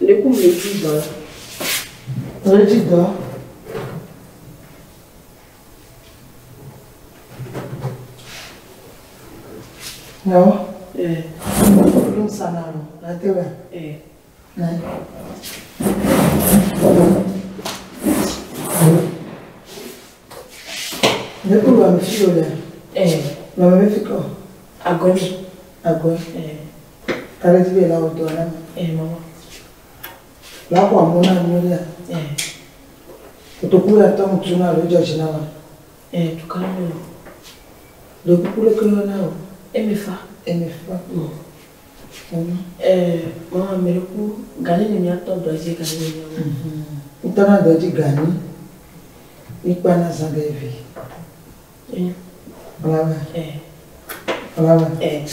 Le coup, me dit dans. Le dit dans. Non. Eh. Nous ça n'a pas. La télé. Eh. Ne ku wa mi fi le. Eh. Ma me fi ko. Agoni. Agoni. Eh. Kare ti be la o do na. Eh mama. La ko amu na nu le. Eh. Otoku ya to mutu na lo judge na wa. Eh tu calme. Le kuku le ko na o. Eh me fa. Eh me fa. Eh mama me le ku gani ni mi ato do je gani ni mi. Ntana do ji gani. Ipa na zanga evi. Eh. Olá, Eh. Olá. Eh.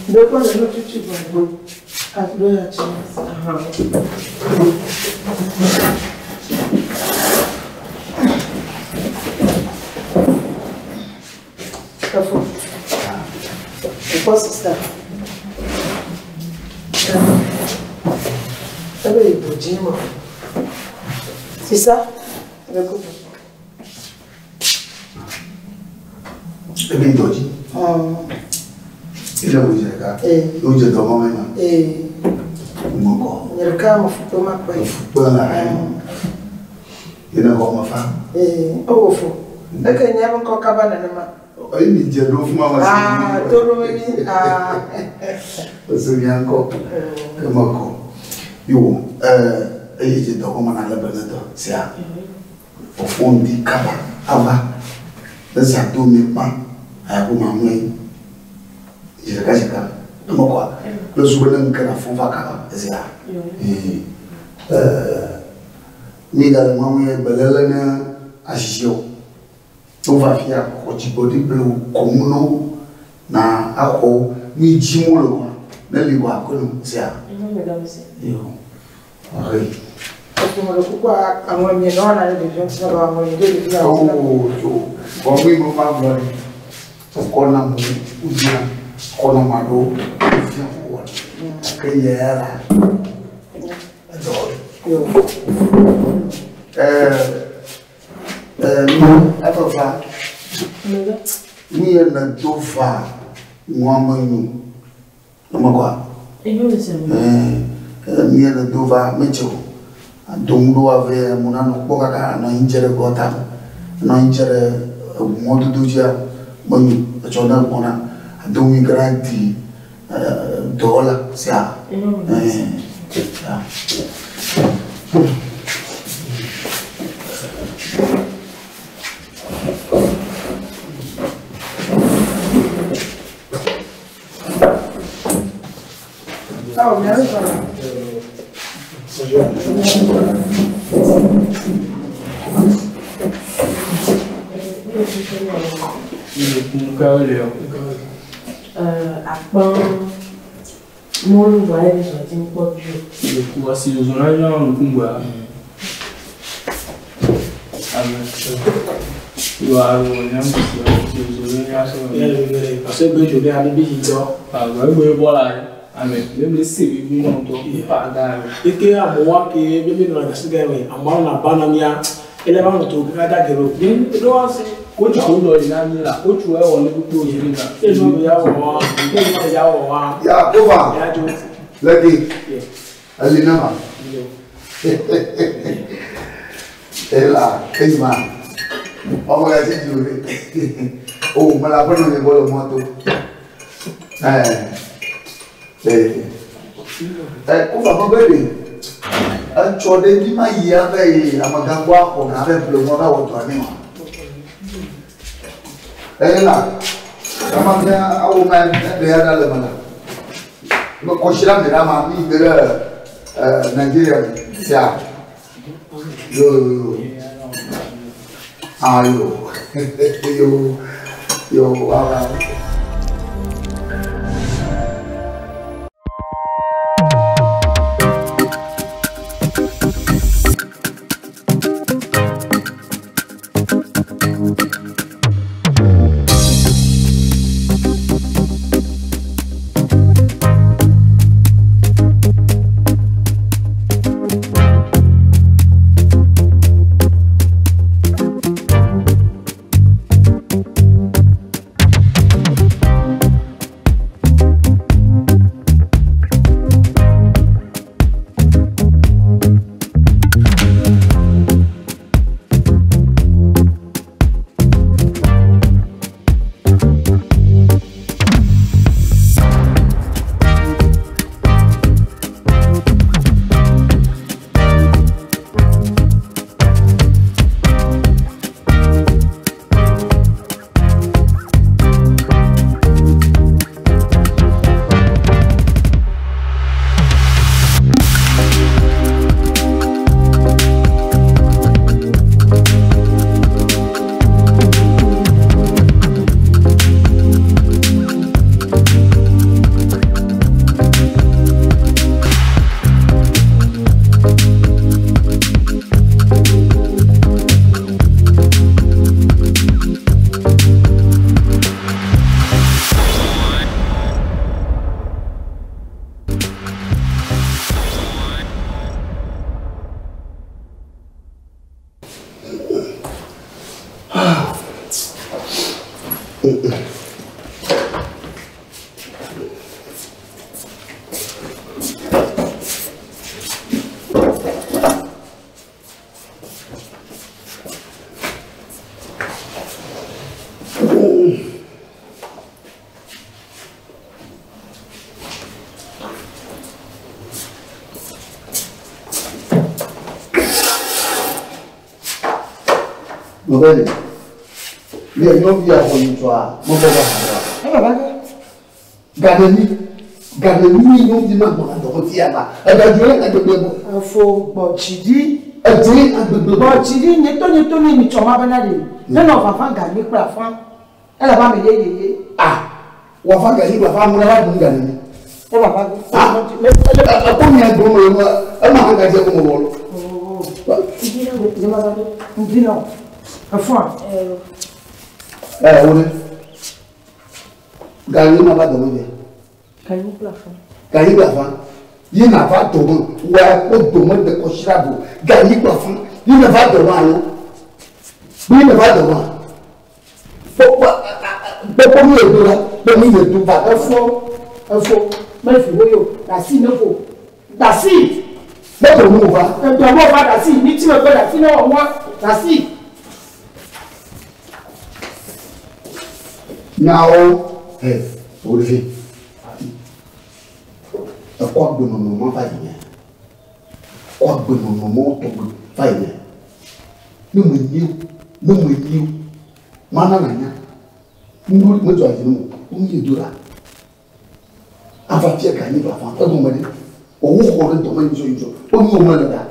Depois eu não te digo. A doia te. Aham. Café. Eu posso estar. Ebe ibuji mo. C'est ça? Le couple. Ebe idoji. Oh. Ile wo je ka. Eh. O je do mo me ma. Eh. Mo ko. Nyereka mo futo ma pe. Fupo la. Ina ko ma fa. Eh, o wo fo. Eke nya bo ko kaba na ma. Oyi mi je do fún mama si. Ah, to ro mi. Ah. O so mi anko. Ke mo ko. Yo, eyi je do ko ma na le bele do. Sia. O fon di kaba ava. Eza do mi pa. Aya ko ma mu yi. Je ka je ka. Mo ko. Le zu bele nka na fon fa kaba. Sia. Eh. Mi da le ma mu ye bele le na asise o. O va fia ko ti body blow komuno na akọ mi ji mo lo ko. Na li wa ko no sia. Non me da aussi. Yo. Ori. Parce que mo le kuku àwọn mi no na le devion ti ba àwọn mi de devion. Oh, yo. Bo mi mo ma mo ni. Ko na mo uji na. Ko na ma do. Fia ko wa. Ke ye la. Ado. Yo. Eh afa fa. Me da. Mi ye na do fa. Mo ma nyu. Ma kwa. Eh non me c'est. Eh mi ye na do fa me cho. Adomdo ave mo na no kpo kaka na injere gota. Na injere mo dudu jia mo nyu. Cho na mo na adomi garanti dola sia. Eh non me da. Eh. Ah, mi arriva. Akpan molu wa le so ti npo ju. Ku asi zozo na yan kungwa. Ame. Yo aro yan ku si zozo ya so. Parce que je vais aller visiter. Ah, gbe bola. Ame, me le se bi mo to pa da. Eke amowa ke bebe no na siga me, amowa na ba na mia. Ele ba no to ka da gero. Ni do wa se ko ju lo ina mi la, ko ju e wo ni gbogbo ori na. E no ya wo wa, e no ya wo wa. Ya, kova. Ya jo. Lagi. Ali na ma. Ela, kejma. Ọmọ ya ti ju re. O mo la bono ni bolo moto. Eh. Eh. Eh, ko fa mo bebe. E cho de bi ma yi abe yi amaga gbo akọ na abe ple mo ba wo to ani ma. Ela. Kama me awo ma be ya da le ma la. Mo ko shira mi ra ma mi bere Nigeria sia. Yo yo. Ah yo. Yo yo wa. Mobile. Ne nyɔvi axɔ nyitsɔa mebɔ va ha Ema va ke. Gaɖeni gaɖeni nyɔvi ma gbɔna dɔwɔ tia ba. Egadzo ye agbegbe bɔ. Efo gbɔ dzi ɖi. Edze agbegbe Gbɔ bɔ. dzi ɖi nye to nye to ne nyitsɔ ma bena ɖe. Ne nɔ vava ganyi kple afã. Ele ba me ye ye ye. Ah wafa ganyi kple afa amuna va dun gaɖeni. E vava ke. Ah. Ɛkò mia gbɔ me ma ema hã gadze ko me wɔ lɔ. Nye ma va ke. Ŋdi nɔ. Efɔa. Ɛ wo ne. Ganyi ma va dɔme via. Ganyi kple afã. Ganyi kple afa. Yi na va dɔme wɔ akpɔ dɔme de kɔsira do. Ganyi kple afa. Yi na va dɔme alo. Yi na va dɔme. Kpɔkpɔ kpɔkpɔ mi le do la kpɔ mi le do va. Efo. Efo. Mele fi wo yo. Dasi ne fo. Dasi. Ne ko nu va. Edɔ va dasi. Mi ti megbe dasi ne wɔ wa. Dasi. Nyawo ɛ o de fi. Ekɔ agbenɔnɔ ma va yi nye. Kɔ agbenɔnɔ ma tɔgbe va yi nye. Ne me nyi o, ne me nyi o, mana na nya. Ŋu medzɔ dzi ne mo, ŋu yi do la. Ava fia ganyi va fa egɔme ɖe. Owu xɔ ɖe dɔme nyitsɔ nyitsɔ. O nyi o me le da.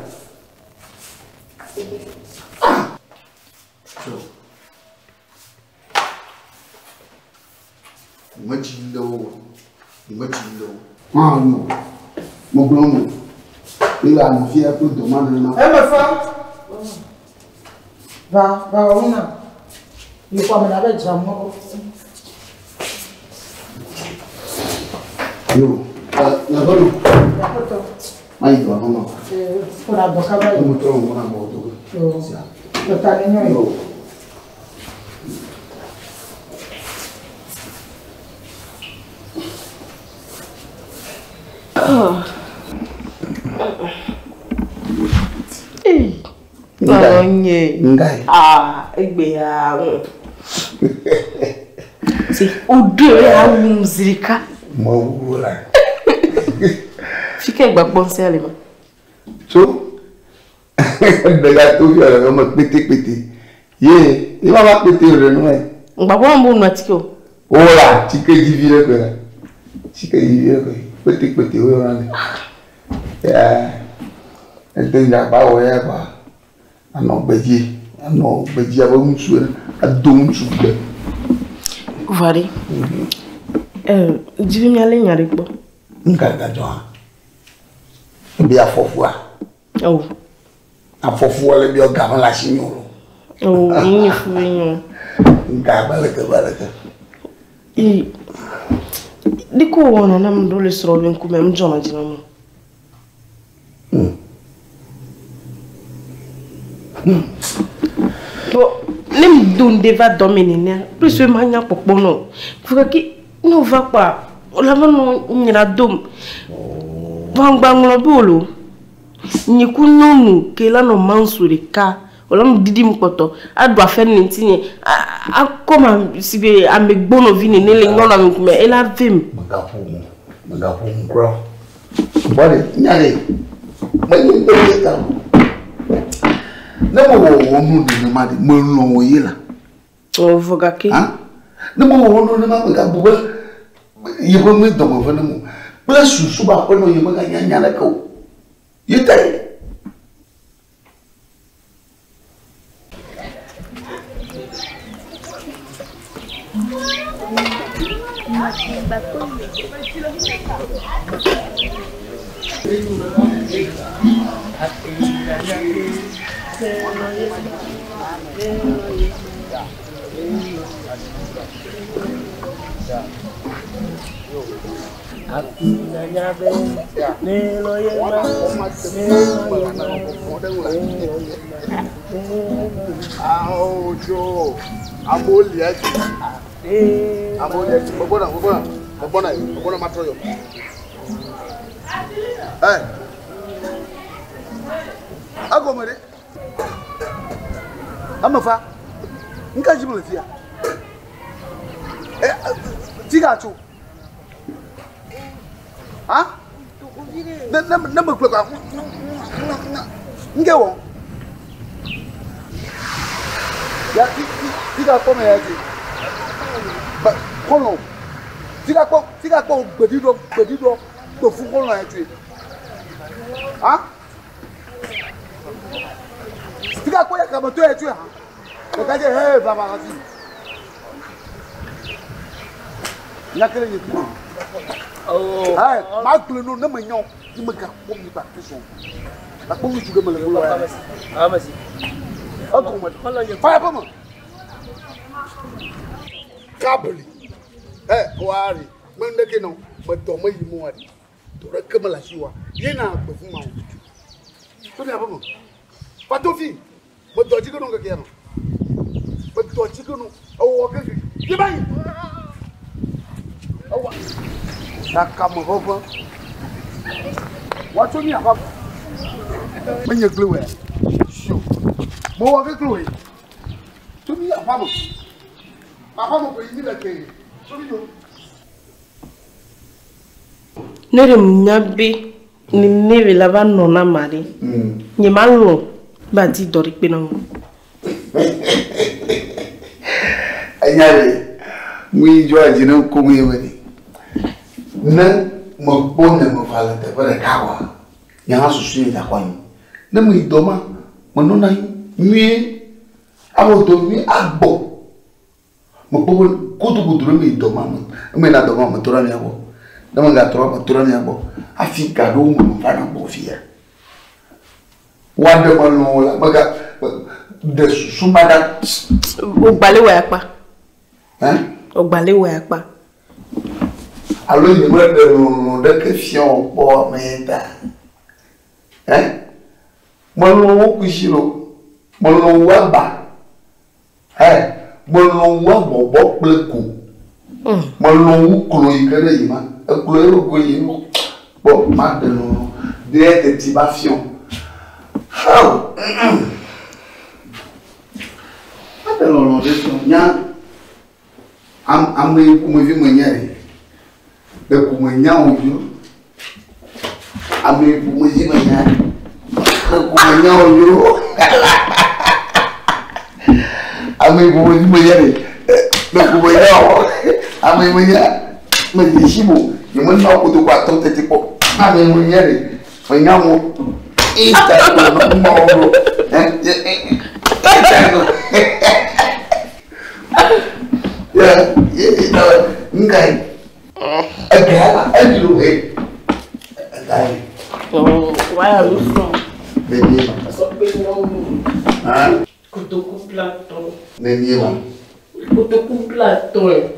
Ah! Medzi le wo, medzi le wo. Hã nyo, megblɔ nyo. Ele anɔ fia kple dɔma nenema. Eme fa. Va va wɔ na. Yi xɔ me na be dzra mɔ. Yo, ɛ nyagɔnu, Yakɔtɔ. mayi dɔ nɔnɔ. Ee kɔna dɔ kaba yi. Emu trɔ ŋgɔ na bɔ do. Yo. Tɔta ne nyɔ yi. Yo. Lɔlɔ nye. Ngai. Ah, egbe ya. Si o do ye awu mzirika. Mawu la. Fike gba kpɔnse ale ma. Tso. Ɖeka to fi ɔlɛ me kpete Ye, ye ma va kpete o ɖe nu me. Ngba bɔ mbo nu atike o. O la, tsike dzivi ɖe koe la. Tsike dzivi ɖe koe. Kpete kpete wo yɔna nɛ. Ya, ete ŋdzagba wɔ ya kɔa. Anɔ gbedzi, anɔ gbedzi abe ŋutsu ene, ado ŋutsu gbe. Vari. Eh, dzivi mi ale nya ɖe kpɔ. Nuka gadzɔ hã? Ebi afɔfua. Oh. Afɔfua le bi game le asi nyo lo. Oh, nye fu be nyo. Nka ba leke ba leke. I diko wɔna na mi ɖo le srɔ̃ be ŋkume mu dzɔna dzi na mu. Bon, ne mi do ŋɖe va dɔ me nenea, plus be ma nya kpɔkpɔ nɔ. Fo ke ne wova kpɔa, wòle va nɔ nyra dom. Vɔ ŋgba ŋlɔ be o lo. Nye ku nyɔnu ke la nɔ manso ɖeka. Wòle nɔ ɖiɖim kpɔtɔ. Aɖu afe ne ŋutinye. Akɔ ma si be ame gbɔnɔvi nene le nyɔnua me ŋkume. Ela vem. Megaƒo nu, megaƒo nu kura o. Bɔ ɖe, nya ɖe, menye ŋutɔ ye ta o. Ne mewɔ wò nu nenema ɖe, melɔ̃ wò ye la. O vɔ gake. Ha? Ne mewɔ wò nu nenema, megabu be yeƒe nu dɔme ve ne mo. Kple susu be aƒenɔ ye meganya nya ɖeke o. Ye ta ye. Aojo, amewo lia dzi. Amewo lia dzi. Megbɔna, megbɔna, megbɔna, megbɔna matrɔ yɔ. Ɛ, egɔme ɖe. Ame fa, nuka dzi mele fia? Ɛ, tsi gatso. Ha? Ne ne ne megblɔ kpa, ŋke wɔ. Ya ti ti ti ga kpɔ me ya ti. Ba xɔlɔ. Ti ga kpɔ ti ga kpɔ gbeɖiɖɔ gbeɖiɖɔ gbefu xɔlɔ ya tsoe. Ha? Ti ga kpɔ ya kame to ya tsoe ha. Ɖeka dze he va va hafi. Nya kele nye tu. Ɛ ma gblẽ no ne me nya o. Ni me ga kpɔ mi ba te sɔn. Akpɔ ŋutsu ɖe me le kplɔ ya. Egɔme. Fa ya ƒe me. Kabli. Ɛ wari. Me ŋɖeke nɔ. Me dɔ me yi mo wari. Dɔ ɖeke mele asi wa. Ye na gbe fu ma o. To mi aƒe me. Va to fi. Me dɔ dzi ke nɔ keke ya nɔ. Me dɔ dzi ke nɔ. Ewɔ keke. Ye ba yi. Ewɔ. Kaka me ʋeʋẽ. Woatso mi aƒe. Menye gblẽ wɛ. Sio. Mewɔ keke wɛ. Tso mi aƒe me. Aƒe me ko yi mi le ke. Tso mi do. Ne ɖe nya be nene be la va nɔ na ma ɖe, nye ma lɔ̃ be adi dɔ ɖe kpe na ŋu. Enya ɖe, nu yi dzɔa dzi ne ŋku ye be ne mekpɔ ne meva le teƒe ɖeka oa, nye hã susu ye dza xɔ anyi. Ne meyi dɔ ma, menɔna anyi nyuie, awɔ dɔ nyuie agbɔ. Mekpɔ be godogodo ne meyi dɔ ma me, ne meyina dɔ ma metɔ ɖe mia gbɔ. Ne megatrɔ metɔ ɖe mia gbɔ. Hafi ga ɖewo me mevana gbɔ fia. Woaɖe melɔ̃ o la, mega ɖe susu ma ɖa. Wògbalẽ wɔ akpa. Ɛ? Wògbalẽ wɔ akpa. Alo nye meɖe lɔlɔ̃ ɖeke fia wò kpɔ ame ta. Ɛ? Melɔ̃ wo kusi lo. Melɔ̃ wo aba. Ɛ? Melɔ̃ wo abɔbɔ kple go. Melɔ̃ wo klo yi ke ɖe yi ma. Eklo ye go yi kpɔ maɖe lɔlɔ̃ ɖe teti ba fiɔ. Hao! Maɖe lɔlɔ̃ ɖe fiɔ. Nya ame yi ƒomevi menye ɖe. Ɖeko menya wò dzro. Ame yi ƒomevi menye ɖe. Ɖeko menya wò dzro. Ame yi ƒomevi menye ɖe. Ɖeko menya wò. Ame yi menye medze si mo. Nyemenɔ kotoku atɔ̃ teti kpɔ. Ame yi menye ɖe. Menya wò. Ita ko nɔ mɔ ɖo. Ita ko. Ya, ngai. Ega, eɖi he. Ega yi. Why are you from? Nenie ma. Hã? Kotoku blatɔ̃. Nenie ma. Kotoku blatɔ̃.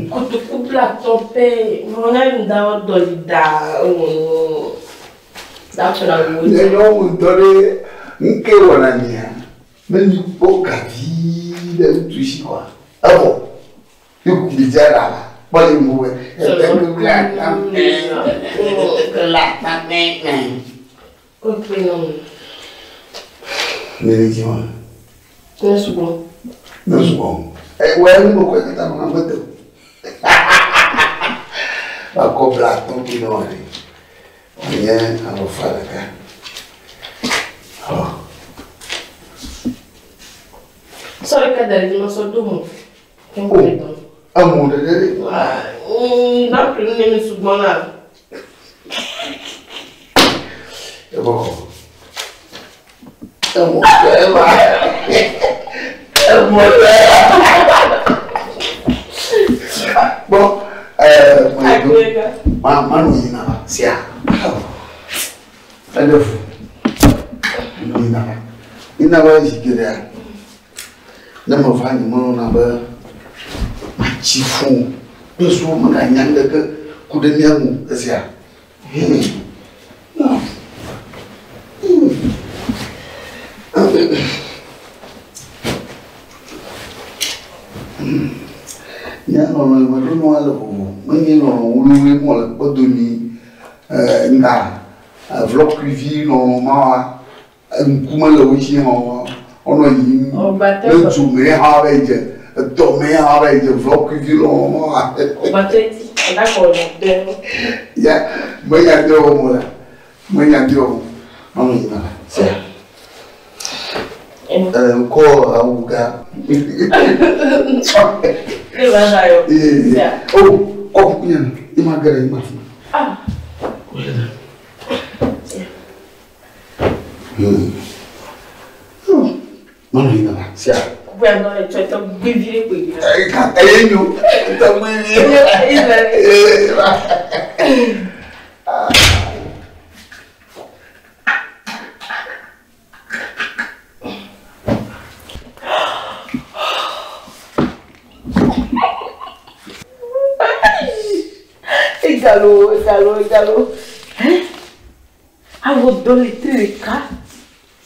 Kotoku blatɔ̃ pɛ. Mɔnya yi da wɔ dɔ yi da ewɔ da ƒe wo. Nye nyɔnu ŋutɔ ɖe ŋke wɔna mia. Ne mi kpɔ gavi ɖe ŋutsu si kɔa, evɔ. Ye ku mi dze ɖa la. Kpɔ yi mu wɛ. Kotoku nɔ. Ne dzi ma. Ne sugbɔ. Ne sugbɔ. Ɛ wɛ nu me kɔe katã nɔ ame te. Akɔ blatɔ̃ bi nɔ ɖe. Wònye alɔfa ɖeka. Ɔ. Sɔ ɖeka da ɖe dzi ma sɔ do mo. O. Emo ɖeɖe ɖe. Na ƒle nu ne mi sugbɔ na. Ebɔ. Emo tɛ ma. Emo tɛ. Gbɔ ɛɛ mo yi do. Ma ma nu yina va sia. Ɛɖe fu. Nu yina va. Yina va zi geɖea. Ne meva nye melɔ̃na be matsi fũ. Kple suɔ meganya ŋɖeke. Ku ɖe mía ŋu esia. Nye lɔlɔ̃ me ɖo nua le vovo. Menye lɔlɔ̃ wluiwlui mɔ le kpɔdomi nga vlɔkuivi lɔlɔ̃ ma wa ŋkume le wo dzi hã wonɔ yiyim le du me hã va yi dze edɔ me hã va yi dze vlɔkuivi lɔlɔ̃ ma wa. Ya menya de wɔm o la menya de wɔm manɔ yina la sia. Ŋkɔ awu gã. Oh, kɔ kuku nye no. Ima ge ɖe ima fi. Manɔ yina la sia. Eye nyo. Tɔgbi vi. Egalo, egalo, egalo. Hein? Awɔ dɔ litri ɖeka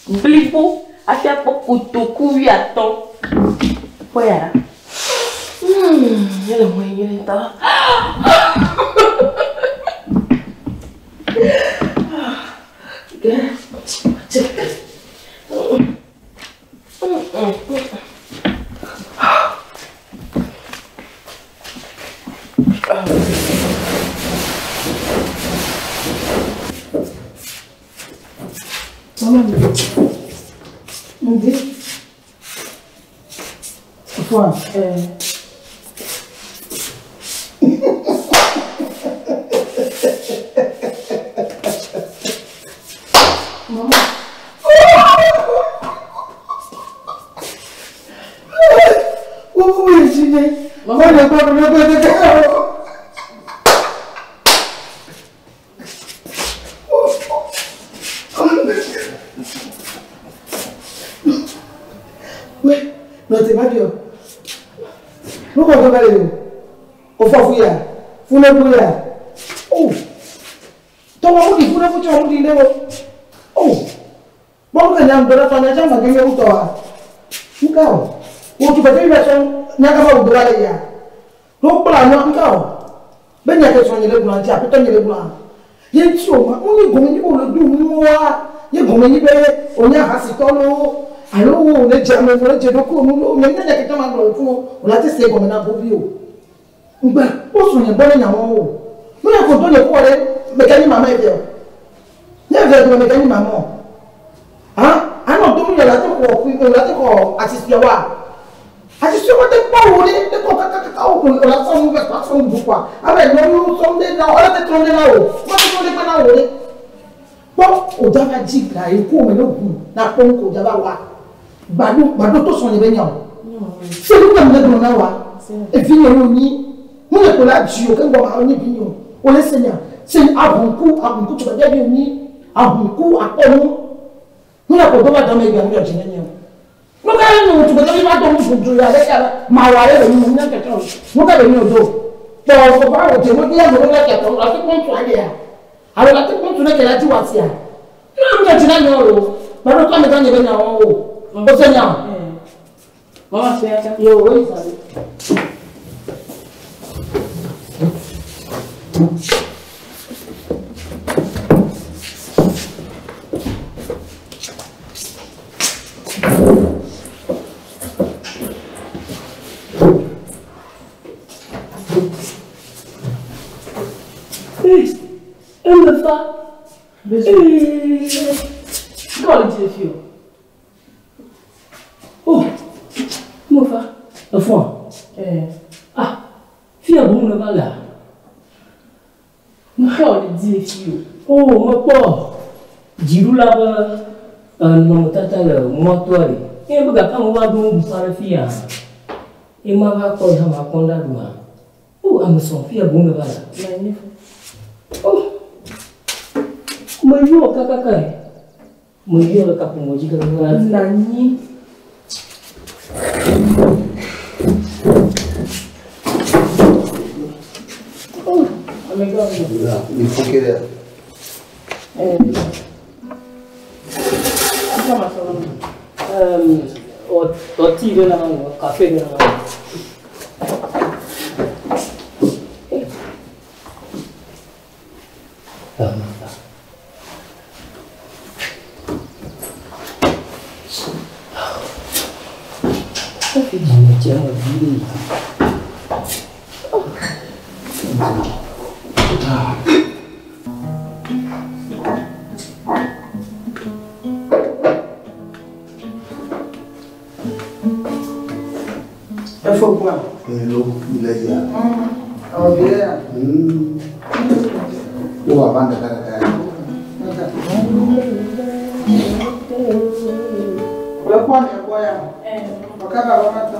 blibo hafi akpɔ kotoku wuiatɔ̃. Kpɔ ya ɖa. Ele ŋue nyuie ŋutɔ. Maman, ŋdi. Fua. Maman. Wo wo yi ne. Maman le gbɔ le gbɔ le gbɔ. We, no te va dio. No ko to bele yo. O fo fu ya. Fu ne fu ya. Oh. To wa mu di fu ne fu cho mu di le o. Oh. Bo ka nyam do la fa nya cha ma ge yo to wa. Nka o. O tu ba te ba so nya ka ba o do la le ya. No kpla no nka o. Be nya ke so nyi le gblɔ ŋuti aƒetɔ nyi le gblɔa. Ye ŋuti o ma, wonye gɔme nyi be wòle ɖo nuwoa, ye gɔme nyi be wònye ahasitɔ loo, alo wòle dze ame wòle dze ɖokuiwò nu loo, nye nya keke ma gblɔ fún o, wòle ate se gɔme na gobi o. Ŋgbe kpɔ srɔ̃nye gbɔ ne nyawo o. Nu ya ko do nye kpɔ ɖe meke nyi mama evia o. Nye evia dome meke nyi mama o. Ha? Anɔ do nu ya la te xɔ kui, la te xɔ asisia wa. Asisia wa te kpɔ wo ɖe, te kɔ kakakaka wo ko la sɔ nu bɛ sɔ nu bu kɔa. Abe nyɔnu sɔm ɖe na wo, ala te trɔ ɖe na wo. Ma te trɔ ɖe kpe na wo ɖe. Kpɔ o da va dzi ga ye ko me ne ʋu na kpɔ nu ko o da va wa. Gbado gbado to srɔ̃nye be nya o. Se nu ka mi le gblɔ na wa. Evi nye wo nyi. Mu le ko la dzi o ke ŋgɔ ma nye vi nye o. O le se nya. Se ahunku ahunku tso bɛ vi nyi. Ahunku akpɔ nu. Mu le ko do va dɔme gbe mu dzɔ dzi ne nye o. Nu ka ye nu tso bɛ vi va do nu dudu ya le ya ma wa ye le nu mu nya kɛkɛ o. Nu ka le nu do. Kpɔ kpɔ ba wo dze wo ya mo le kɛkɛ o la te kpɔntu aɖe ya. Alo la te kpɔntu ne ke la dzi wa sia. Nu mu dzɔ dzi na nye o. Gbado to ame gã nye be nya wo o. O se nya o. Maman, c'est à Yo, oui, ça. Elle me fa. Comment le dit les filles? Oh, me fa. Efɔ. Ah, fia boŋ ne va lea? Comment le dit les filles? Oh, mekpɔ dziɖula ƒe nɔnɔmetata le mɔtoa ɖe. Eye be gake amewo va ɖo nuɖuƒe aɖe fia. Eye ma va kpɔ yi hã ma kpɔ nu ɖa ɖu hã. Oh, ame sɔŋ fia boŋ ne va lea. Oh, meyɔ kakaka ye. Meyɔ le kaƒomɔ dzi kakaka. Nani. Oh, amegã. Mi fo ke ɖe. Ɔti ɖe la ma kafe ɖe la ma. Efo kua. Hello, mi le ya. Awɔ vi ɖe ya. Wo va va ɖeka ɖeka ya. Wòle kpɔ ame gbɔ ya. Ɔkaba wɔ ma tɔ.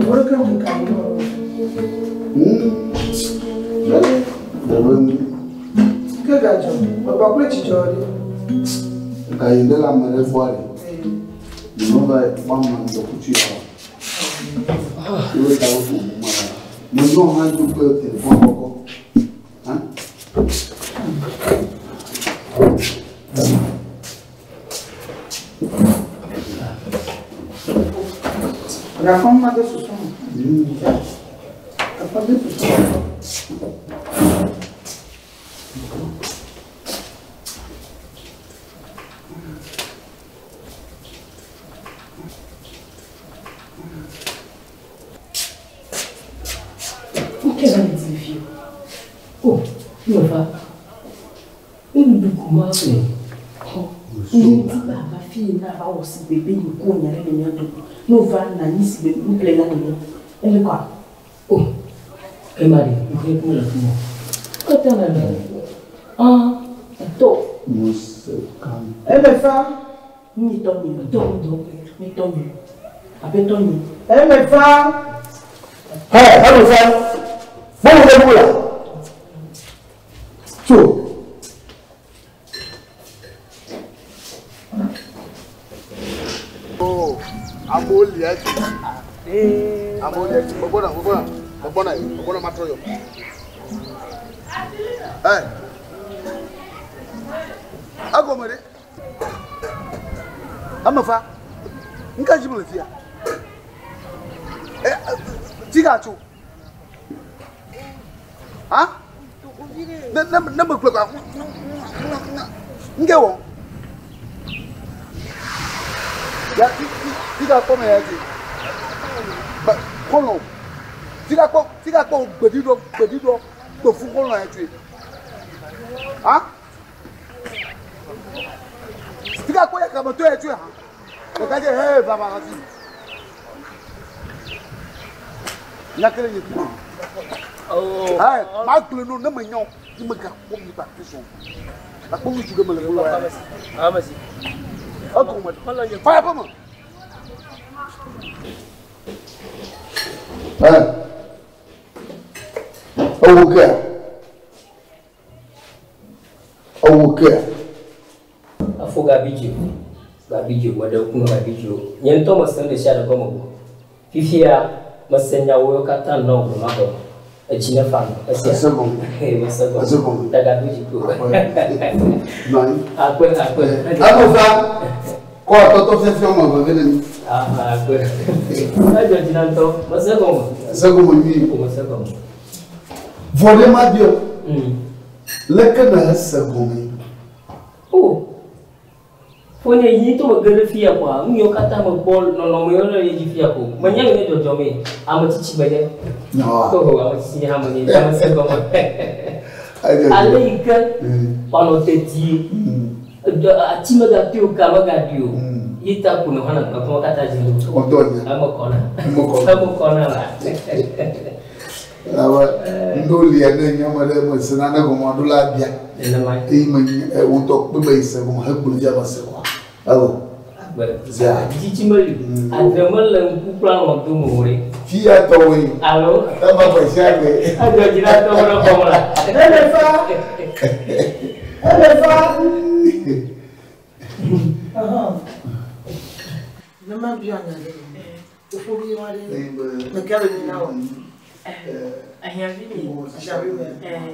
Wòle ke ŋu ka yi. Ɖewe ŋu. Ke gadzɔ. Gbɔgbɔ kple dzidzɔ ɖe. Ga yi ɖe le ame ɖe gbɔa ɖe. Nyɔnu va kpɔ ame ŋdɔkutsu ya wa. Wo ta wo ƒo ma la. Nyɔnu hã do kple telefon kɔkɔ. Hã? Gakɔ ma de susu me. Gakɔ de susu me. Nke va le di vi o. O, mi va. Nuɖuɖu ko ma ƒle. Nye di be ava fi yi na ava wɔ si gbegbe yi ko nya ɖe le mía dome. Ne wova na anyi si gbe nuƒle la nene. Ele kɔa? O, ema ɖe, nuxlẽ kple le fi ma. Katã le le. Ah, etɔ. Mose kan. Eme fa. Nyi tɔ nyi. Etɔ ŋdɔ. Mi tɔ nyi. Aƒetɔ nyi. Eme fa. Hɛ, eme fa. Bɔlu ɖe bu la. Tso. Amewo lia edzi. Amewo lia edzi. Megbɔna, megbɔna, megbɔna yi, megbɔna matrɔ yɔ. Ɛ. Egɔme ɖe. Eme fa. Ŋka dzi mele fia. Ɛ, tsi gatso. Ha? Ne ne ne megblɔ kpa. Ŋke wɔ. Ya ti ti ti ga kpɔ me ya ti. Ba kɔlɔ. Ti ga kpɔ ti ga kpɔ gbeɖiɖɔ gbeɖiɖɔ gbefu kɔlɔ ya tsoe. Ha? Ti ga kpɔ ya kame to ya tsoe ha. Ɖeka dze he va va ti. Nyakele nye tu. Ɛ ma gblẽ no ne me nyɔ ni me ga kpɔ mi ba fi sɔn. Akpɔ ŋutsu ɖe me le kplɔ ya. Amesi. Egɔme. Fa ya ƒe me. Ɛ. Ewo kea? Ewo kea? Afo gabi dzi o. Gabi dzi o, meɖe ŋku na gabi dzi o. Nye ŋutɔ mese nu ɖe sia ɖe gɔme o. Fifia, mese nyawo katã nɔ gblɔ ma gɔme. Etsi ne fa nɔ. Esia. Ese gɔme. Ee, mese gɔme. Ese gɔme. Ta gabi dzi ko. Nɔ anyi. Akpe, akpe. Eme fa. Kɔ atɔtɔ fiafia wɔme eve vɛ ne mi. Ah, akpe. Edzɔ dzi na ŋutɔ. Mese gɔme. Ese gɔme nyuie. O, mese gɔme. Vɔ ɖe ma biɔ. Leke ne ese gɔme? O. Fonye yi to mege ɖe fia koa, nu yiwo katã mekpɔ nɔnɔme yiwo le edzi fia ko. Menye nu nye dzɔdzɔmee. Ame tsitsi menye. Nyawoa? Oh, ame tsitsi nye hã menye. Ame se gɔme. Edzɔ dzi. Ale yi ke wòanɔ dedie. Ati megate o, ka megaɖi o. Ye ta ko nɔ hã le gbakɔme katã dzi ɖo. Ŋutɔ nye. Eme kɔna. Eme kɔna. Eme kɔna la. Elabe ŋɖewo lia ne nye ame ɖe mese nane gɔme ɖo la bia. Nenema. Eye menye ŋutɔ kpe be yi se gɔme hegblɔ fia be se kɔa. Ewɔ. Zia. Dzitsitsi meli o. Adre mele ŋku kple alɔ dome o ɖe. Fia tɔwoe. Alo. Ema gbe sia gbe. Edzɔ dzi na tɔwo ɖe xɔme la. Ele fa. Ele fa. Ne ma bi anya ɖe. Fofo bi wa ɖe. Meke le na o. Ahiãvi mi. Ahiãvi mi.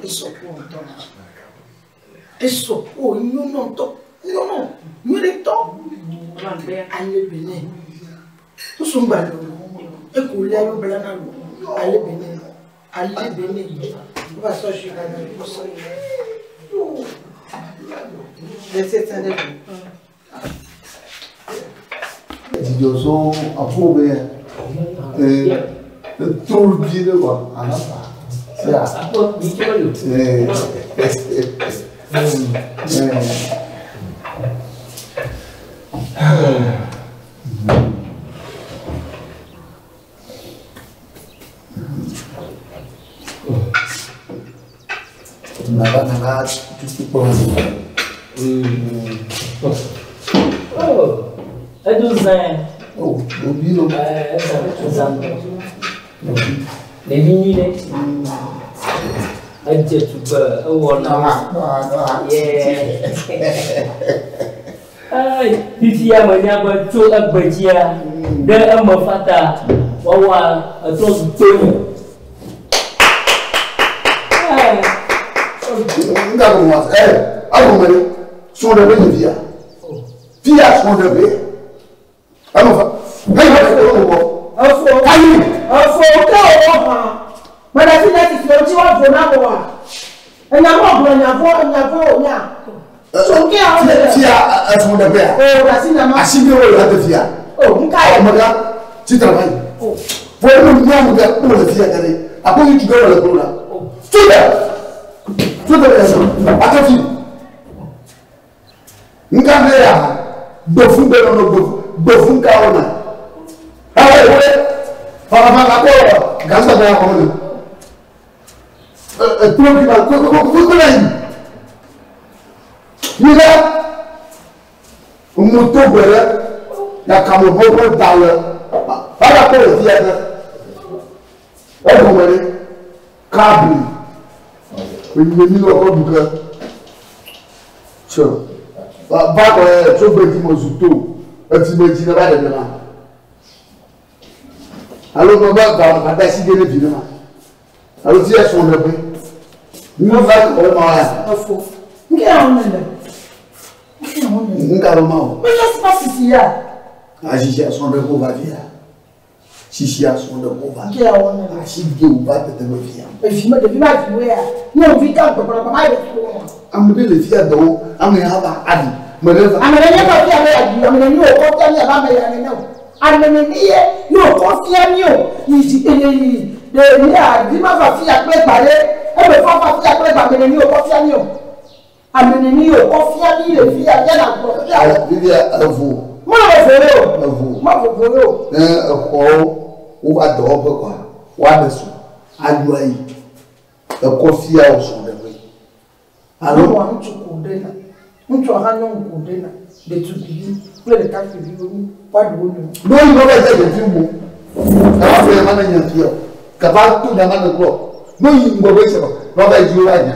Esɔ ku ŋutɔ. Esɔ ku nyɔnu ŋutɔ. Nyɔnu nyuie ŋutɔ. Ale bene. Ŋusungba le o. Eku lé alo bla na lo. Ale bene. Ale bene. O va sɔ si ka na o sɔ yi. Le sese ɖe. Dzidzɔ sɔŋ aƒo be etrɔ vi ɖe wa anafa. Sia. Aƒe dzitsitsi meli o. Nava nava tutu kpɔ. Oh, edo zã. Oh, obi lo. Ɛɛ, ezã, ezã. Ɖevi nyui ɖe. Edze tugbe, ewɔ na. Yeah. Ai, fifia menya be tso egbe dzia, ɖe eme fata, woawoa etrɔ zu tonye. Ai. Nga ko wa ɛ awo mɛ sɔn dɔ bɛ yen fia fia sɔn dɔ bɛ alo fa ne yɛrɛ fɛ o bɔ. Efo. Ayi. Efo ke wòwɔ hã. Mɛɖe fi ne titi ŋuti woavo na wò wa. Enya mɔ gblɔ nyavɔ nyavɔ wònya. Tso ke awo le. Fia sɔn dɔ bɛ yan. O ɖe asi nyama. Asi bi wo la tɛ fia. O nka ye. Ɔ mɛka ti travail. Fɔ e mu nya mu kɛ ko le fia kɛ a ko ni tu kɛ wala ko la. Tu bɛ tu bɛ yɛ sɔrɔ a tɛ fi. Nka ne ya gbefun bɛ nɔnɔ gbefun ka o na. Awo ye wele farafan ka ko gansa bɛ a kɔnɔ de. Ɛ tulo bi ma ko ko ko ko na yi. Yira moto gbɛrɛ ya kamo bɔbɔ da lɛ ala ko le fia kɛ ɛgbɔmɛ de kaabiri enyimɛ mi wɔ kɔ du kɛ sɔ ba kɔ yɛ tso gbe dzi mo zu to eti me dzi ne ba ɖe ma alo me ba ga ba da si de ne vi ne ma alo fi esɔn ɖe be nu va kɔ ma ya. Efo. Nke awo ne le. Nke awo ne le. Nka ɖo ma o. Menye sima sisi ya. Asisi asɔn ɖe ko va fia sisi asɔn ɖe ko va. Nke awo ne le. Asi de wo va tete me fia. Evi me ɖevi ma vi wo ya. Nyɔnuvi ka gbɔgbɔgbɔ ma yi ɖe wo. Ame ɖe le fia dɔwɔ ame ya va aɖi me ɖe va. Ame ɖe nye kɔ fia be yeaɖi ame ɖe nye wòkɔ fia mi abe ame ya nene o. Ame nene ye ne wòkɔ fia mi o yi dzi eye yi ɖe mi aɖi ma va fia kple gba ɖe eme fa va fia kple gba ame nene wòkɔ fia mi o. Ame nene wòkɔ fia mi le fia fia na gblɔ fia. Fifia evo. Ma vovo ye o. Evo. Ma vovo ye o. Ne exɔwo wova dɔwɔƒe kɔa woaɖe sɔ aɖo ayi ekɔ fia wo sɔ ɖe ƒe. Alo wa ŋutsu ko ɖe na ŋutsua hã nyɔnu ko ɖe na ɖetugbivi kple ɖekakpuiviwo nu woaɖu wo nɔewo. Ne woyi va dze ɖevi wo kaba fɔ yama ne nya fia o kaba to nyama ne klɔ ne woyi ŋgɔ be sɔ ne wova yi dzi wova nya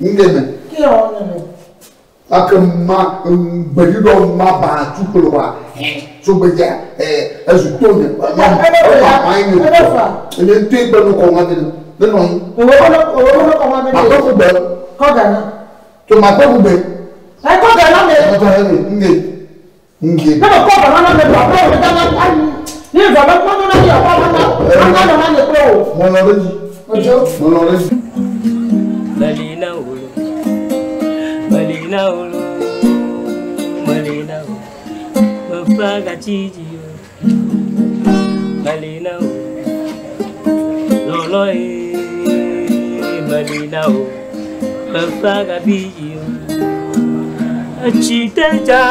ŋge me. Ke wɔn ne le. Ake ma gbeɖuɖɔ ma ba tu kple wa tso gbedza ezu to nye ema ma yi nye to enye to egbe nu kɔ ŋa bi ne nɔ anyi. Owo ne kɔ ŋa bi ne. Makpe fu gbe. Kɔ gana. To makpe fu gbe. Ɛ kɔ gana me. Ɔtɔ hɛ mi ŋge ŋge. Ne ma kɔ gana na me ba kɔ o gana ayi ni va be kpɔ na mi akɔ na na na na nye kple o. Mɔlɔ ɖe dzi. Odzo. Mɔlɔ ɖe dzi. Malina wolo, malina wolo, malina wolo, mefa gatsi dzi o. Malina wolo, lɔlɔ ye, malina wolo, mefa gabi dzi o. Etsi te dza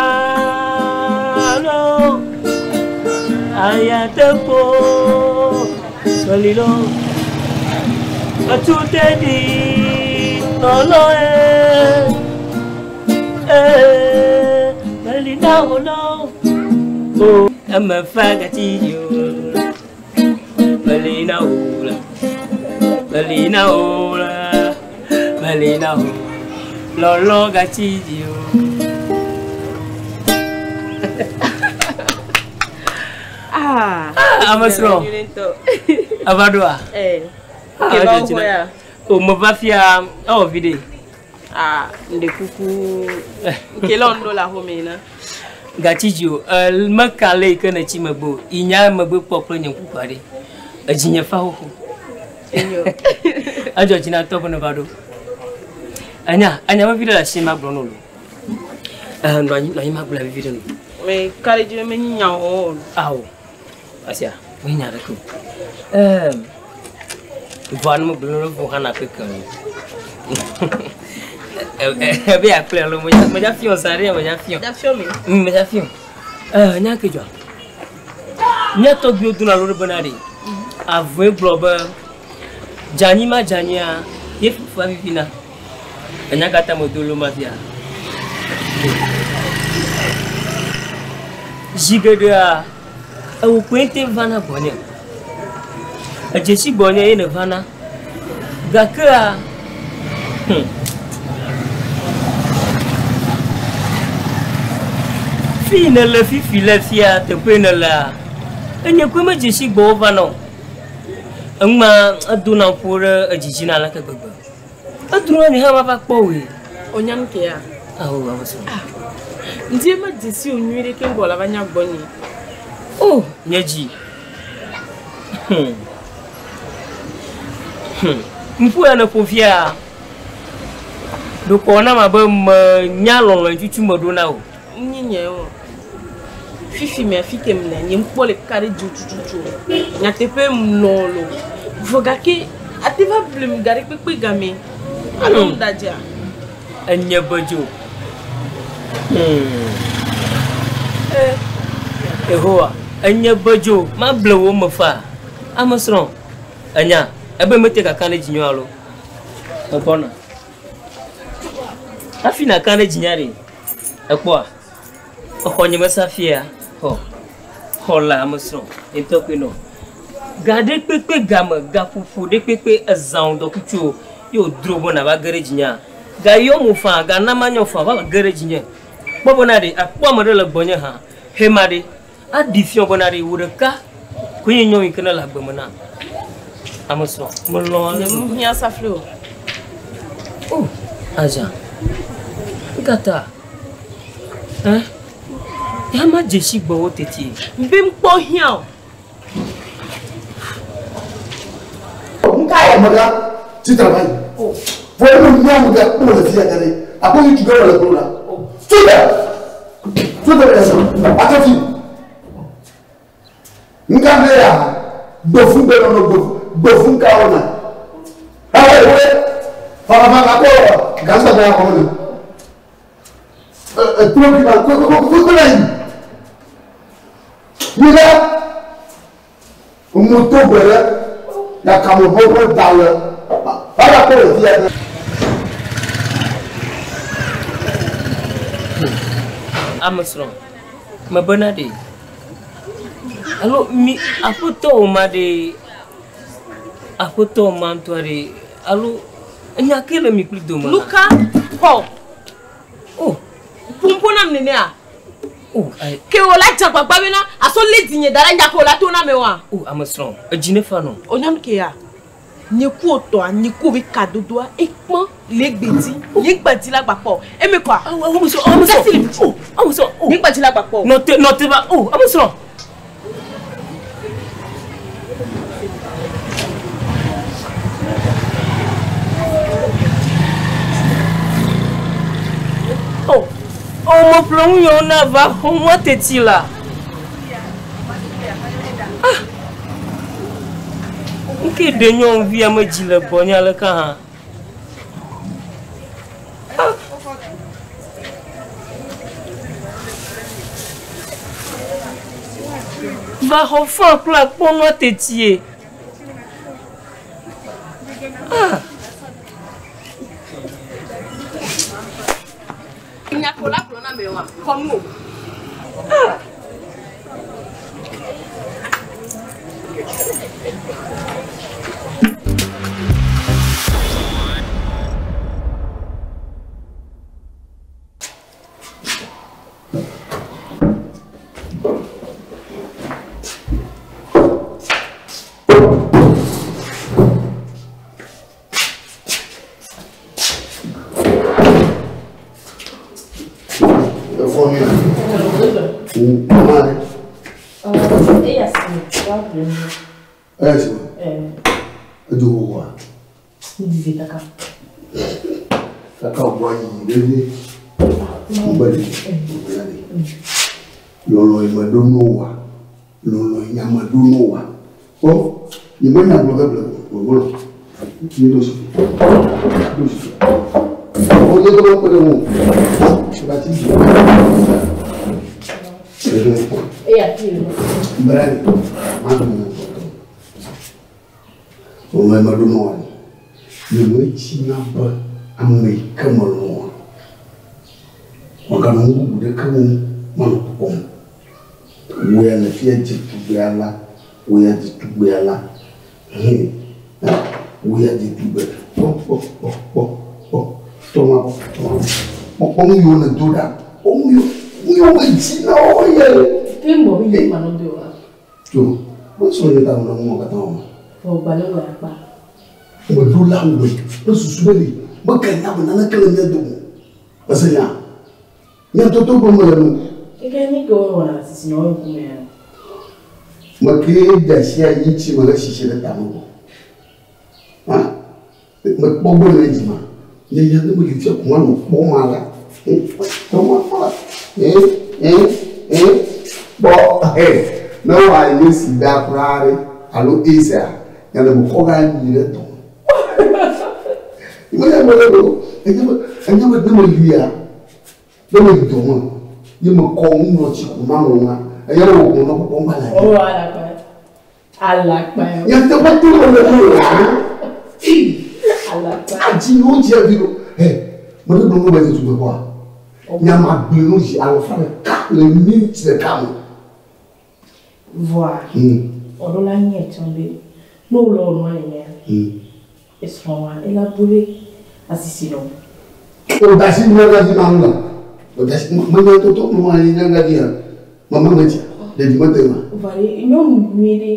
lo, aya te ƒo, malina wolo, etu te ɖi. Lolo e, e, Melina olo. O eme fa gatsi dzi o. Meli na wò la. Meli na wò la. Meli na wò. Lɔlɔ gatsi dzi o. Ah. Ah, ame srɔ̃. Eva ɖoa? Eh. Ah, Ke va edze wo ya. O meva fia ewɔ vi ɖe. Ah, nde kuku. Ke lɔ ndo la home na. Gatsi dzi o. Meka le yi ke ne tsi megbe o. Inya megbe kpɔ kple nye ŋku kpa ɖe. Edzi nye fa xoxo. Enyo. Edzɔ dzi na tɔ be ne va ɖo. Enya, enya vevi ɖe le asi ma gblɔ no lo. Nɔ anyi, nɔ anyi ma gblɔ vevi ɖe no. Me ka ɖe dzi be menyi nya o. Awo. Asia, menyi nya ɖeke o. Vɔa ne megblɔ no vɔ hã na keke o. Ebe ya kple alo medza fiɔ sa ɖe medza fiɔ. Da fiɔ mi. Medza fiɔ. Nya ke dzɔa. Mía tɔgbuiwo dona lo ɖe bena ɖe. Avɔe gblɔ be dzanyi ma dzanyia ye fufua vivina. Enya katã me do lo ma fia. Zi geɖea ewo koe te vana gbɔnye. Edzesi gbɔnye ye ne vana. Gakea Fi ne le fifi le fia teƒe ne lea, enye koe me dzesi gbɔwo vana o. Eŋma edona ƒo ɖe edzidzi na aleke gbegbe. Edro nye hã mava kpɔ woe. O nyam ke ya. Awo awo so. Ah. Ndi me dzesi o nyui ɖe ke ŋgɔ la va nya gbɔnye. Oh, nye dzi. Ŋku ya ne ƒo fia. Ɖokɔ na ma be me nya lɔlɔ tutu me ɖo na o. Nyi nye o. Fifi me afi ke me nye ŋkpɔ le ka ɖe dzi tututu. Nyateƒe mlɔ lo. Vɔ gake ate va blem ga ɖe kpekpe game. Alo ŋdadzea. Enye be dzo. Yehowa, enye be dzo. Ma ble wo me fa. Ame srɔ̃. Enya, ebe mete kaka ɖe dzinye alo. Megbɔna. Hafi naka ɖe dzinye ɖe. Ekpɔa? Exɔ nye mesa fia. Xɔ. Xɔ la ame srɔ̃. Ŋutɔ koe nɔ. Ga ɖe kpekpe game, gaƒoƒo ɖe kpekpe ezã ŋdɔkutsu o. Ye wòdro be nava ge ɖe dzinyea. Ga yɔ mo faa, ga na manyɔ faa, va ge ɖe dzinye. Kpɔ bena ɖe, akpɔ ame ɖe le gbɔnye hã. Hema ɖe, aɖi fiɔ bena ɖe, wò ɖeka koe nye nyɔnu yi ke ne le agbe me na. Ame srɔ̃, melɔ̃ ale Nye gbegbe. hiã safli o. Oh, Aza. Nkata. Ya ma dzesi gbɔwò teti. Mbe ŋkpɔ hiã o. Nka yɛ mega ti travail. Fo ne nya mega kpɔ le fia gane. Akpo yi tu gane le kpɔ la. Fida. Fida le so. Akati. Nka ne ya gbefu be no gbefu gbefu ka ona. Awo we. Fara fara ko gasa na ko ne. Trop ki ba ko ko ko ko la yi. Mira. Moto gbere ya kamo bo dale. Ala ko le fia. Ame srɔ̃, mebena ɖe. Alo mi aƒetɔ wo ma ɖe. Aƒetɔ wo ma ŋutɔ ɖe. Alo enya ke le mi kpli dome. Luka xɔ. Oh. Ƒoƒo nam nenea. Oh, ayi. Ke wo la dze agbagba bena asɔ le dinye da ɖe nya ke wo la to na me wa. Oh, ame srɔ̃, edzi ne fa nɔ. O nyɔnu ke ya. Nye ku wo tɔa, nye ku wo be kadodoa, ekpɔ le gbedzi, nye gbedzi la gbakpɔ. Eme kɔa? Awo, awo, ame srɔ̃, ame srɔ̃. Oh, ame srɔ̃, oh. Nye gbedzi la gbakpɔ. Nɔte, nɔte va, oh, ame srɔ̃. Oh, oh, meƒle nu yawo na va xɔ nua teti la. Ah! Nke ɖe nyɔnuvi ame dzi le gbɔnye aleke hã. Ah! Va xɔ fã kple akpɔ nua tetie. Ah! Nya ko la gblɔ na me wa, xɔ nu o. Ah! Efɔ mi. Mama ɖe. Eya si me woaƒle nu. Eya si me. Edzo xoxoa. Nudivi kaka. Kaka wògbɔ yi vevie. Ŋgbe ɖe. Ŋgbe ɖe. Lɔlɔ yi me ɖo no wa. Lɔlɔ yi nya me ɖo no wa. Kpɔ nye me nya gblɔ ge ble o. Gbɔgbɔ. Mi ɖo si. Ɖo si. Wo nye dɔ kpe ɖe ŋu. Eba ti dzi. Eya fi le. Ŋgbe ɖe. Ma ɖo no. Lɔlɔ yi me ɖo no wa. Nye me dzi na be ame yi ke me lɔ̃a. Mèganɔ nu bubu ɖeke wɔm manɔ kpɔkpɔm. Wò ya le fia dze tugbea la, wò ya dze tugbea la. Hɛ, wò ya dze tugbe. Kpɔ, kpɔ, kpɔ, kpɔ, kpɔ. Tɔ ma kpɔ, tɔ ma kpɔ. Kpɔ, kpɔ nu yiwo nèdo ɖa. Kpɔ nu yiwo, nu yiwo medzi na wo ye. Ke ŋgɔ be nye manɔ do wa. Tso, mesrɔ̃ nye ta nɔ nu katã wɔm. Vɔ gbalẽ wɔ akpa. Meɖo la wɔe. Mesusu be ɖe mekanya be naneke le mía dome o. Ese nya? Mía toto gblɔm mele nu. Keke mi ke wɔna sisi na wo ŋkume ya. Meke de asi anyi ŋuti me le sisi ɖe tame o. Ha? Mekpɔ gbɔ le dzi ma. Nye ya ne meli fia ko manɔ kpɔ ma la. Kpɔ ma kpɔ la. Kpɔ he. Ne wɔ anyi si da kura ɖe alo esa. Ya le mekɔ ga nyi ɖe tɔ. Menya gblɔ ɖe o. Enye be enye be ne melia ne meyi dɔ me ye mekɔ nuŋlɔtsi ko manɔ nua eya wɔ gbɔnɔ kpɔkpɔ ŋgba le O alakpa. Alakpa. Nyateƒe to me le nu la. Alakpa. Adzi yiwo dzi vi ɖo. He meɖe gblɔ nu be dze tugbe kpɔa. Nyama gblẽ nu dzi alɔfa ɖeka le miniti ɖeka me. Vɔa. Ɔɖo la nye tsã be ne wòle wɔ nua nenea. Esrɔ̃a ela bu ɖe asisi nɔ. O dasi nyaga dzi ma ŋu la. O dasi menya toto nu anyi nyaga dzi ya. Mama me dzi ɖevi mete ma. Va ɖe nyɔnu nyui ɖe.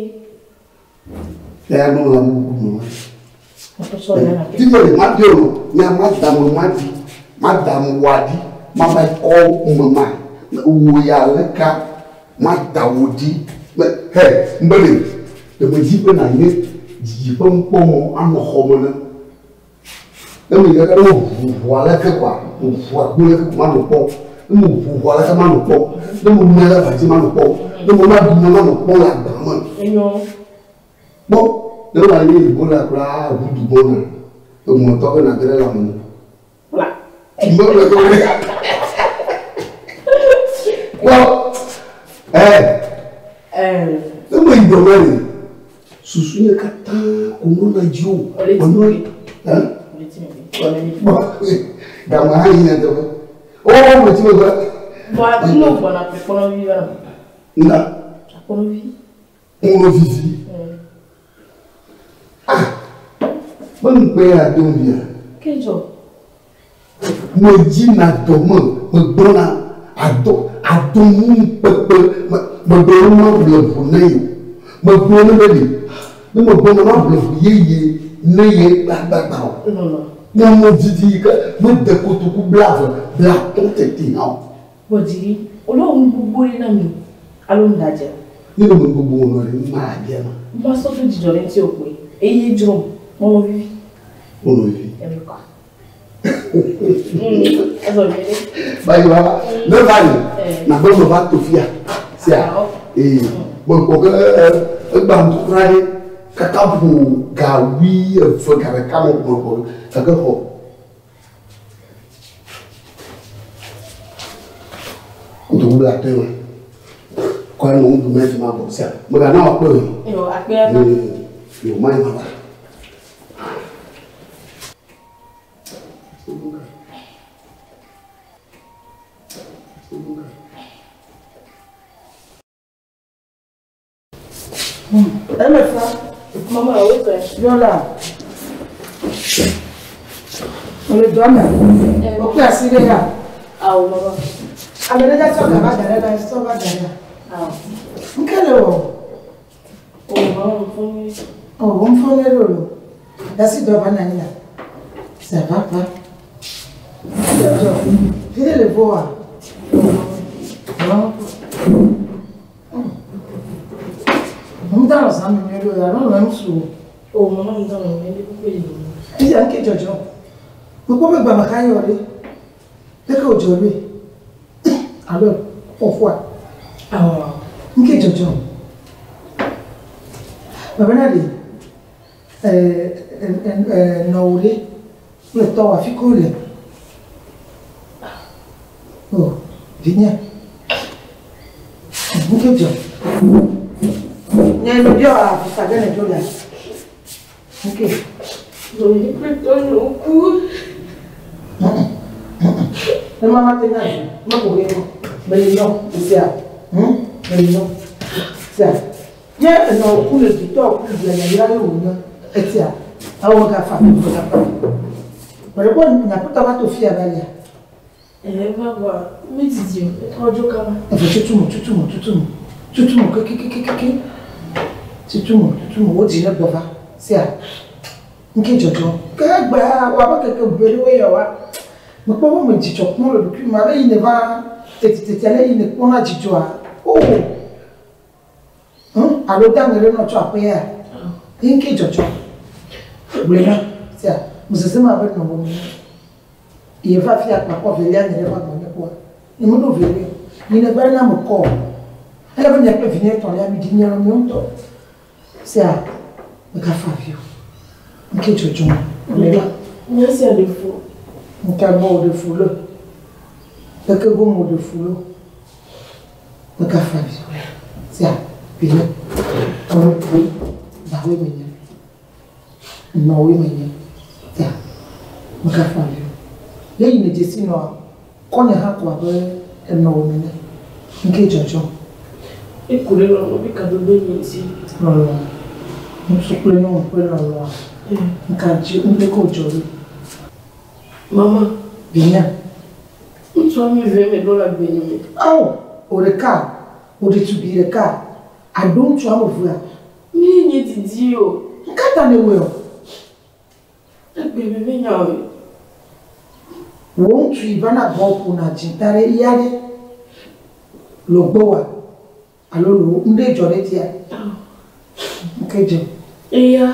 Eya nɔ la bubu mama. Mɔtɔsɔ le na ke. Titɛ le ma bi o nya ma da me ma di ma da me wa di ma va kɔ me ma wo ya le ka ma da wo di me he mbele le me dzi be na nye dzidzi ƒe nukpɔmɔ anɔ xɔ me ne. Ne me yi kaka ne ʋu ʋua leke kɔa ʋua gbo leke ko manɔ kpɔm. Ne me ʋu ʋua leke manɔ kpɔm. Ne me mia le ava dzi manɔ kpɔm. Ne me ma ɖu nu manɔ kpɔm le agba me. Enyo. Kpɔ ne wa nye yibo la kura ʋu du gbɔ na. Eŋɔtɔ be na ge ɖe lãme me. Kpla. Me le ke wo. Kpɔ ɛ. Ne me yi dɔ me le susu nye katã ko nɔna dzi o. Ole ti Menɔ me. ɛ. Ole ti me. Kpɔ ne mi. Kpɔ game hã yi nyateƒe. O me ti me gbe. Vɔa ne wògbɔna ƒle kpɔnɔvi va na. Nda. Akpɔnɔvi. Kpɔnɔvivi. Ah. Me ŋukpe ya dom via. Ke dzɔ. Me dzi na dɔ me me gblɔna adɔ adɔ nu kpekpe me me gblɔ ne ma ble ʋu ne yi o. Me gblɔ ne be ɖe ne me gblɔ ne ma ble ʋu yeye ne ye gbagbagba o. Nɔnɔ. Kpɔnɔ vivi yi ke me de kotoku blaeve blatɔ̃ tete hã o. Vɔ dziri wòle wɔ nu gbogbo ɖe na mi alo ŋdadze. Ne me nu gbogbo wɔ nɔ ɖe ma la bia ma. Ma sɔ do dzidzɔ ɖe ŋuti o koe. Eye dzrom kpɔnɔ vivi. Kpɔnɔ vivi. Eme kɔ. Ezɔ nyuie ɖe. Bayi va ne va yi na be me va to fia sia ee me kpɔ ke egba ŋutukura ɖe kaka ƒo ga wui eve ga ɖeka me me kpɔ gake xɔ. Kotoku bla atɔ̃ ma kɔ anɔ nu ɖum efi ma gbɔ sia megana wòakpɔe o. Yo akpe ava. Yo ma yi ma va. Eme fa. Mama, wo fɛ. Viola. O le dɔ me. O kpe asi ɖe ya. Awɔ mama. Ame ɖe dza tsɔ gaba da ɖe la, sɔ va da ɖe. Awɔ. Nke le wɔ? O mama, mo fɔ mi. Oh, on fɔ ne lolo. Dasi dɔ va na anyi la. Ça va pas. Fi ɖe le voa? Non. Ŋu da lɔ zã mi nyuie ɖo ya, lɔlɔ ŋu su o. O mama, mo da lɔ mi ɖe kpekpe yi. Fifia ŋke dzɔdzɔ. Mekpɔ be gbame ka yɔ ɖe. Leke wòdzɔ ɖoe? Alo xɔxɔa? Awɔ. Ŋke dzɔdzɔ. Baba na ɖe nɔwò ɖe kple tɔwò afi ke wole. O, vinye. Ŋke dzɔ. Nye me biɔ afi ge ne dzo lea. Ŋke. Nɔnyi kple tɔnye ku. Ne mama te nya zu, me ko he no. Me yi nɔ, sia. Me yi nɔ. Sia. Nye enɔ ku le dzi, tɔ ku le dzi, yayra ye wònye. Etia. Awo me gafa, me gafa. Me ɖe kpɔ nyakutɔ va to fia va yia. Ɛɛ va bɔ mi didi o, etrɔ dzo kaba. Efe tutu mo, tutu mo, tutu mo. Tutu mo kekekekeke. Tutu mo, tutu mo, wodzi ne gbɔ va. Sia. Nke dzɔdzɔ. Ke egbea wɔ abe keke be ɖe woyɔ wa. Mekpɔ be me dzidzɔ kpɔm le ɖokui me abe yi ne va tetiteti ale yi ne kpɔna dzidzɔa. O. Hm, alo da ŋe ɖe nɔ tso aƒe ya. Ye nke dzɔdzɔ. Gblɔe na. Sia. Mesese ma abe nɔwò nene. Ye va fia akpakɔ velia nye ɖe va gbɔnye kpɔa. Nye meɖo velia. Yi ne gba na me kɔ. Ele be mia kple vinye etɔ̃lia mi ɖi mia nɔnɔewo ŋutɔ. Sia. Megafa avi o. Nke dzɔdzɔ. Gblɔe na. Nya sia ɖe fu. Nke gbɔ wò ɖe fu lo. Leke gome wò ɖe fu lo. Megafa avi o. Sia. Vinye. Dawoe menye. Nɔwoe menye. Sia. Megafa avi o. Le yi ne dzesi nɔa, kɔnye hã ko abe enɔwò nene. Nke dzɔdzɔ. Eku ɖe lɔlɔ be kadodo nye ŋuti. Lɔlɔ. Ŋutsu kple nyɔnu ƒe lɔlɔa. Nka dzi ŋɖeke wòdzɔ ɖo. Mama, Vinye. ŋutsu ame eve me ɖo le agbe nye me. Awo, wò ɖeka, wò ɖetugbi ɖeka, aɖo ŋutsu ame evea. Mi nye didi o. Nka ta ne wɔe o? Egbe me me nya o. Wò ŋutsu yi va na gbɔ ƒona dzi ta ɖe ya ɖe. Le gbɔwòa? Alo le ŋɖe dzɔ ɖe dzia? Nke dzɔ. Eya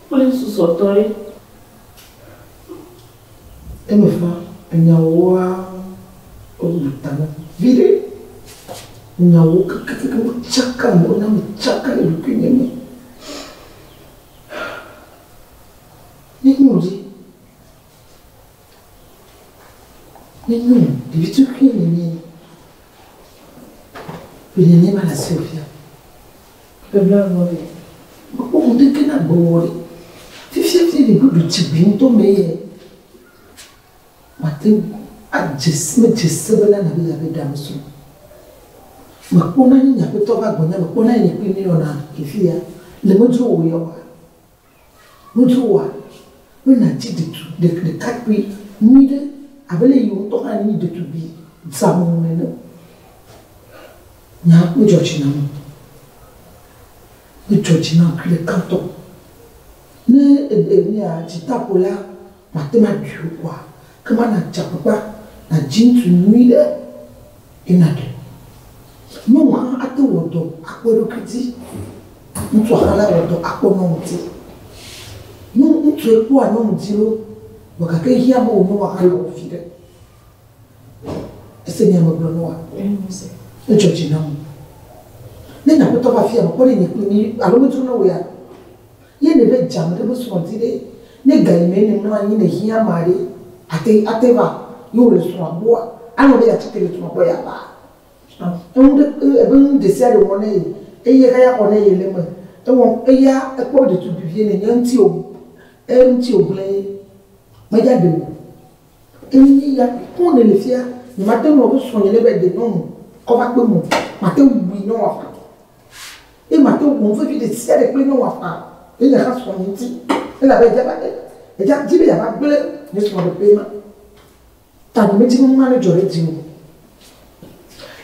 kple susɔtɔ ye. Eme fa enyawoa wobu ta na viɖe. Nyawo kekekeke motsaka me wona metsaka le ɖokuinye me. Nenyo ɖi. Nenyo ɖevi tukui nenye. Ƒe nene ma le asiwò fia. Ƒe blaeve ve. Mekpɔ ŋɖeke na gbɔwɔ ɖe. Fifia fi ɖe ɖoɖo tsigbi ŋutɔ me ye. Mate ŋu adze si medze se bena nabe yeabe ɖe ame srɔ̃. Mekpɔna nye nyaƒetɔ va gbɔnye, mekpɔna nye kple mi yɔna le fi ya. Le medzro wò ya oa? Medzro wòa? Be nàdzi ɖetu ɖekakpui nyui ɖe abe le yi wò ŋutɔ hã nyi ɖetugbi dzeameŋu nene. Nya medzɔ dzi nam o. Medzɔ dzi nam kui ɖeka ŋutɔ. Ne enia dzitaƒo la, mate ŋu aɖui o koa, ke ma nadze agbagba nàdzi ŋutsu nyui ɖe ye nàɖe. Nyɔnu hã ate wɔ dɔ akpɔ eɖokui dzi. Ŋutsua hã la wɔ dɔ akpɔ nyɔnu dzi. Nyɔnu ŋutsue kpɔa nyɔnu dzi lo, vɔ gake ehiã be wò nyɔnua hã nawɔ vi ɖe. Ese nya megblɔ na woa? Edzɔ dzi nam. Ne nyaƒetɔ va fia mekpɔ ɖe nye kple mi alo medzro na wò ya. Ye ne be dzame ɖe be srɔ̃ di ɖe, ne ga yi me ne mlɔ anyi ne hiã ame aɖe, ate ate va ye wòle srɔ̃a gbɔa, anɔ be yeatsi tre le srɔ̃a gbɔ ya va. Eŋu ɖe ebe nu ɖe sia ɖe wɔ ne ye, eye xaya xɔ ne ye le eme. Ewɔ eya ekpɔ be ɖetugbi vie ne nye ŋuti o, eŋuti o gblẽ ye. Medza ɖe o. Enyi ya kpɔ ne le fia, nye mate ŋu be srɔ̃nye ne be ɖe nyɔnu kɔ va kpe mo. Mate ŋu wui nyɔnua fa. Eye mate ŋu wɔ nu vevi ɖe sia ɖe kple nyɔnua faa le nye hã srɔ̃nye ŋuti elabe edze abe edze di be yeava gblẽ nye srɔ̃ɖeƒee ma. Ta nyemedi be nu ma nedzɔ ɖe dziwò o.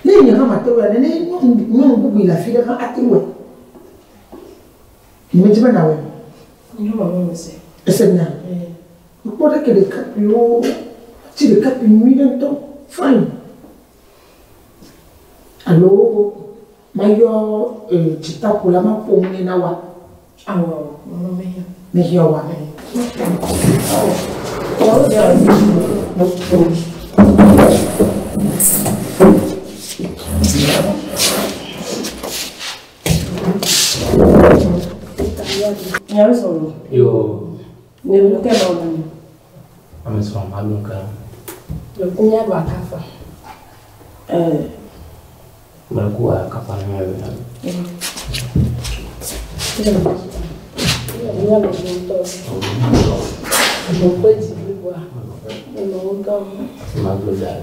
Ne nye hã mate ŋu wɔe nene nyɔnu nyɔnu bubu yi le afi ɖe hã ate ŋu wɔe. Nyemedi be nàwɔe o. Èse nya? Mekpɔ ɖe ke ɖekakpuiwo tsi ɖekakpui nyui ɖe ŋutɔ fine. Alo mayɔ dzitaƒola maƒo nu nɛ na woa? Awɔ awɔ, mama mehiã. Mehiã oa? Nyawo sɔrɔ. Yo. Ne nu ke na wo na. Ame srɔ̃ maɖu nu ke. Míaɖu akafa. Mleku akafa ne míaɖu. Míaɖu ŋutɔ. Ƒe dzi bliboa. Menɔ ŋutɔ.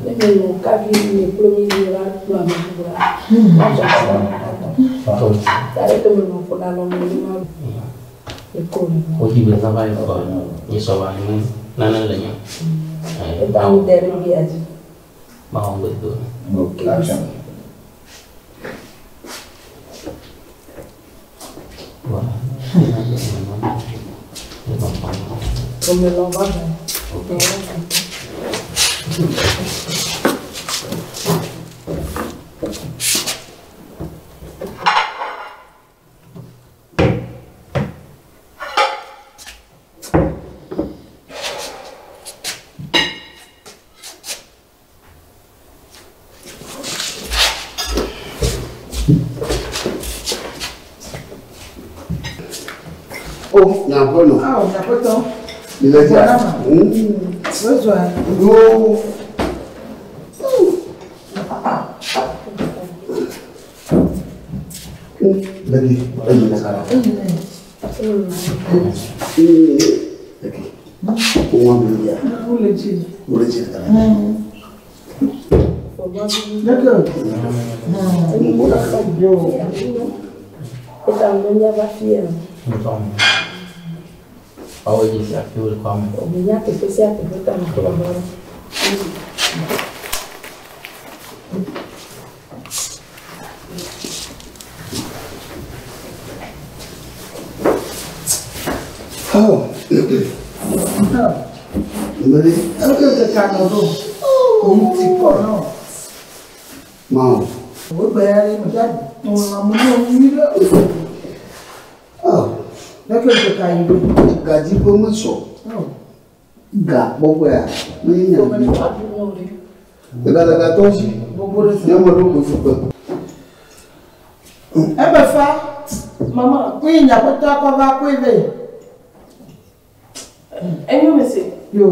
Ne menɔ kavi me kple mi yi la ɖu ame bubu la. Matsɔ asi na ɖeka tɔ. Ta ɖe ke menɔ ƒona nɔ me ne maɖu. Wodzi be zã va yi kɔ nye sɔ va nu nane le nye. Eta nu de ɖe bia dzi. Mawo ŋgbe do. Ok. Omelɔ va va. O, nyaƒenɔ. Ao, nyaƒetɔ. Le dzia. Wozɔa. Yo. Lagi, eyi le kara. Lagi. Wo mi ya. Wole dzi. Wole dzi le kara. Leke. Yo. Eta nu míava fia. Awo dzi sia fi wole kɔ ame. Mínya teƒe sia teƒe ta me kplɔ mɔ. Oh. Mbele. Eke keka nɔ ɖo. Ŋuti kɔ nɔ. Mawo. Wogbe ya ɖe me dza tɔn amu nɔ nyui ɖe. Oh. Leke keka yi ɖo. Gadzi ƒe mesɔ. Ga kpɔƒea. Menye nya vi. Ɖekaɖekatɔ si. Gbogbo ɖe Nye ame ɖo koe fukpe. Ebe fa. Mama. Kuyi nyaƒetɔ akɔ va koe vɛ. Enyo me se. Yo.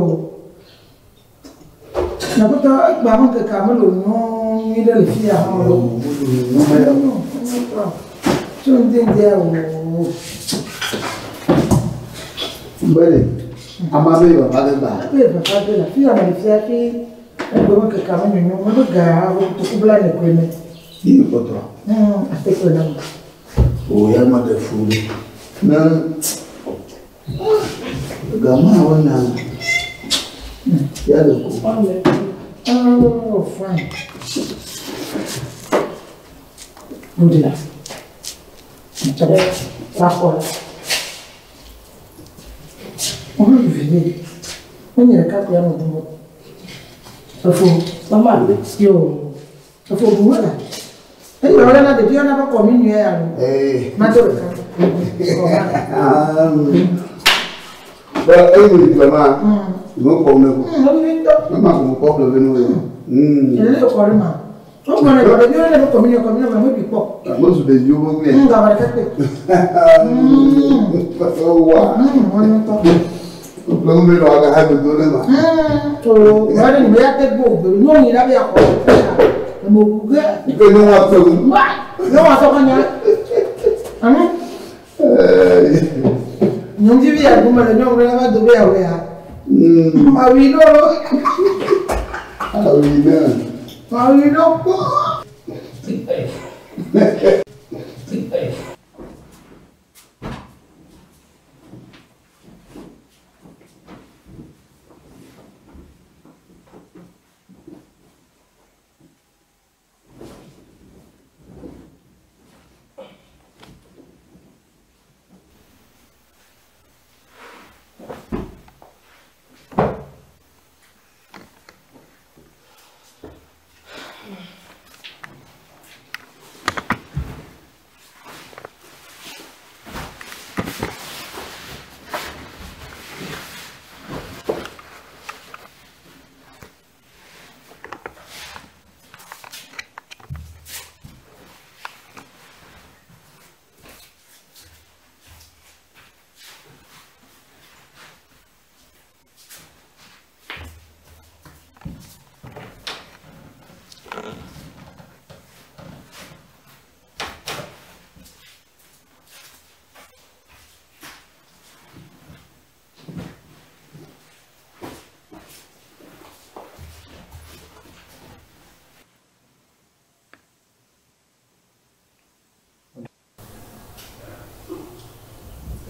Nyaƒetɔ egba me keka mele nyɔ nyui ɖe le fia hã o. Tso ŋdɛŋdɛa o. Mbele. Ama be vava ge gba. Ebe vava ge le fia me le fia fi egbe me keka me nyonyo me be ga kotoku bla ne koe me. Yi kpɔtɔ. Ate koe na me. O ya ma ɖe fu ɖe. Ne gama wɔna ya ɖe ko. Oh, fine. Bude. Bakɔ. Wo vivi. Ne nye ɖeka koe anɔ ɖum o. Efo. Mama. Yo. Efo ɖu wala. Eye wòle na ɖeviwo na be kɔ mi nyuie ya lo. Ee. Mado ɖeka. Bɛ eyi mi gblɔ ma. Me kpɔ ne ko. Wo nyui ŋutɔ. Ne ma ko me kpɔ ƒle be ne wo ye. Ele le kɔ ɖe ma. Wo gblɔ ne ɖeviwo ne be kɔ mi nyuie kɔ mi nyuie me bi kpɔ. Me zu ɖeviwo be ŋue. Gawɔ ɖeka kpe. Wa. Wo nyui ŋutɔ. Ƒle ŋu be nɔ aga ha dodo ne ma. To wòle ne be ya te gbɔ gbe nyɔnu yi la be yaxɔ. Ame wu ge. Ke nyɔnua te ŋu. Nyɔnua tɔ nya. Nyɔnuvi ya gome le nyɔnu ɖe va do be yawoe ya. Awi ɖo. Awi ne. Awi ɖo kpɔ.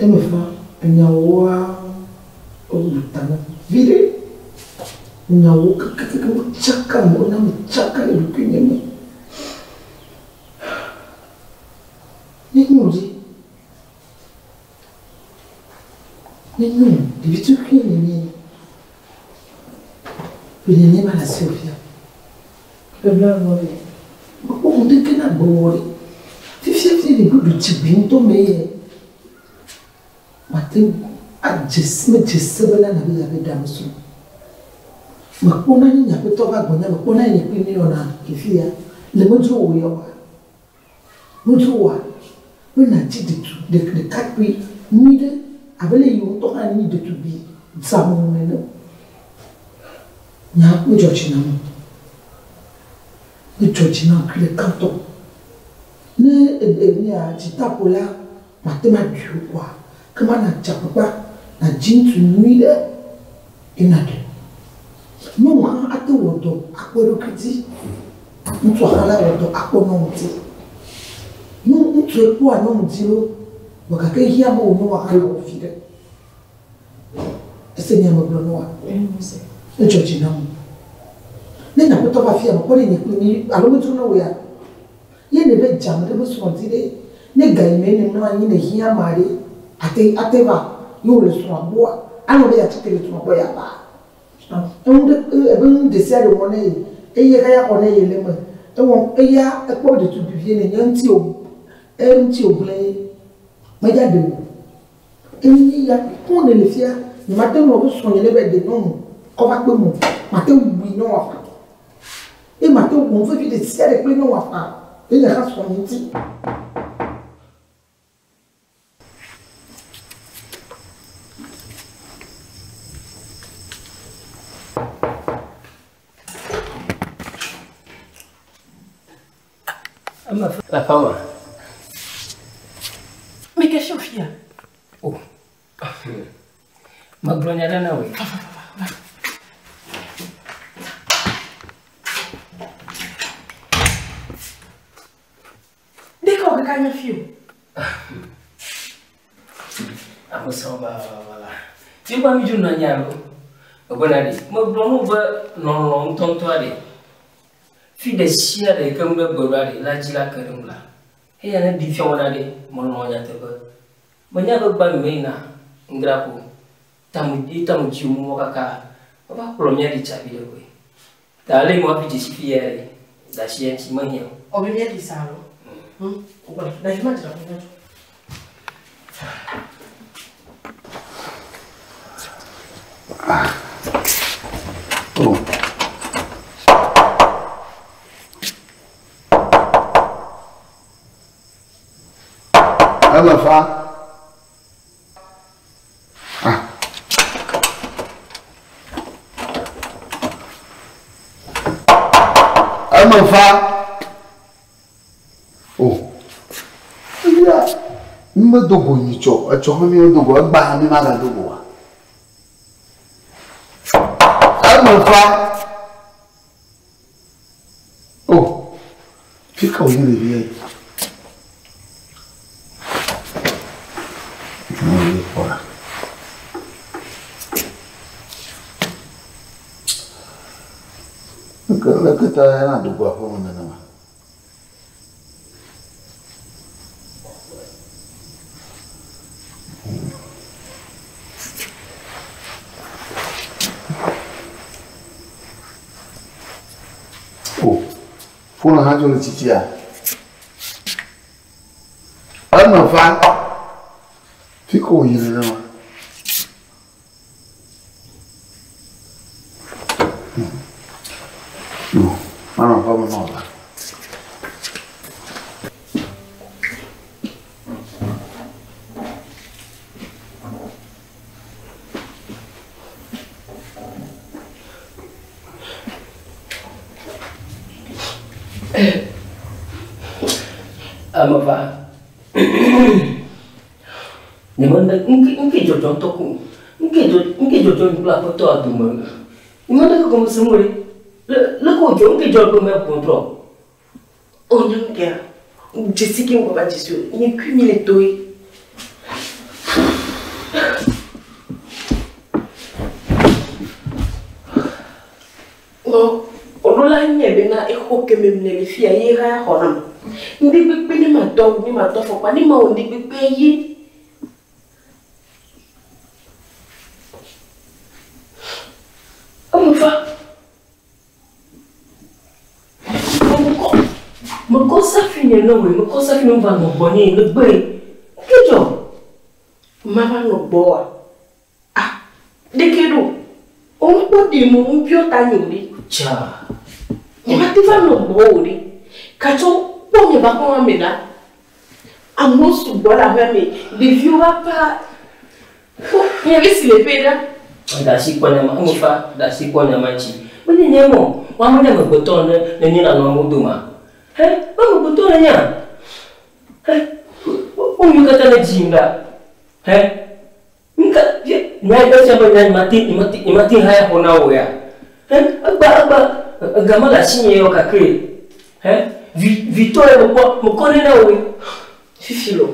Eme fa enyawoa wobu ta na viɖe. Nyawo kekeake wotsaka me wona metsaka le ɖokuinye me. Nenyo ɖe. Nenyo ɖevi tukui nenye. Ƒe nene ma le asiwò fia. Ƒe blaeve vɛ. Mekpɔ ŋu ɖeke na gbɔwɔ ɖe. Fifia fi ɖe ɖoɖo tsi gbi ŋutɔ me ye. Mate ŋu adze si medze se bena nabe yeabe ɖe ame srɔ̃. Mekpɔna nye nye aƒetɔ va gbɔnye mekpɔna nye kpli mi yɔna le fi ya le medzro wò ya oa. Medzro wòa be nàdzi ɖetu ɖekakpui nyui ɖe abe le yi wò ŋutɔ hã nyi ɖetugbi dzeameŋu ene. Nya medzɔ dzi nam o. Medzɔ dzi nam kui ɖeka ŋutɔ. Ne enya dzitaƒo la mate ŋu aɖui o koa ke mana dze agbagba nàdzi ŋutsu nyui ɖe ye nàɖe. Nyɔnu hã ate wɔ dɔ akpɔ eɖokui dzi. Ŋutsua hã la wɔ dɔ akpɔ nyɔnu dzi. Nyɔnu ŋutsue kpɔa nyɔnu dzi lo vɔ gake ehiã be wò nyɔnua hã nawɔ vi ɖe. Ese nya megblɔ na woa? Edzɔ dzi nam. Ne nye aƒetɔ va fia mekpɔ ɖe nye kpli mi alo medzro na wò ya. Ye ne be dze ame ɖe be srɔ̃ dzi ɖe ne ga yi me ne mlɔ anyi ne hiã ame aɖe ate ate va ye wòle srɔ̃a gbɔa anɔ be yeatsi tre le srɔ̃a gbɔ yeava. Eŋu ɖe ebe nu ɖe sia ɖe wɔ ne ye eye eya xɔ ne ye le eme. Ewɔ eya ekpɔ be ɖetugbi vie ne nye ŋuti o eŋuti wògblẽ ye medza ɖe o. Enye ya ko ne le fia nye mate ŋu be srɔ̃nye ne be ɖe nyɔnu kɔ va kpe mo mate ŋu wui nyɔnua fa. Ye mate ŋu wɔ nu vevi ɖe sia ɖe kple nyɔnua fa ye nye hã srɔ̃nye ŋuti. Ama la fama. Mais qu'est-ce que fia? Oh. Magblɔ nya ɖe na wòe. Ɖeka wò kaka nye fi o. Ame srɔ̃ va va la. Ti gba mi dzo nɔ anyi alo. Egbɔna ɖe. Megblɔ nu be lɔlɔ ŋutɔŋutɔ ɖe. Fi ɖe sia ɖe ke ŋu ɖe gbe ɖoa ɖe la dzi la ke ɖe ŋu la. Eya ne ɖi fia wɔna ɖe melɔ̃ nyateƒe. Menya be gba mi meyina ŋdra ko. Tamu tamu dzi mu kaka. Wova kplɔ mía ɖi tsa vi ɖe koe. Ta ale mo afi dzesi fi ya ɖe. Da si ya ŋuti mehiã o. Ɔbe mía ɖi sa alo? Ogbɔna. Da fi ma dzra ko míadzo. Oh. Eme fa. Ah. Eme fa. Oh. Eya, mi medo go nyitsɔ, etsɔ hã mi medo go, egba hã mi magado go oa. Eme fa. Oh. Fi ka wònye ɖevia yi? Ne kpɔ ɖa. Leke leke ta yana do go aƒeme nenema? Oh, fone hã dzo le tsitsia? Eme fa. Fi ka wòyi nenema? No, manɔ aƒeme na wòva. Ame va. Nye me ŋke ŋke dzɔdzɔ ŋutɔ ko. Ŋke dzɔ ŋke dzɔdzɔ kple aƒetɔ dome. Nye me ɖeke gɔme sem o ɖe. Le le ko dzɔ ŋke dzɔ be me ʋɔtrɔ. O nye ŋkea. Dzesi ke ŋgɔ va dzesi o. Nye kui mi le toe. ke me mle le fia ye ha xɔ nam. Ŋdi kpekpe ne ma dɔ awu ne ma dɔ afɔkpa ne ma wɔ ŋdi kpekpe ye. Eme va. Mekɔ mekɔ safi nye ne wòe mekɔ safi ne va nɔ gbɔ nye ne gbe. Ke dzɔ. Ma va nɔ gbɔ wa. Ah, ɖeke ɖo. O ŋkpɔ ɖe mo ŋu biɔ ta nye o ɖe. Tsa. Nye ma te va nɔ gbɔ o ɖe. Katsɔ kpɔ nye va xɔ ame la. Amewo sugbɔ le aƒea me. Ɖeviwo va pa. Kpɔ nye vi si le ƒe ɖa. Ɖasi kpɔ nyama, eme fa ɖasi kpɔ nyama ŋuti. Menye nye mɔ, woame nye amegbetɔ ne ne nye nanɔ amewo doma. He, wo amegbetɔ ne nyea. He, wo nu katã ne dzim ɖa. He, nuka, nya esia be nya nyemate nyemate nyemate haya xɔ na wò ya. He, egba egba ega mele asinye ya o gake. He, vi vitɔ ya mekpɔ mekɔ nɛ na wòe. Fifi lo.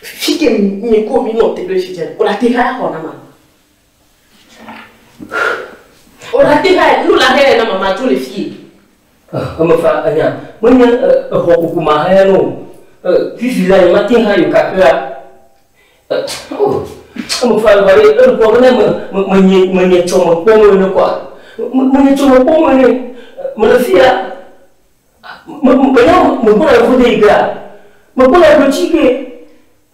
Fi ke nye ko mi nɔ te ɖo fi dze. O la te haya xɔ na ma. O la te haya nu la haya na ma ma dzo le fie. Eme fa enya menye exɔ kuku ma haya no. Fifi la nyemate haya o kakea. Eme fa va ɖe eɖo kpɔ bena me me menye menye tsɔ me kpɔm ene kɔa. Menye tsɔ me kpɔm ene. Mele fia. Me menya megbɔna yevu de yi gea. Megbɔna ablotsi ge.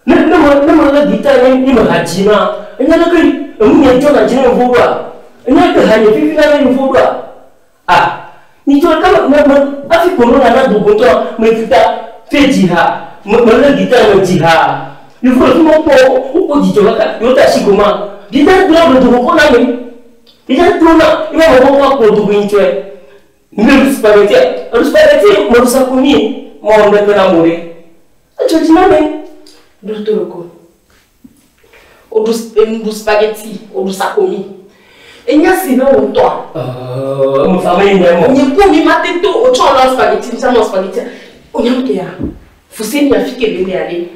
Ne ne me ne me lé gita nye nye me ha dzi ma. Enya leke enu nye dzɔna dzi ne yevu ɖoa. Enya leke ha nye vivi na ne yevu ɖoa. Ah, nyitsɔ ɖeka me me me hafi corona na do go ŋutɔ me gita fe dzi ha. Me me lé gita me dzi ha. Yevu le fi ma wokpɔ wokpɔ dzidzɔ kaka yewo de asi goma. Gita do ɖe do go kɔ na me. Gita do na ye ma me kɔ kɔ do go nyitsɔe. Mi ɖu spaghetti, eɖu spaghetti me ɖu sakomi mɔ ŋɖeke na mo ɖe. Edzɔ dzi na me. Ɖo to ɖoko. O ɖu ɖu spaghetti, o ɖu sakomi. Enya si ne wo ŋutɔa. Eme fa me nye mɔ. Nye ku mi ma te to o tsɔ lɔ spaghetti, mi nɔ spaghetti. O nya ke ya. Fuseni afi ke le lea ɖe.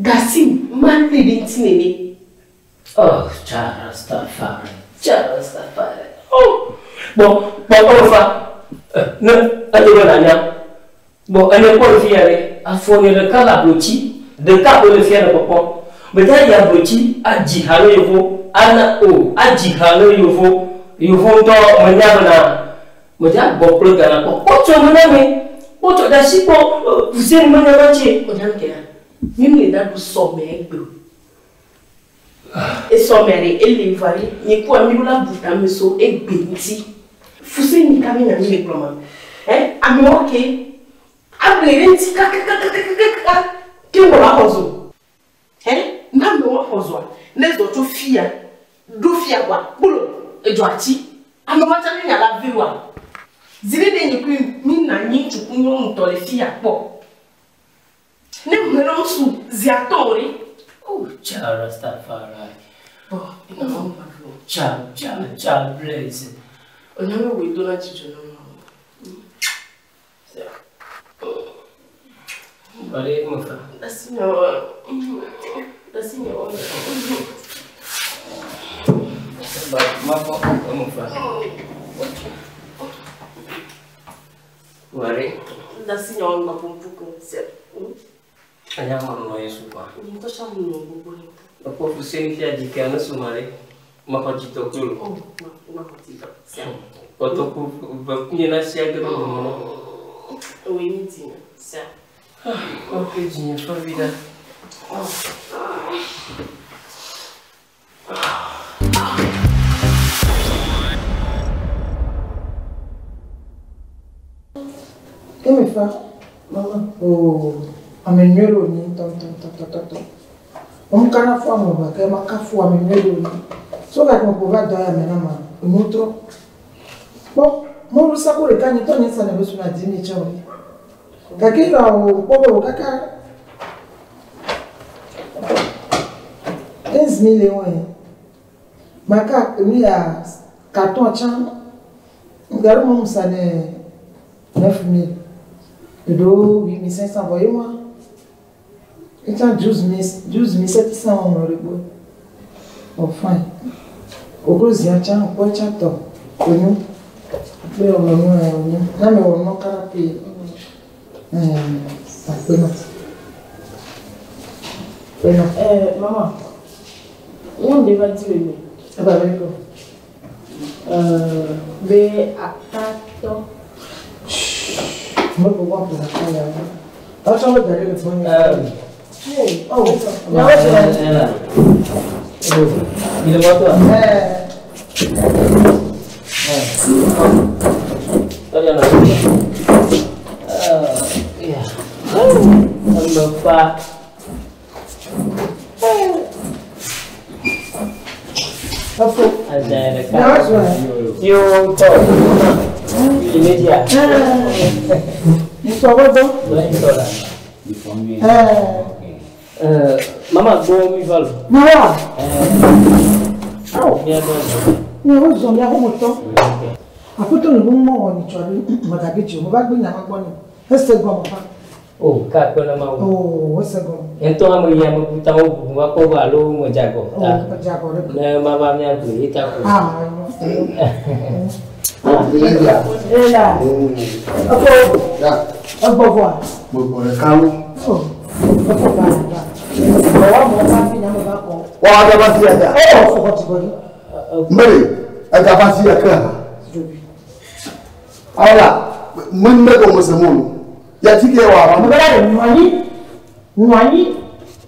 Gasi ma le ɖe ŋuti nene. Oh, Jah Rastafari, Jah Rastafari. Oh, bon, bon, eme fa. Ne ede be nanya. Bon, ene kpɔ le fi ya ɖe. Afɔ nye ɖeka le ablotsi, ɖeka ko le fia le kpɔkpɔm. Medza yi ablotsi adzi ha ne yevo, ana o, adzi ha ne yevo. Yevo ŋutɔ menya bena medza gbɔ kple gana kpɔ. Kpɔtsɔ me na me. Kpɔtsɔ ɖe asi kpɔ fuseni menya ma tse. O nya ke ya. Mi mi da ɖu sɔme egbe. Esɔme ɖe ele va ɖe. Nye kua mi ɖo la bu tame so egbe ŋuti. Fuseni ka mi nya mi le gblɔ ma. Hein? Amewo ke. Able ɖe ŋuti kakakakakaka. Ke wɔ la xɔ zo. Hein? Na amewo xɔ zoa. Ne zɔ tso fia. Ɖo fia kɔa. Kplo. Edzɔ ati. Amewo tsa mi nya la ve wa. Zi ɖe ɖe nye kui mi na nyi ŋutsu ku nyɔnu tɔ le fia kpɔ. Ne ŋue ɖe ŋutsu zi atɔ o ɖe. Oh, Jah Rastafari. Bon, ina ma ma vlo. Jah, Jah, Jah Blaze. Onya me wo do na dzidzɔ na ma. Bare eme fa. Dasi nya wa. Dasi nya wa. Ba ma fɔ eme fa. Bare. Dasi nya wa ma pompu ko. Se. Anya ma nɔ Yesu kwa. Ntɔ sa mu nɔ gbogbo ni. Ekpɔ fuseni fia dzi ke ne suma ɖe. Maxɔ dzidɔ kple o. Oh, ma ma xɔ dzidzɔ. Se. Kɔtɔku ve kunye na sia ge ɖe dome na. Oye mi di na. Se. Ok, dzinye ƒe vi ɖa. Eme fa, mama, oh, ame nyuie ɖe wònye ŋutɔŋutɔŋutɔŋutɔ. Womekana fu ame o gake makafu ame nyuie ɖe wònye. So gake meƒo va dɔ ya me na ma, enu trɔ. Kpɔ, mɔlu sako ɖeka nye tɔ nye sa ne be suna di mi tsɛ o. Gake ya o kpɔ be o kaka 15 000 wɔe. Maka enu ya carton tsã, gaɖo me sa ne 9 000. Eɖewo 8 500 vɔ ye ma. Etsã 12 000, 12 700 wɔŋlɔ ɖe gbɔ. Oh fine. Koklo zia tsã kpɔ tsã tɔ onyo. Be wɔ nu ya wònye. Ne mewɔ nua katã ƒe akpe na. Akpe na. Mama, ŋu va di be. Eva be ko. Be akatɔ. Me gbogbo aƒo ɖeka ya. Ɔtsɔ wo da ɖe le gbɔnye. Oh, nyawo sɔ. Il est mort toi. Tadi anak. Ya. Bapak. Afo. Ada dekat. Nyawo sɔ. Yo to. Ini dia. Ŋutɔ gbɔdɔ. Boleh tolak. Mama go mi valo. Nyawoa. Mi ada. Nyawo zɔ miawo mɔtɔ. Aƒetɔ le nu mɔ wɔ nyitsɔ ɖe mɔgabi dzi o. Mo va gbe nyama gbɔ nɛ. Ese gɔme fa. Oh, kak kau nama. Oh, ese gɔme. Yang tu ame yang membuta mau bunga kau balu menjago. Oh, dze agɔ ɖe. Ne mama mi aku kita aku. Ah, Ìlẹ́jà. ela. Efo. Egbɔvɔa. Mo gbọ́ rẹ̀ kálú. Oh, efo ba ba. Bɔwɔ mɔ va fi nyame va kɔ. Wọ́n wá dábàá sí ẹja. Oh, fɔkɔ ti bɔ di. Mbẹ́rẹ̀ ẹja bá sí ẹ̀kẹ́ ha. Jobi. Awla, mo ń bẹ́ẹ̀ mo sẹ́ mọ́ o. Yàtí kẹ́ wà á. Mo bɛ la de nɔ anyi, nɔ anyi.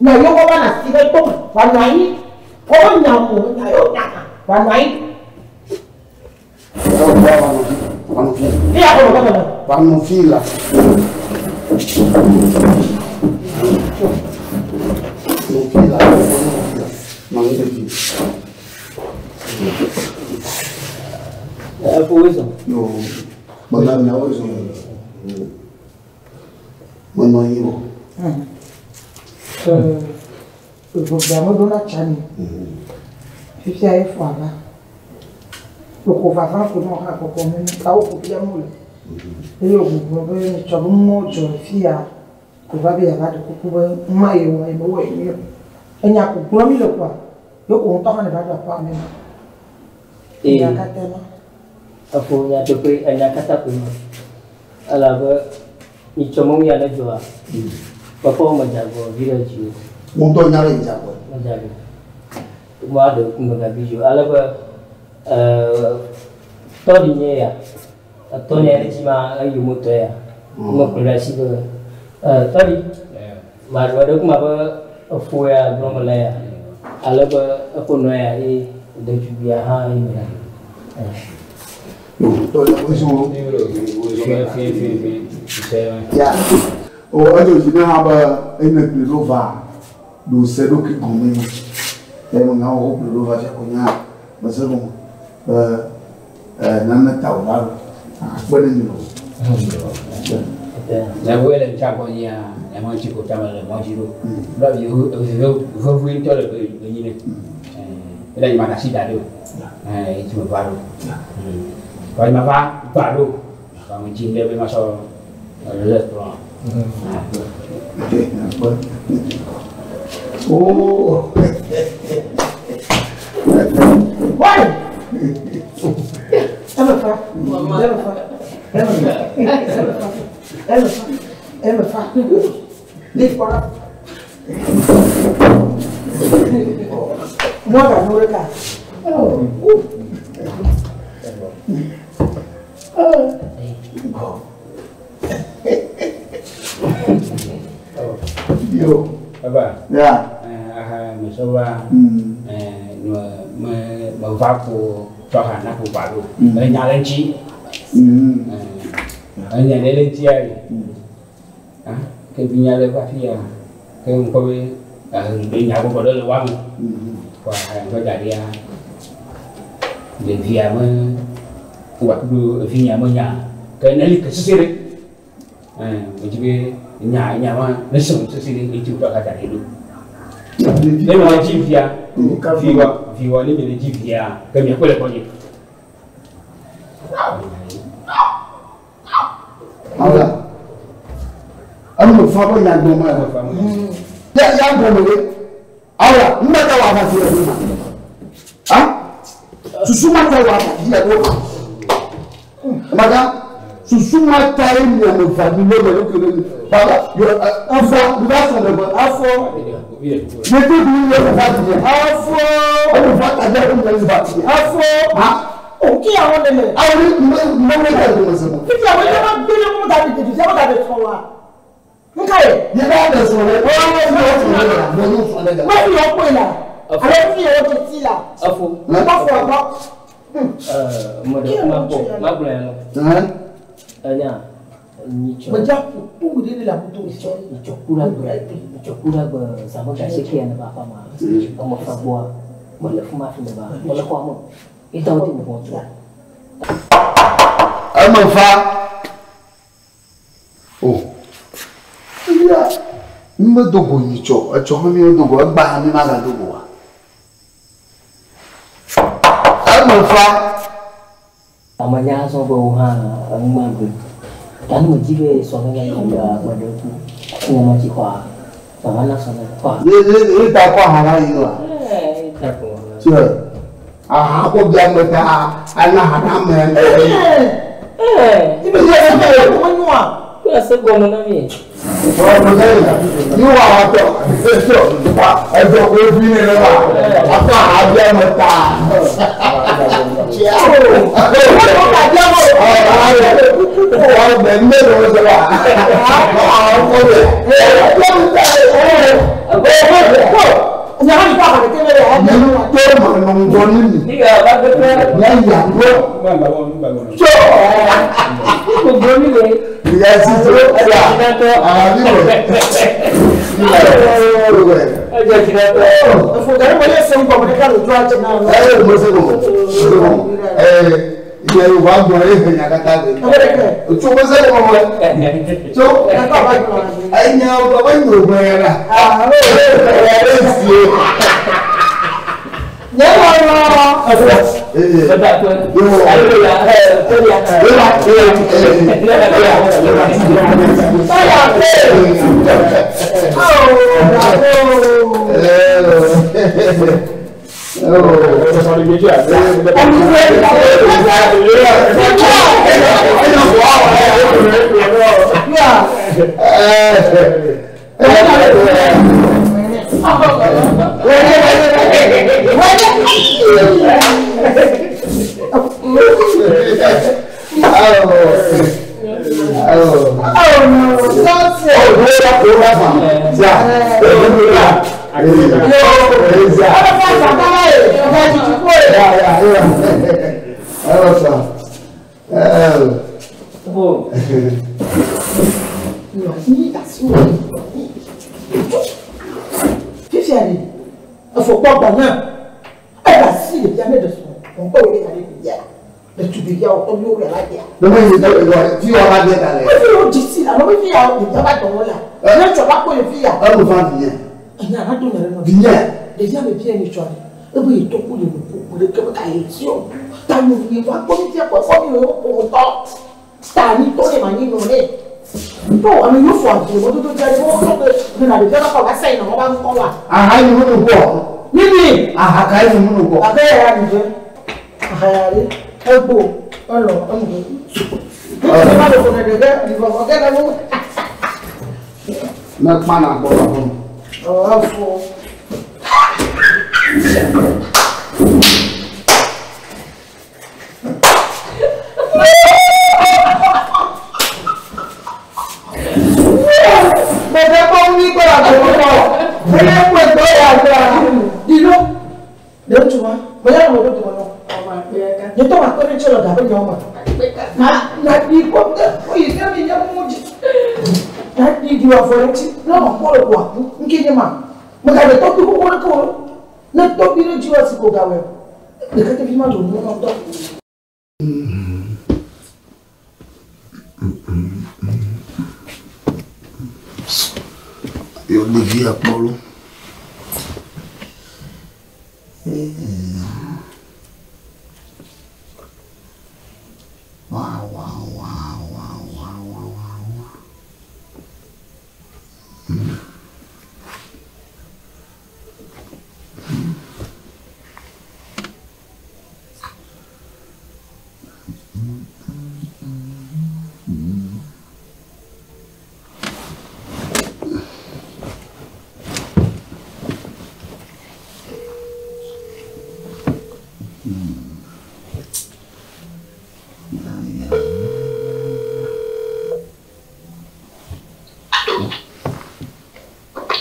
Na yɔ wɔ va na si ɖe to wa nɔ anyi. Wɔwɔ nya o, nya yɔ nya wa nɔ anyi. Eya kɔ lɔ kɔ lɔ. Wà fi la. Nù fi la. Nù fi la. Apa wisdom? Yo, mọ̀nà mi àwọn ìṣòro. Mọ̀nà yín wọ̀. Gbogbo àwọn dọ́là tsani. Fifia ye fɔ ava. Koko vava ko nɔ ha kɔkɔ mi kawo ko fia mu le. Eye wògblɔ be nyitsɔ be mɔ dzɔ fia ko va be yeava ɖe kuku be ma ye wɔ ye mewɔ ye nyuie o. Enya ko gblɔm mi le koa, ye ko ŋutɔ hã ne va ɖo aƒea me ma. Nya katã ma. Aku nyateƒe enya katã koe ma. Elabe nyitsɔ me ya ne dzɔa, kpɔkpɔ medze agɔ vi ɖe dzi o. Mo ń tọ́ nyara ìjà pọ̀. Medze agɔ. Mo aɖe ku megavi dzi o. Ale be tɔ ɖi nye ya, etɔ nye ɖe dzi ma eyi mo tɔ ya. Mekplɔe ɖe asi be tɔ ɖi, maɖe ɖe kuma be efo ya gblɔm mele ya. Ale be eƒe nɔ ya ye ɖetugbia hã ye me. Ya. O ẹjọ yìí náà bẹ ẹnna kpli ló va ló sẹ lókè gɔmɛ ma. Ẹ mo nya wò kpli ló va fia ko nya mẹsẹ gɔmɛ ẹ ẹ nane ta o la lò akpɛ ne mi lò. Na wo le tsa gbɔ nyia, ame tsi ko tame le mɔ dzi ɖo. Ɖo avi vevi ŋutɔ le enyi ne. Ele nyi ma da asi da ɖo. Etsi me va ɖo. Kɔ nyi ma va va ɖo. Kɔ ame dzi ɖe be ma sɔ le kplɔ. Oh. Why? Eme fa. Eme fa. Eme fa. Eme fa. Eme fa. Leave for us. Mɔ ga nu ɖeka. Yo. Baba. Ya. Aha, me sɔ va. Me me me va ko tɔ ha na ko va ɖo. Enya le ŋuti. Enya le le ŋutia yi. Ah, ke vi nya le va fi ya. Ke ŋkɔ be enya gbɔgbɔ ɖe le wa me. Kɔ aha ŋkɔ da ɖia. Ɖevia me wa kudo evi nya me nya. Ke ne li ke sese ɖe. Me dzi be nya nya ma ne se sese ɖe etsi wòtɔ ka da ɖi ɖo. Ne mi le dzi via, viwɔ viwɔ ne mi le dzi via, ke miakpɔe le gbɔnye. Awla. Anu me fa bɔ nya gbɔn ma. Ya ya gbɔn me le. Awla, n bɛ ka wa fa ti yɛ do ma. Ah? Susu ma ta wa fa ti yɛ do ma. Maga susu ma ta ye miame va mi le me ɖokui le mi. Baba yɔ afɔ mi va sɔn ɖe Afɔ. Mi to du yɔ fa di yɛ. Afɔ. Ɔmu fa ta jɛ ɔmu yɛ fa di yɛ. Afɔ. Ha. O kí àwọn lè. Awo ni mɛ mɛ mɛ ta dɔn sɛ mo. Fífi àwọn ẹgbẹ́ máa gbélé mú dàbí tètè tí wọ́n dàbí sọ wa. Nka yẹ. Yɛ b'a bɛ sɔrɔ dɛ. Ɔɔ yɛ sɔrɔ dɛ. Mɛ y'o sɔrɔ dɛ. Wọ́n fi yọ pé la. Àlọ́ fi yọ tètè la. Afo. Wọ́n fọ ọ̀gbọ́. Mɔdɔ kuma kɔ magblɔ ya nɔ. Ɛn. Enya nyitsɔ. Mọ̀já kú wùdí ni làmútó ìṣọ́. Nyitsɔ kura gbe nyitsɔ kura gbe zãme ga se ke ne ba fa ma. Ɔmɔ fa gbɔa mele fuma fi me ba mele xɔa me. Ita wo te bɔbɔ tua. Eme fa. O. Eya mi me do go nyitsɔ etsɔ hã mi me do go egba hã mi ma ga do go wa. Eme fa. Ame nya azɔ be wo hã enu ma gbe. Ta ne me di be sɔme nya yi ya me ɖe ku. Nye ma tsi xɔa mama na sɔme xɔa. Ye ye ye ta kɔ aha va yi wa. Ɛɛ ta ko. Tiɛ aha ko bi ame ta ana ha na ame. Ɛɛ. Ibi yẹ ẹ bẹ wọ́n yún wa. Kó ase gɔme na mi. Ni wa wa tɔ tɔ wa ɛdɔ ko fi ne ne wa akɔ aha bi ame ta. Tiɛ. Wọ́n kà jẹ́ wọ́n. Wa bɛ ne de o sɛ wa. Wa kɔ bɛ. Nyàrá mi kọ́ àbàdé kébé rẹ̀ ẹ̀ Ní tó ma nɔ ŋgɔ ní mi. Ni ka ba gbɛgbɛ. Ní yà gbɔ. Tso. Gbogbo mi le. Ìyá sísè ya. Àbí wẹ̀. Ìyá wẹ̀. Ɛjɛ tsi na tɔ. Ẹ̀fọ̀gàrí wọlé ẹsẹ̀ ń gbọ̀mọdé ká lójú àjẹ náà. Ẹ ẹ mo se ko mo se ko ẹ ìyá Yorùbá gbọ́ ẹ hẹn yakata de. Tso mo se ko mo tso Ẹ̀ka ọ̀bá jùlọ àjẹ. ẹ nyà bàbá Yorùbá yẹn la. Ẹ ẹ sie. Nyẹ́ wọ́n lọ. Bàtà tó. Ayi ya ɛ toliya. Báyà pé. Bo. Fífi àlè ẹ̀fọ̀pọ̀ gbà náà ẹ̀ bá sí lè bíi amẹ́dẹ̀ sọ̀rọ̀ ọ̀pọ̀ òwe lè bíi à lẹ́tù bíi à ọ̀tọ̀ ní òwe aláìyá. Wọ́n fi yóò di sí àná wọ́n fi yà lè bá dọ̀wọ́ la lẹ́tù ọ̀bá kó lè fi yà. Ẹ̀yin àràdùn yẹrẹ náà lèvi ame bíi ẹni tsɔ ebe yi tɔkpo le nuku mo ɖe kebe ka yi si o ta nu yi va kpɔ mi fia kpɔ fɔ mi o ko tɔ ta ni tɔ ne ma nyi nɔ ne to ame yóò fɔ adi mo dodo dza mo kɔ be ne na ɖevia kɔ va sɛyi na mo ba ŋkɔ wa. Mímí. Ake ya ni dze ahayari egbo elɔ enuge. Ŋutsu ma le ko ne ɖe ɖivɔvɔ ge ɖe mo. Ɔ efo. Bẹ̀rẹ̀ kọ́ wí kọ́ àgbẹ̀wò bẹ̀rẹ̀ kọ́ ẹ̀gbọ́ àgbà dìlú. Lè tu wa, bẹ̀rẹ̀ àwọn ọmọdé wọn lọ. Ní tó wà pé ní tsọ̀rọ̀ gàbé ni ọmọ. Na na di kọ́ ẹ oye fẹ́ mi nyɛ mú di. Na di di wà fọ ẹtí náà wà kọ́ ẹ̀kọ́ àkú nkéde ma. Mo kà lè tọ́bi kókó ní kó ne tọ́bi ní jí wá sí kó gàwé. Lè kẹ́tẹ́ fi má dùn ní wọn tọ́. Yóò ɖevi akpɔ lo. Wow, wow, wow, wow, wow, wow, wow.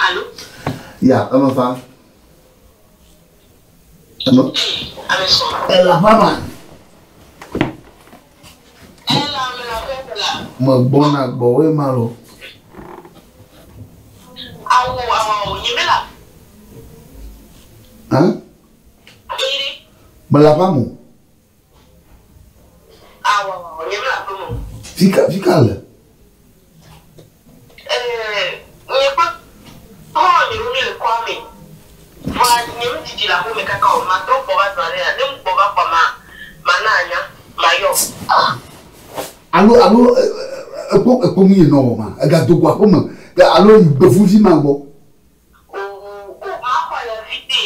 Allô? Ya, eme fa. Eme. Ame sɔn. Ele aƒea me. Ela ame le aƒea me la. Megbɔna gbɔwòe ma lo. Awo awo nye me la. Hã? Eyi. Mele aƒea me o. Awo awo nye me le aƒe me o. Fika fika le? Nye kple xɔlɔ̃ nye mi le kɔa me. Vɔa nye me didi le aƒeme kaka o. Matrɔ gbɔ va zã ɖe ya. Ne ŋgbɔ va kpɔa ma mana anya mayɔ. Alo alo ekpɔ ekpɔ nu yi nɔ wɔ ma. Egado go aƒeme alo yi gbevuvi ma gbɔ. O o maxɔ ya vi ɖe.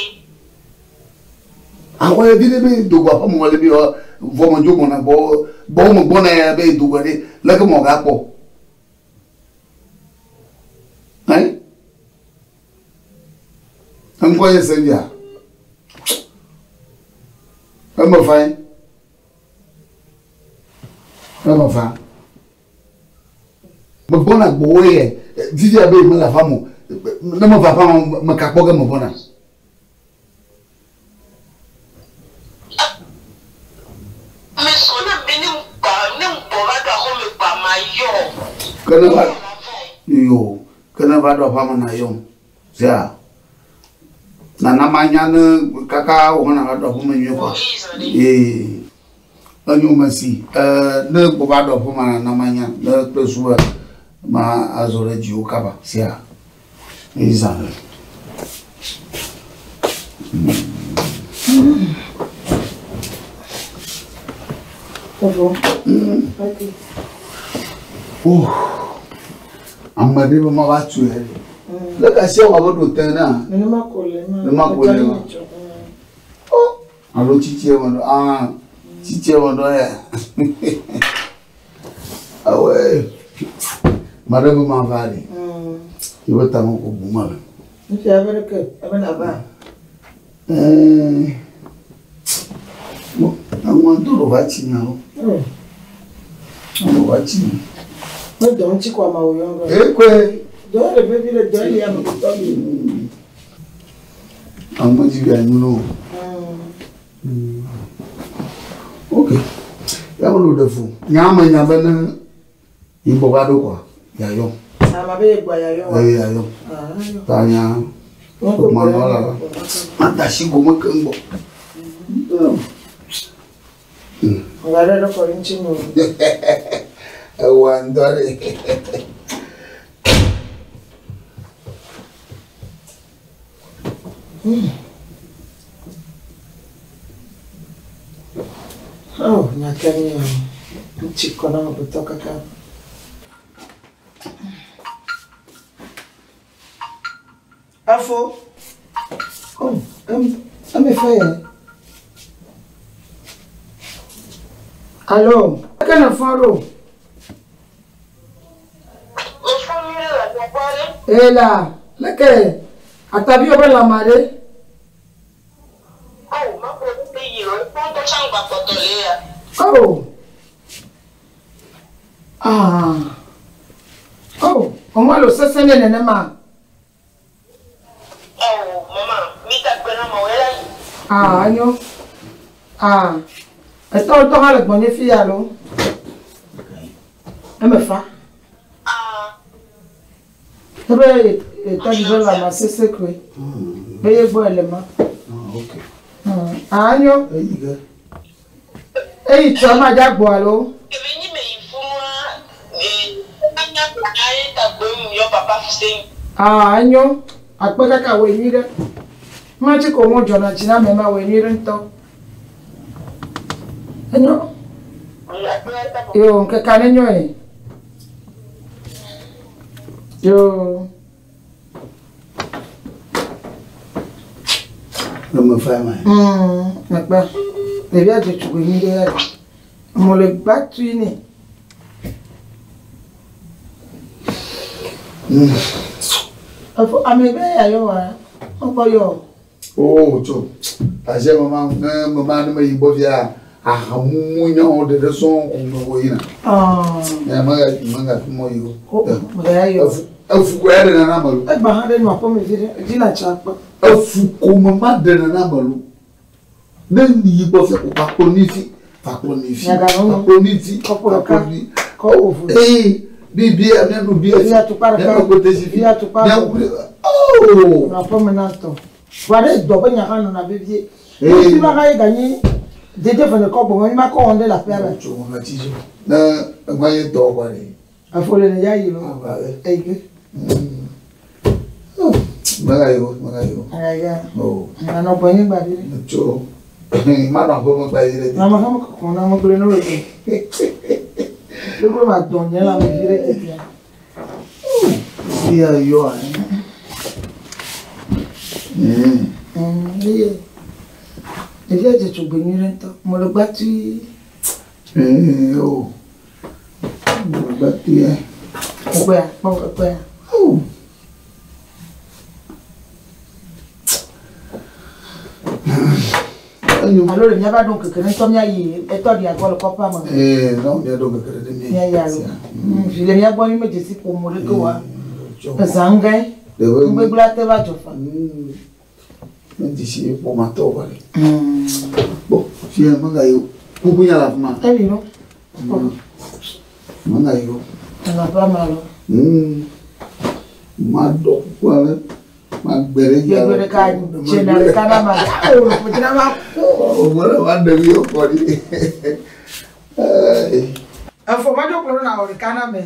Axɔ ya vi ɖe be do go aƒeme wɔ le bi vɔ me dzo gbɔna gbɔ gbɔ me gbɔna ya be do go ɖe leke mɔ gakpɔ. Hein? Ŋkɔ ye se via. Eme fa ye. Eme fa. Megbɔna gbɔwò ye fifia be mele aƒea me o. Ne meva aƒea me meka kpɔ ge megbɔna. Mesrɔ̃ ne be ne ŋgba ne ŋgbɔ va ɖo aƒeme kpa mayɔ. Ke ne va yo ke ne va ɖo aƒea me na yɔm. Sea. Nana manya ne kaka wò hã nava ɖo aƒeme nyuie kɔa. Ee. Enyo mesi. Ne gbɔ va ɖo aƒeme nana manya ne kple su be ma azɔ ɖe dziwò kaba. Sea. Eyi zã ɖe. Oh. Ame ɖe be mava tu ya ɖe. Le kasi wɔ abe ɖo te na. Nenema ko le ma. Nenema ko le ma. Oh. Alo tsitsi me ɖo. Ah. Tsitsi me ɖo ya. Awɛ. Ma ɖe be mava ɖe. Yebe tame ko bu me le. Ŋutsu abe ɖeke ebe nava. Ɛɛ. Eŋua do ɖo va tsi nyawo. Ɖo va tsi. Ne dɔ ŋuti kɔ ama wò yɔ ŋgɔ. Ekɔe. Dɔ le vevi ɖe dɔ li ame gbetɔ li. Ame dzi bi anyi no. Ok. Ya me ɖo ɖe fu. Nya me nya be ne yi gbɔ va ɖo kɔa ya yɔ. Ama be ye gbɔ ya yɔ wa. Eye ya yɔ. Ta nya. Ma nɔ la la. Ma da si gome keŋ gbɔ. Nga ɖe ɖe kɔ ɖe ŋuti nyo. Ewɔ ŋdɔ ɖe. Oh, nya ke nye o. Ŋuti kɔ na amegbetɔ kaka. Afo. Oh, eme fa yɛ. Allo. Eke ne fɔ ɖo? Mefɔ nyuie le gbɔgbɔ ɖe. Ela, leke ataviwo be lãme ɖe? Oh, makplɔ ɖo be yi lo. Ekpɔ ŋutɔ tsã ŋgba kpɔtɔ le ya. Oh. Ah. Oh, ɔmɔ lo sese ne nenema. Oh, mama, mi ta gbe na ma wo la yi. Ah, anyo. Ah. Etɔ ŋutɔ hã le gbɔnye fi ya lo. Eme fa. Ah. Ebe etɔ dzi be lãme sese koe. Be ye gbɔ ele ma. Ok. Ah, anyo. Eyi ge. Eyi tsɔ ma dza gbɔ alo? Kebe nyi me yi funua, anya aye ta gbe mu yɔ papa Fuseni. Ah, anyo. Akpe kaka wɔ nyui ɖe. Ma tsi ko ŋu dzɔna dzi na ame ma wɔ nyui ɖe ŋutɔ. Enyo. Yo, ŋkeke ne nyo ye. Yo. Eme fa ma. Mekpe. Ɖevia dze tugbe nyui ɖe ya ɖe. Mo le gba tui nɛ. Efo ame be ya yɔ wa. Mekpɔ yɔ. Oh, tso. Asia mama ne mama ne me yi gbɔ fia. Ahamumu nyawo ɖeɖe sɔŋ ko me wo yina. Nya mega mega fi mɔ yi o. Efu ko ya ɖe nana me lo. Egba hã ɖe nɔ aƒeme vi ɖe dzi na tsa kpɔ. Efu ko me ma ɖe nana me lo. Ne yi gbɔ fia ko va kplɔ mi fi, va kplɔ mi fi, va kplɔ mi fi, va kplɔ mi. Ee bi bi mia nu bi fi, mia nu kote si fi, mia nu. Oh. Nɔ aƒeme na tɔ. Vɔa ɖe dɔ be nya hã nɔna vevie. Ee. Fi ma hã ye ganyi dede fene kɔ gbɔmɔ mi ma kɔ wɔn ɖe le aƒea me. Tso wɔn ti dzi. Ne ema ye dɔ kɔ ɖe. Afɔ le ne ya yi lo. Eyi ke. Mega yi o, mega yi o. Aya. O. Anɔ gbɔ nye gba vi ɖe. Tso. Ma nɔ aƒeme gba vi ɖe. Na ma hã kɔkɔ na ma gblẽ ne wo le. Ɖekɔ ma dɔn nye la me vi ɖe tetea. Fia yɔ. Eye ɖevia dze tugbe nyuie ɖe ŋutɔ. Mele gba tui. Ee o. Mele gba tui. Ekpɔa, kpɔ ekpɔa. O. Alo le míava ɖo ŋkeke ɖe ŋutɔ míayi etɔ ɖia gbɔ le kɔƒea me. Ee, na míaɖo ŋkeke ɖe míayi. Míayi alo. Vi le mía gbɔ mi medze si ƒome ɖeke oa. Ezã ŋgɛ. Nugbegblẽ ate va dzɔ fa. Medze si ƒometɔ o ɖe. Bɔn fia megayi o. Kuku nya le afi ma. Eli no. Megayi o. Enɔ aƒea me alo. Maɖɔ kuku ale. Magbe ɖe dzi ale. Gbegbe ɖeka dzena ɖeka na ma. O ƒodzina ma ku. O mele ma ɖevi wo kɔ ɖi. Efɔ ma dzo kplɔ ɖo na wɔ ɖeka na me.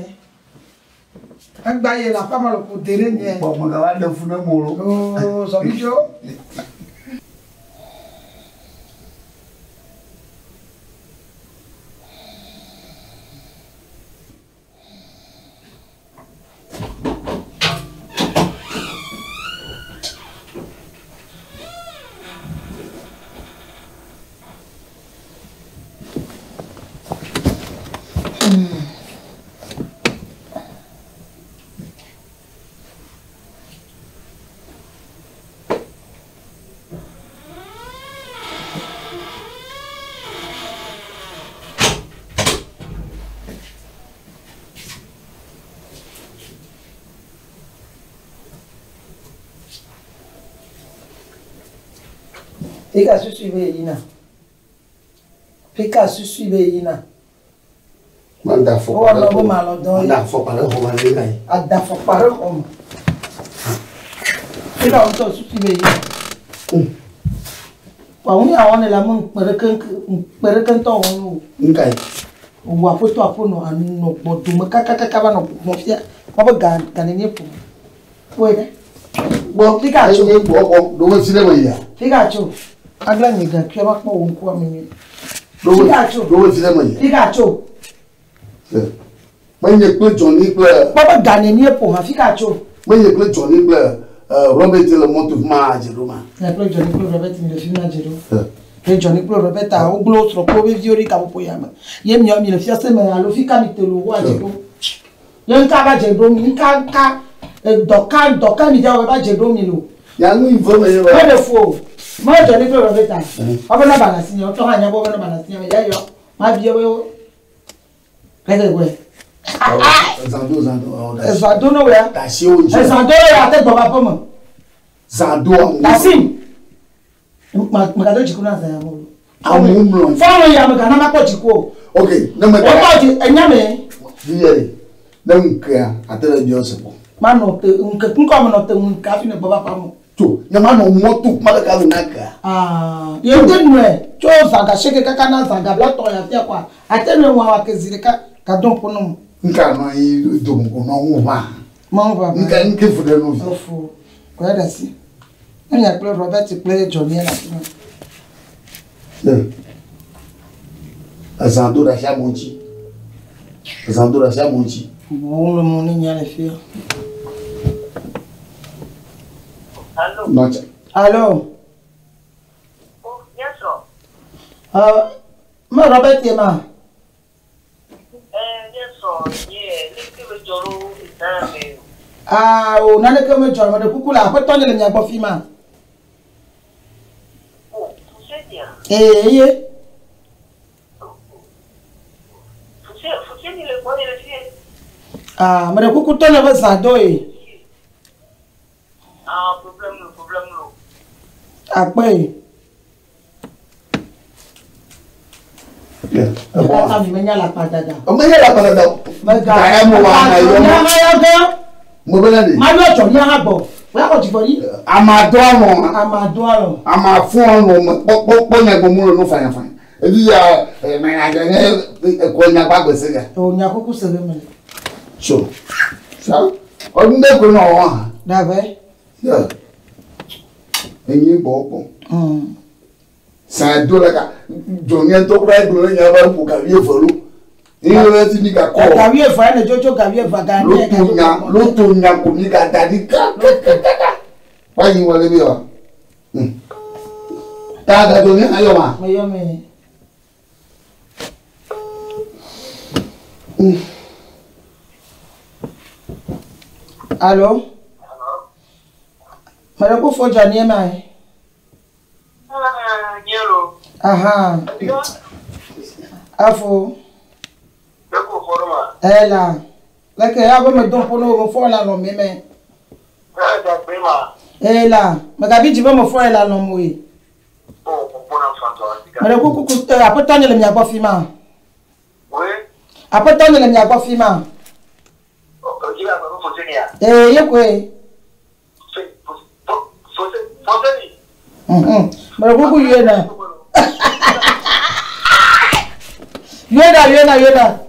Egba ye le aƒea me le ko de ɖe nye. Kpɔ megava ɖe fu ne mo lo. Oo zɔvi dzo. Fika susu be yina. Fika susu be yina. Manda afɔkpa ɖe xɔ me. Manda afɔkpa ɖe xɔ me ɖe yi. Ada afɔkpa ɖe xɔ me. Fika ŋutɔ susu be yina. Wa ŋu ya wɔn le ame ŋkpe ɖeke ŋkpe ɖeke ŋutɔ wɔn o. Nka yi. Wò aƒetɔ aƒenɔ anɔ gbɔdome kakakaka va nɔ gbɔgbɔ fia. Woabe ga ga nenie ƒo. Kpɔe ɖe. Gbɔ Fika tso. Enye gbɔ gbɔ ɖo be fi ɖe me yia. Fika tso. Agla nye ga kuia va kpɔ wò ŋkua me nyuie. Ɖo be Fika tso. ɖo be fi ɖe me yia. Fika tso. Menye kple Johnny kple. Kpɔ be ga nenie ƒo hã fika tso. Menye kple Johnny kple Robert le mɔto fi ma dze ɖo ma. Nye kple Johnny kple Robert mi le fi ma dze ɖo. Ke Johnny kple Robert wogblɔ wo srɔ̃ kple wo viwo ɖi gaƒoƒo ya me. Ye miawo mi le fiase me alo fi ka mi te lo woadze ɖo. Ye ŋka va dze ɖo mi ŋka ŋka dɔka dɔka mi dza wɔ va dze ɖo mi lo. Ya nu yi ve me ye ba. Mele fu o. Me Johnny kple Robert. Wobe nɔba le asi nye wotɔ hã nya be wobe nɔba le asi nye ya yɔ. Ma bia be wo. Leke gbɔe. Zãdo zãdo. Ezãdo no wea. Dasi wo dzi. Ezãdo ya te gbɔ va ƒe me. Zãdo amu. Dasi. Megado dziku na zã ya mo. Amu mlɔ. Fɔlɔ ya megana ma kpɔ dziku o. Ok, ne me. Wotɔ dzi enya me. Viye de, ne ŋkea ate ɖe biɔ se kpɔ. Manɔ te ŋke ŋkɔ me nɔ te ŋke hafi ne gbɔ va ƒe me. Tso nye ma nɔ mɔto kuma ɖeka me na kea. Aa ye te nɔe tso zãga seke kaka na zãga bla tɔ ya fia kɔa ate nɔe wɔn wa ke zi ɖeka gadɔn ƒo nɔ. Nka nɔ anyi dome ko nɔ ŋu ʋã. Mawu ʋã. Nka nke fu ɖe nu vi. Efu kɔe ɖe asi. Enya kple Robert kple Johnny le afi ma. Ezã do ɖe asi amewo dzi. Ezã do ɖe asi amewo dzi. Ʋu le mo ne nya le fia. Allô. Nɔtsa. Allô. Oh, bien sûr. Me Robert ye ma. Eh, bien sûr. Yeah, leke me dzɔ ɖo zã me. Aa o naneke me dzɔ ame ɖe kuku le aƒetɔ nye le mia gbɔ fi ma. Oh, c'est bien. Ee ye. Ah, meɖe kuku tɔ nye be zã do ye. Ah, problème lo, problème lo. Akpe ye. Kaka mi menya la kpadada. Menya la kpadada. Mega. Gaya mo wa ma yɔ. Nya ha yɔ gã. Mo bɛ na de. Ma yɔ tsɔ nya ha gbɔ. Wòya xɔ dzigbɔ ɖi. Ama do alɔ. Ama do alɔ. Ama fún alɔ mɛ kpɔ kpɔ kpɔ nya gbɔ mu le nu fanya fanya. Ebi ya mɛ nya gɛ ne ekɔ nya gba gbèsè gɛ. O nya kuku se be me. So sa ọdún dẹ ko na wọ́n ha. Dàbẹ́. Yɛ enyi gbɔ kpɔ. Sàn do la ka jɔnyɛ tó kura gblɔ ne nya ba ko gavi efe lo. Iye bɛ ti mi ka kɔ. Gavi efe ne tsotso gavi efe ga ne. Lótò nya lótò nya ko mi ka da di kakakaka. Wáyé wọlé bi wa. Taa ka jɔnyɛ ayɔ ma. Me yɔ me. Allô? Meɖe ku fo dzɔ nie ma ye. Nye lo. Aha. Afo. Beko forma. Ela. Leke ya be me do ƒo ne wo me fɔ le alɔ mi me. Eh, da prima. Ela. Megabi dzi be me fɔ le alɔ mo ye. Oh, bona fanto. Meɖe kuku ku aƒetɔ nye le mia gbɔ fi ma. Oui. Aƒetɔ nye le mia gbɔ fi ma. Oh, ji la ko foseni ya. Ee ye koe. Foseni. Meɖe kuku yue na. Yue na yue na yue na.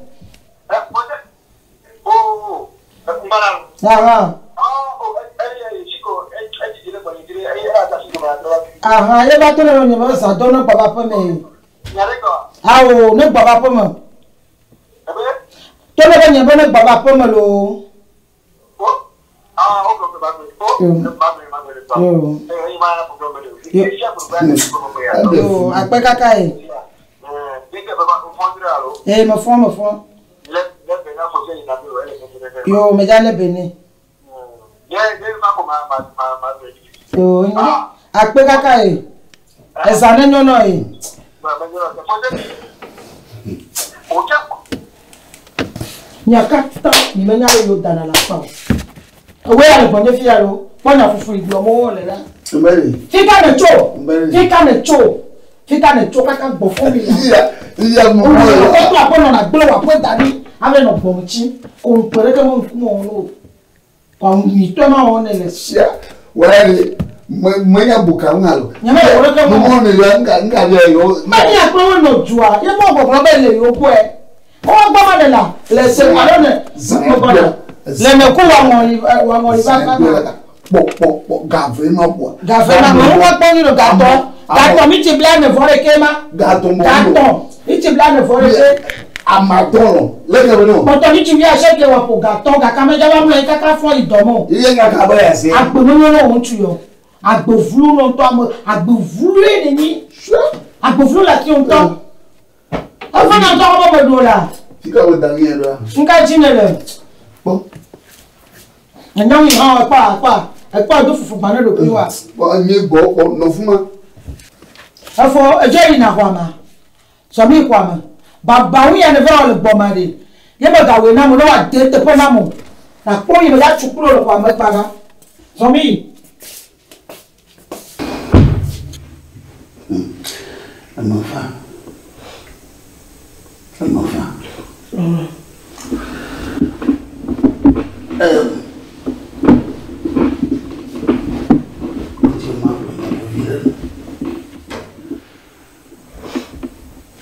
Oh, mbara. Aha. Oh, eh chiko, eh eh jile ko jile, eh era ta chiko ma to. Aha, ye va to le nye be zã do ne gbɔ va ƒe me. Nyareko. Awo, ne gbɔ va ƒe me. Ebe? To le be nye be ne gbɔ va ƒe me loo. Oh. Ah, okay, okay, ba. Oh, ba ba ba. Yo. Eh, ma problem le. Yo. Yo, akpe kaka ye. Eh, dike ba ba fondra lo. Ee, me fɔ me fɔ. Le le be na foseni na mi o, ele foseni. Yo, me dza le bene. Ye, ye ma ko ma ma ma ma. Yo, nye akpe kaka ye. Ezã ne nyɔ nɔ ye. Ba ba yo, foseni. O cha. Nya katã mi menya le yo dana le akpa o. Ewoe ya le gbɔnye fi ya lo. Kpɔ nya fufu yi gblɔm wo le la. Mbɛri. Fika ne tso. Mbɛri. Fika ne tso. Fika ne tso kaka gbɔ fún mi la. Iya iya mo Olùkọ́ mo aƒe aƒe nɔna gblẽ wò aƒe da ɖi ame nɔ gbɔm tsi. Ko ŋkpe ɖeke me ŋkume wɔm o. Kɔ nyuitɔ ma wɔm ne le. Sia wɛrɛ me nya buka ŋu alo. Nye me wɔ ɖeke Mo me. mo ne yɔ nga nga yɔ yɔ. Mɛ ni akplɔ wo nɔ dua ye mɔ gbɔgblɔ be le yewo gbɔe. Wo gbɔ ma ne la le se alo ne gbɔgbɔ le ne ko wa ŋɔli va va va. Kpɔ kpɔ kpɔ gave ma bɔ. Gave ma me wo kpɔ ni lo gatɔ. Gatɔ mi ti bla ne vɔ ɖeke ma. Gatɔ mɔ Gatɔ mi ti bla ne vɔ ɖeke. Amadɔlɔ leke be no. Kpɔtɔ mi ti wi ase ke wɔ ƒo gatɔ gake ame dzaba mlɔ yi kaka fɔ yi dɔmɔ. Iye nya ka be ya se. Agbe menyo ne wo ŋutsu yɔ. Agbevlu nɔ ŋutɔ ame agbevlue ne nyi. Agbevlu le ati ŋutɔ. Efe na ŋutɔ be meɖo la. Fika wo da ŋu yɛ ɖoa. Ŋka dzi ne le. Kpɔ. Enyɔnu yi hã ekpɔ ekpɔ ekpɔ do fufu gba ne ɖokui wa. Kpɔ mi gbɔ kpɔ nɔ fuma. Efo edzo yina xɔa ma. Sɔmi xɔa me. Babawu ya ne va le gbɔma ɖe. Ye me gawoe na mo ne wa de teƒe na mo. Na kpɔ yi me ya tsu kplo le xɔa me kpa ɖa. Sɔmi. Eme fa. Eme fa.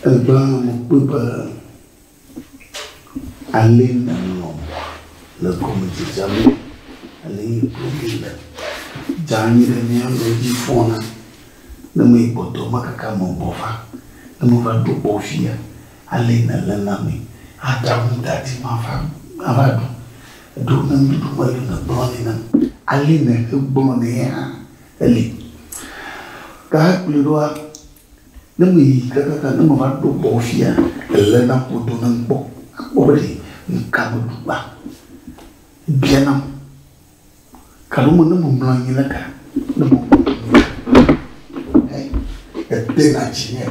Egbã me kpɔe be ale nenɔ le gɔmedzedzea me, ale yi kplɔ mi le dze anyi ɖe mía nɔewo dzi fɔna. Ne me yi gbɔdɔ me kaka me gbɔ va, ne me va ɖo gbɔ fia, ale nele na me, adzra nu da ɖi mava mava ɖu. Ɖo ne nuɖuɖu mele ne gblɔ nɛ nam. Ale ne egblɔ nɛ hã eli. Gake kplɔe ɖoa, ne me yi kakaka ne me va ɖo gbɔ fia, ele na ƒodo ne ŋkpɔ. Akpɔ be ɖe ŋka me ɖu gba. Bianam. Kalo me ne me mlɔ anyi le ka, ne me ete na dzi nɛ.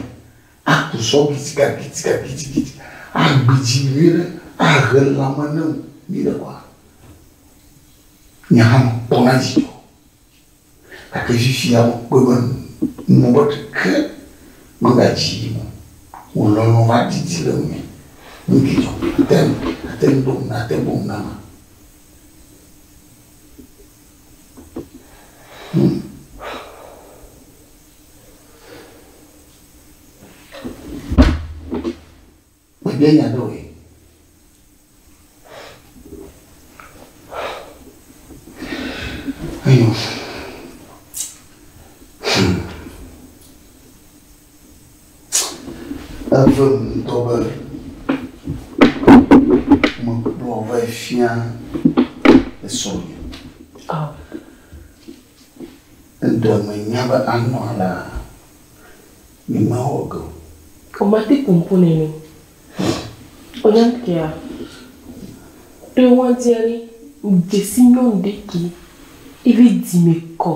Aku sɔ gidiga gidiga gidigidi. Agbedzi nyuie ɖe ahe lãme ne ŋu. nyuie ɖe kɔa, nye hã mekpɔna dzidzɔ. Gake fifia mekpɔe be nu be ɖeke megadzi yim o. Wò lɔlɔ̃ va didi le ŋunye. Nu ke dzɔ. Ate ŋu, ate ŋu ɖo ŋu, ate ŋu ɖo ŋu nama. Hmm. Mebia nya ɖe wòe. Enyo. Hmm. Evem ŋutɔ be mekplɔ va fia esrɔ̃nye. Ŋdɔ menya be anɔ alea, nyemawɔ ge o. Womate ƒoƒu nene. Wonya kea, to wa dzia ɖe, dzesi nyɔnu ɖe ke eƒe dzime kɔ.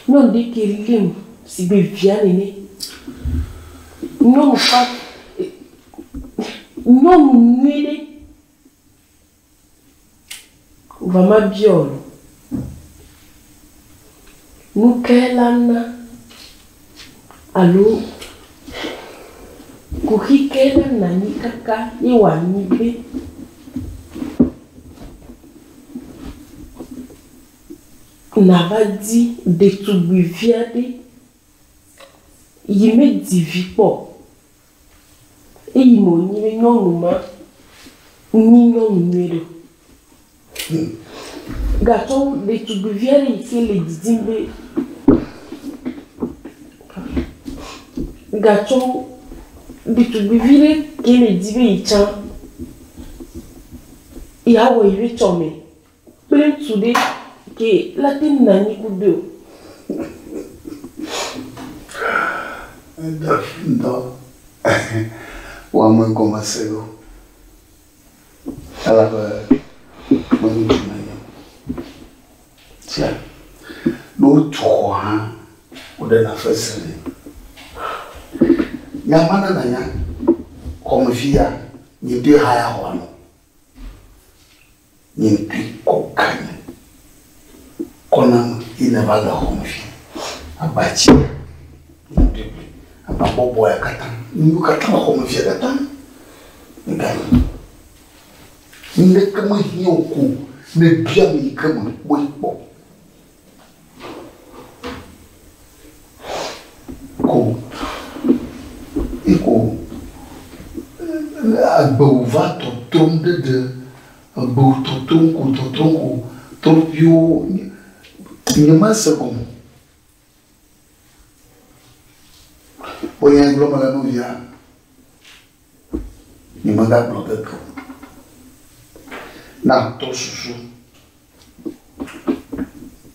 Nyɔnu ɖe ke lém sigbe via nene. Nyɔnu fa, nyɔnu nyui ɖe. Vɔ mabia wò lo, nu kae la na alo kuxi kae la nɔ anyi kaka ye wòanyi be nàva di ɖetugbivi aɖe yi medi vi kpɔ o Eyi me wònyi be nyɔnu ma nyi nyɔnu nyui ɖe o. Gatsɔ wu ɖetugbivi aɖe yi ke le didim be gatsɔ wu ɖetugbivi ɖe ke le di be yetsã yeawɔ yeƒe tsɔme kple ŋutsu ɖe ke la te nɔ anyi kudoe o. Eɖe fu ŋutɔ. Wò ame gɔmese ɖo. Elabe menye ŋutsu menye o. Sia ne wotu xɔ hã, woɖena fesre nɛ. Nya ma ne nànya, xɔmevi ya, nye ŋutɔe haya xɔa nɔ. Nye ŋutɔe kɔ ganye kɔ nam ye neva le xɔme fi. Abatsia, nye ŋutɔe ƒle. Aba bɔbɔea katã, nuyiwo katã le xɔme fia katã, nye ganye. Nuɖeke mehiã wò ko ne èbia ame yi ke mekpɔe kpɔ o. Ko eko agbewo va tɔtrɔm ɖeɖe, agbewo tɔtrɔm ko tɔtrɔm ko trɔƒiwo nyemese gɔme o. Kpɔ nya yi gblɔm mele na via, nyemegagblɔ ge ke o. Ne àtrɔ susu.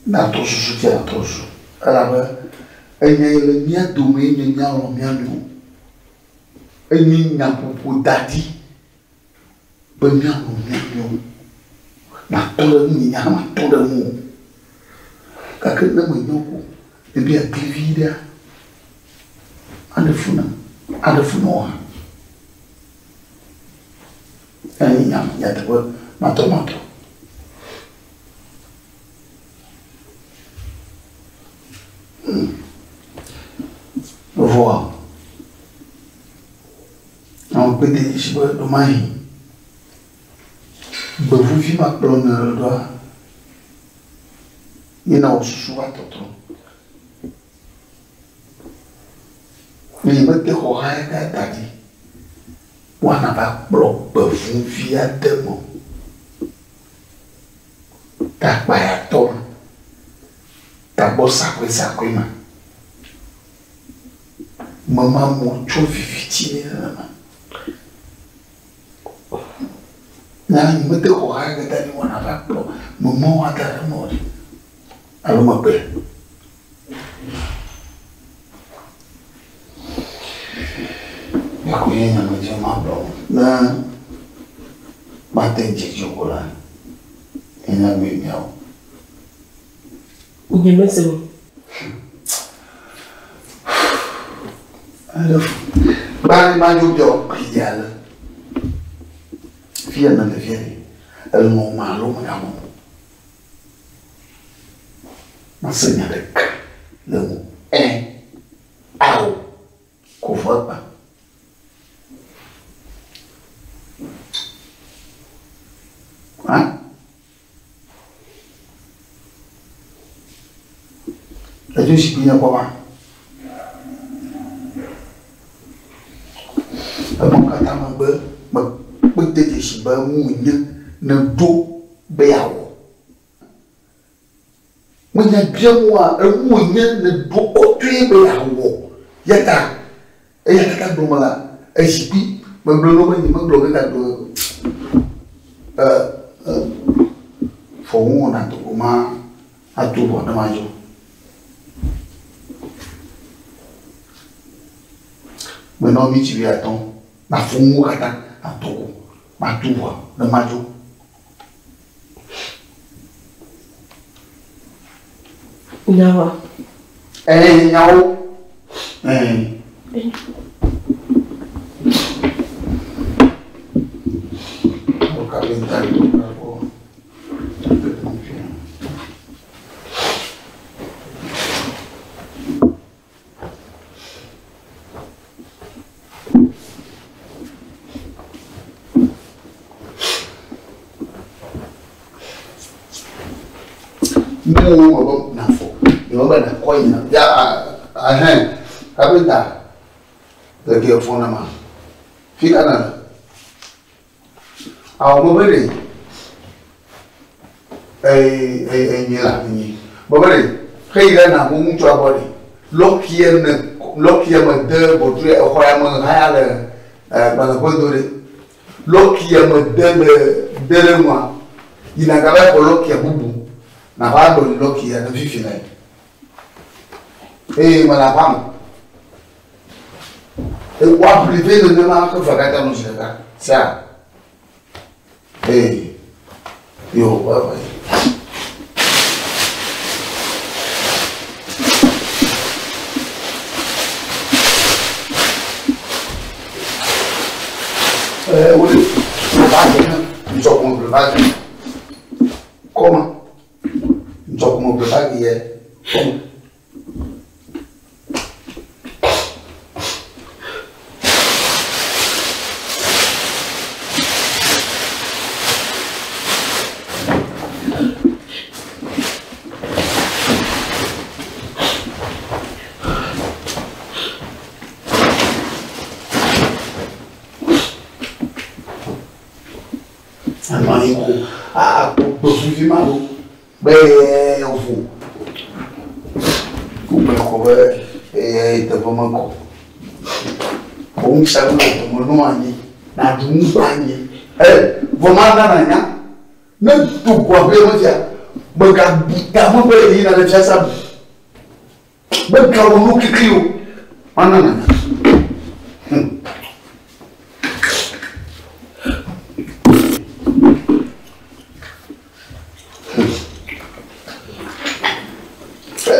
Ne àtrɔ susu fia àtrɔ susu elabe enya yi le mía dome ye nye míalɔ̃ mía nɔewo. Enye nyaƒoƒo da ɖi be míalɔ̃ mía nɔewo. Nàtɔ ɖe ŋunye, nye hã matɔ ɖe ŋuwò. Gake ne menya wò ko ne be yeagli vi ɖea, aɖe fu nam, aɖe fu na wò hã. Enye nya nyateƒe matrɔmatrɔ. Hmm. Vɔa, ame kpe de dzesi be ɖomahi gbevuvi ma kplɔ ne ɖe ɖoa, ye na wò susu va tɔtrɔ. Ne nyemete xɔ haya ɖe da ɖi woana va kplɔ gbevuvi aɖe me o. Takpayatɔ ma, tagbɔsakɔesakɔe ma, mema mo tso viviti nɛ nenema. Nya nyemete xɔ haya ɖe da ɖi woana va kplɔ mema woada ɖe eme o ɖe. Alo mekpɔe. Eko nye nya medze magblɔ o. Ne mate ŋu dze edzi o ko la, nye nya nue miawo. Nyemese o. Aɖe fu. Gbã ne madzo biɔ kpui ale. Fia nele fia ɖe. Elɔ̃ ma alo megalɔ̃ o. Mase nya ɖeka le ŋu. Ẽ, ao, ko vɔ ekpa. Hã? Edzo zikpui nye kpɔ ba. Emɔ katã megbe mekpe de dzesi be ŋu nye ne ɖo be yeawɔ. Menya bia ŋua enu wònye ne ɖo kɔtɔe be yeawɔ. Ya ta eya katã gblɔ me la ezikpui megblɔ ne be nye megblɔ ge gagblɔ e e fɔ ŋu na do ma ato ʋɔ ne ma dzo. Menɔ mi tsi wuiatɔ̃ nafɔ ŋuwo katã ato go mato ʋɔa ne madzo. Nyawoa? Ɛɛ nyawo. Ɛɛ. Kapita kɔ. Nuwo me be nafɔ, nye me be nakɔ yina. Ya ahɛn kapita le ke fɔ na ma. Fi ka nele? Awɔ me be ɖe enyi la enyi. Me be ɖe xeyi ɖe na mo ŋutsua gbɔ ɖe. Lɔkie ne lɔkie me de bɔtru exɔ ya me haya le gbalẽ ƒe do ɖe. Lɔkia me de le de ɖe nua. Yina gava xɔ lɔkia bubu. Na va ɖɔ lɔkia ne fifi le. Eye me le aƒea me. Woaƒli vɛ nenema ke fia katã no zi ɖeka. Sea. Ee. Yo, bye bye. Ee, wole bagi ne ŋtsɔ ko me ƒle bagi. Kɔma. Ŋtsɔ ko me ƒle bagi yɛ. Kɔma. Anɔ anyi ko akpɔ gbevuvi ma ɖo be ʋu wogblɔ kɔ be eye teƒe mekɔ. Wò ŋusẽ le dɔme nɔ anyi nàɖu ŋukpe anyi. Ee, vɔ mana nànya ne do go aƒea me fia mègabu tame be yeyina ɖe fiasa me. Mègawɔ nu kikli o. Mana nànya. Hm.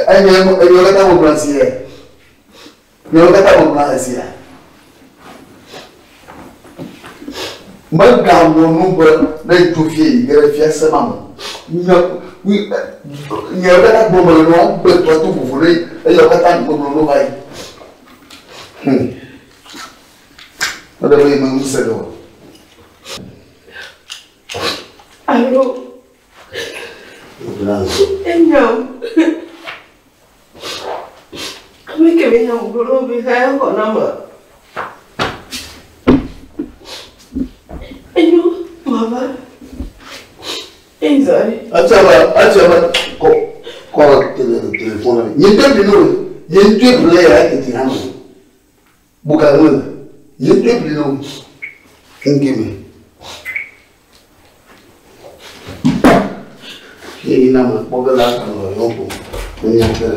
Enye enye katã megblɔ esi yɛ. Nye katã megblɔ esi ya. Megawɔ nu be ne dzo fie yi ge ɖe fiase ma me. Nye nye katã gblɔ mele nua gbe tɔ to vovo ɖe eye katã megblɔ nu va yi. Eɖe be yi me ŋusẽ ɖe o. Alo. Enyam. Ame ke be nyam gblɔ be xaya xɔ na ma. Enyo mava. Eyi zɔ ɖe. Etsɔ be etsɔ be kɔ kɔ telefon na mi. Nye ŋutɔ bli no nye ŋutɔ bli ya tete hã o. Buka ŋu le. Nye ŋutɔ bli no. Ŋge me. Eyi na me kpɔ ge la alɔ yɔ ko. Enya ke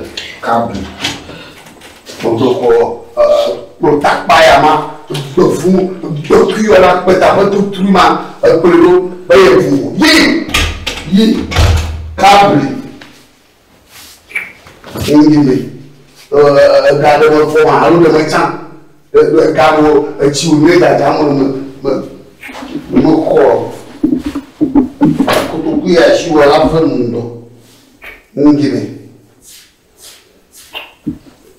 kabli. Gbogbo kɔ kplɔtakpa ya ma gbevu gbekui yɔna kpeta ƒe tutru ma ekplɔe ɖo be ye ʋu yi yi kabli. Ŋdi me ega ɖe me fɔ ma alo ɖe me tsã ega ɖe etsi wònye dzadza me me me me xɔ. Kotoku ya asi wɔ la ve nu ŋutɔ. Ŋdi me.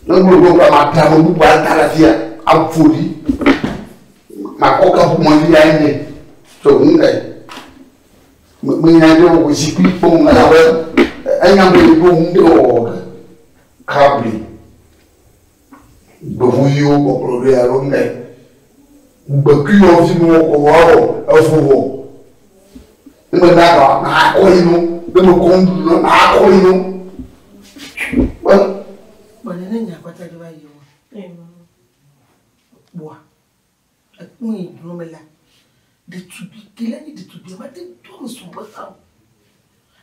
Ne gblɔ gblɔ ma ta ame bubu ada ɖe afia aƒo ɖi. Makɔ kaƒomɔ dzi ya nye. So ŋu ɖe. Menya ɖe wò zikpui kpɔm elabe enya be yeɖo ŋu ɖe wɔwɔ ge. Kabli. Gbevuviwo kpɔkplɔ ɖoe alo ŋu ɖe. Gbekuiwɔ fi mi wɔ wɔwɔ evo wɔ. Ne me na ga nakɔ yi no. Ne me kɔ nuɖuɖu no nakɔ yi no. Kpe. Bɔne ne nya kpata ɖe va yi wa. Kpɔa. Ekpɔ yi dro me la. Ɖetugbi ke la nye ɖetugbi ma te do ame srɔ̃ ƒe xa o.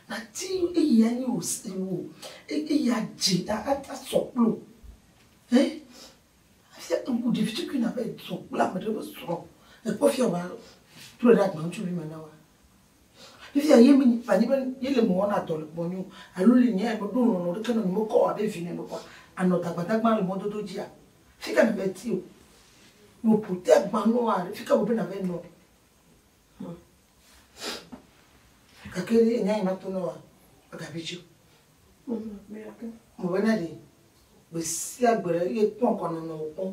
Nati eya nye wò wo eya dze asɔ kple o. Ɛ afia ŋku ɖevi tukui na be sɔ kple ame ɖe be srɔ̃. Ekpɔ fia wa trɔe ɖe agba ŋutsuvi me na wa. Fifia ye mi anyi be ye le me wɔna dɔ le gbɔnye o alo le nye me ɖo lɔlɔ ɖeke nɔ nye mekɔ abe vi nene kɔa anɔ dagbadagba le mɔdodo dzia. Fika ne be ti o. Wò ƒote agba nɔa fika wo be na be nɔ. Gake enya yi ma to nɔ wa egabi dzi o. Mo bena ɖe gbe sia gbe ɖe ye kpɔn kɔ nɔnɔ wò kpɔm.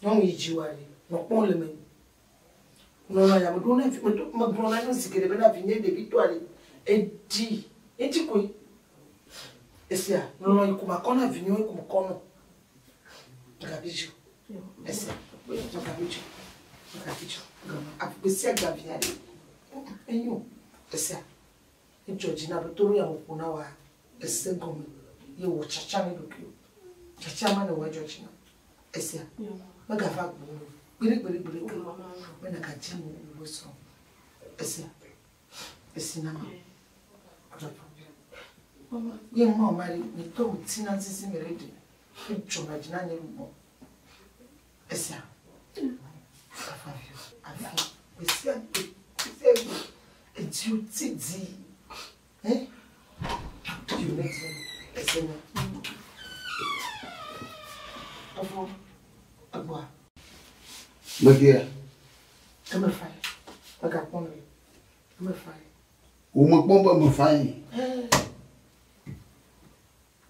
Nyɔnu yi dzi wa ɖe nɔ kpɔm le me. Nɔnɔ ya meɖo na vi meɖo megblɔ na nyɔnu zi geɖe bena vinye ɖevitɔa ɖe eɖi etsi koe. Esia nɔnɔ yi ko makɔ na vinyewo yi ko mekɔ nɔ. Egabi dzi o. Esia egabi dzi o. Egabi dzi o. Gbe sia gbe via ɖe enyo. Esia edzɔ dzi na be to nu ya me ƒo na wa ese gɔme ye wɔ tsatsa ne ɖokui o. Tsatsa ma ne wɔ edzɔ dzi na. Esia megava gbɔ o. Gbeɖegbeɖegbeɖe ke be nàgadzi mo wo srɔ̃. Esia esi na ma. Ye ŋu ma ɖe nye tɔ me tina sisi me ɖe ɖe edzɔna dzi na nye lugbɔ. Esia afa vi afi gbe sia gbe gbe sia gbe edziwo ti dzi. Ɛ dziwo ne dzi ese na. Efo egbɔa. Media. Eme fa ye. Megakpɔ me. Eme fa ye. Wo mekpɔ be me fa ye.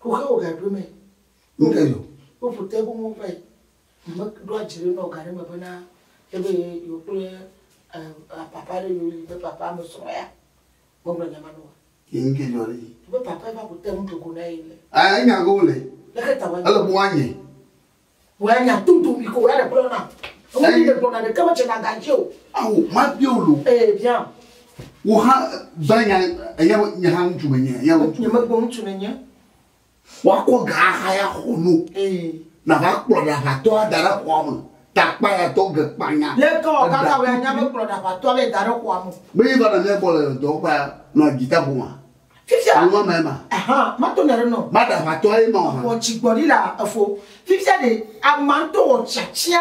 Kuxe wo gaɖo me. Nu ka dzɔ? Woƒo te ŋu va yi. Meɖo adze ɖe nɔ ga ɖe me bena ebe yewo kple papa ɖe yewo yi be papa me srɔ̃ ya. Megblɔ nya ma na wa. Ye nu ke dzɔ ɖe yi. Be papa va ƒo te ŋu dogo na ye le. Ah, enya ke wole. Leke ta wa. Ele be woanye. Woanya tutu mi ko woya ɖe gblɔ na. Eŋu mi ɖe gblɔ na ɖeke medze na ga dzi o. Awo, ma bia wo lo. Ee, bien. Wo hã ba nya eya nye hã ŋutsu menye eya ŋutsu. Nye megbe ŋutsu nenye. Woakɔ ga aha ya xɔ no. Ee. Na va kplɔ ɖaʋatɔ ada ɖe xɔa me. Takpa ya tɔ ge kpanya. Leke wɔ kaka wo ya nya be kplɔ ɖaʋatɔ le da ɖe xɔa me. Be yi va na mía gbɔ le dɔwɔƒea nɔ dzita ƒoma. Fifia. Alo ma ma. Aha, ma to nya ɖe nɔ. Ma ɖaʋatɔ ye ma o hã. Wɔ dzigbɔɖi la efo. Fifia ɖe ama ŋutɔ wɔ tsiatsia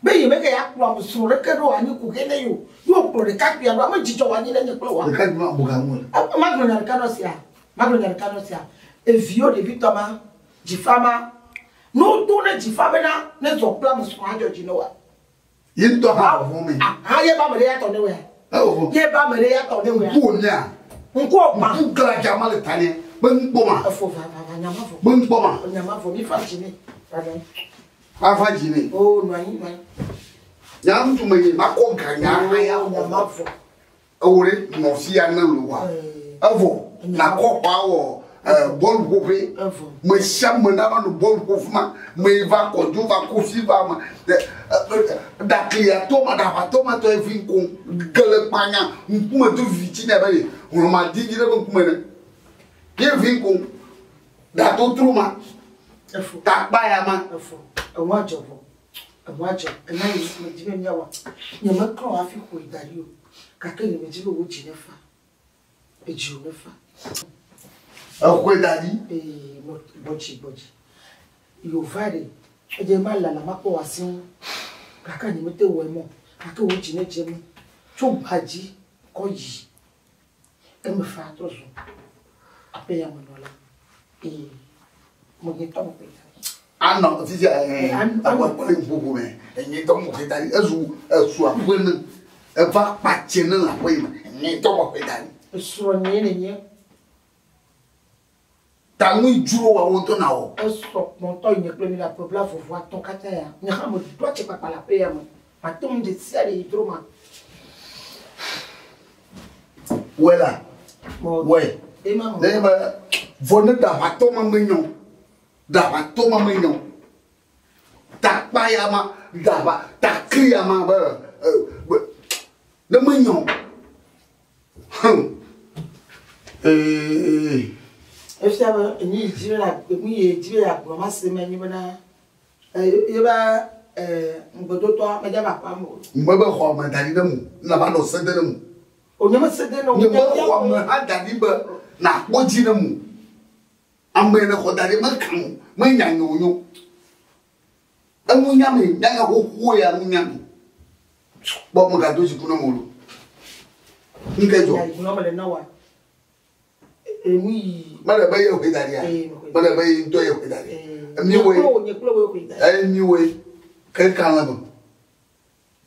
be yi mege ya kplɔ ame srɔ̃ ɖeke ɖo anyi ku xe ne yi o. Ye wòkplɔ ɖekakpuia ɖo ame dzidzɔ wɔ anyi ne nye kple wòa. Ɖekakpui ma bu ga ŋu le. Ma gblɔ nya ɖeka nɔ sia. Ma gblɔ nya ɖeka nɔ sia. Eviwo ɖevitɔ ma, dzifa ma. Ne wodo ne dzifa bena ne zɔ kple ame srɔ̃ adzɔ dzi ne woa. Ye ŋutɔ hã vɔvɔ̃ me. Aha ye ba ame ɖe ya tɔ ne woa. Ewɔ. Ye ba ame ɖe ya tɔ ne woa. Ŋku wònyea. Ŋku wògbã. Ŋku gladza ma le ta nɛ. Be ŋkpɔ ma. Efo va va va nyama vɔ. Be ŋkpɔ ma. Nyama vɔ mi fa dzi nɛ. Va nɔ. Ava dzi nɛ. O nɔ anyi nɔ anyi. Nya ŋutsu me nye makɔ ga nya hã ya xɔ. Nyama vɔ. Ewo ɖe nɔ fi ya ne lo wa. Evɔ nakɔ xɔa wɔ bɔlu ƒoƒe. Evɔ. Me sia me na va nɔ bɔlu ƒo fi ma. Me va kɔdzo va kofi va ma. Ɖakliatɔ ma ɖaʋatɔ ma tɔ evi ŋko gele kpanya ŋkume do viviti ne be le hlɔma didi ɖe be ŋkume ne. Ye vi ŋko ɖatotro ma. Efo. Takpa ya ma. Efo. Eŋu adzɔ vɔ. Eŋu adzɔ. Enya yi me dzi be míawɔ. Nye meklɔ hafi ƒoe da ɖi o. Gake nye me dzi be wò dzi ne fa. Edzi wò ne fa. Exɔe da ɖi. Ee, gbɔdzi gbɔdzi. Yova ɖe. Edze ma lala ma kpɔ wò asi ŋu. Gake nye mete wɔe mɔ. Gake wò dzi ne dze eme. Tso gba dzi kɔ yi. Eme fa trɔ zu aƒe ya me nɔla. Ee, menye tɔ me ƒoe da ɖi. Anɔ fifia ɛɛ akpɔ le ŋuƒoƒo me. Enye tɔ me ƒoe da ɖi. Ezu ezu aƒe ne. Eva kpatse ne le aƒe yi me. Enye tɔ me ƒoe da ɖi. Esrɔ̃ nye ne nye. Ta nu dzro wa wo ŋutɔ na wɔ. Esɔ kpɔntɔ nye kple mi le aƒe bla vovo atɔ̃ katã ya. Nye hã me ɖo atse kpakpa le aƒe ya me. Mate ŋu ɖe sia ɖe yi dro ma. Wɔe la. Wɔe. Ne be vɔ ne ɖaʋatɔ ma menyɔ. Ɖaʋatɔ ma menyɔ. Takpa ya ma ɖaʋa takli ya ma be ne menyɔ. Ee. Efia be enyi yi dzi be la nu yi dzi be yeagblɔ ma se me nyi bena ye be ŋgbedotɔa medze va aƒea me o. Ŋgbe be xɔ me da ɖi ɖe mu na va nɔ sede ɖe mu. O nye me sede ne o. Nye me xɔ me hã da ɖi be na kpɔ dzi ɖe mu. Ame ne xɔ da ɖi me kan o me nya nye o nyo. Enu nya me nya nya xoxo ya nu nya me. Kpɔ me gado dziku na mo lo. Nke dzɔ. Mele be ye hoe da ɖia. Mele be ye ŋutɔ ye hoe da ɖi. Miwoe. Eye miwoe. Ke kan le me.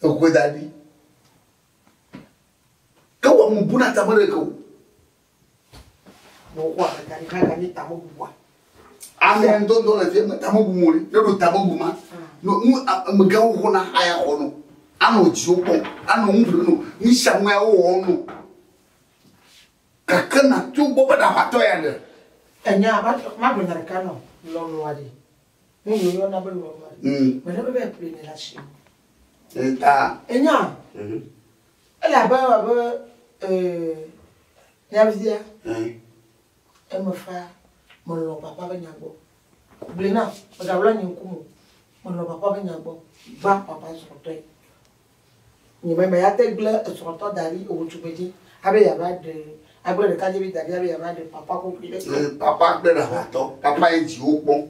Ehoe da ɖi. Ke wɔ mu bu na tame ɖe ke o. Ame ŋutɔŋutɔ le fia me tame bu mo ɖe. Ne ɖo tame bu ma. No nu amegãwo xɔna haya xɔ no. Anɔ dziwo kpɔm. Anɔ nu ƒle no. Nu sia nu ya wowɔ no. Gake na to gbɔ be ɖaʋatɔ ya ɖe. Enya magblɔ nya ɖeka nɔ lɔlɔa ɖe. Nu yi woyɔna be lɔlɔa ɖe. Mele be be ƒle ne le asi. Ta. Enya. Ele abe abe nyavia. Eme fa melɔ papa be nya gbɔ. Gblɔe na megawla nye ŋkume o. Melɔ papa be nya gbɔ. Gba papa srɔ̃tɔe. Nye me ya te gblẽ esrɔ̃tɔ da ɖi ewò tugbedze abe yeava ɖe agblẽ ɖekadzevi da ɖi abe yeava ɖe papa kuku ɖe. Papa kple ɖaʋatɔ. Papa ye dziwo kpɔm.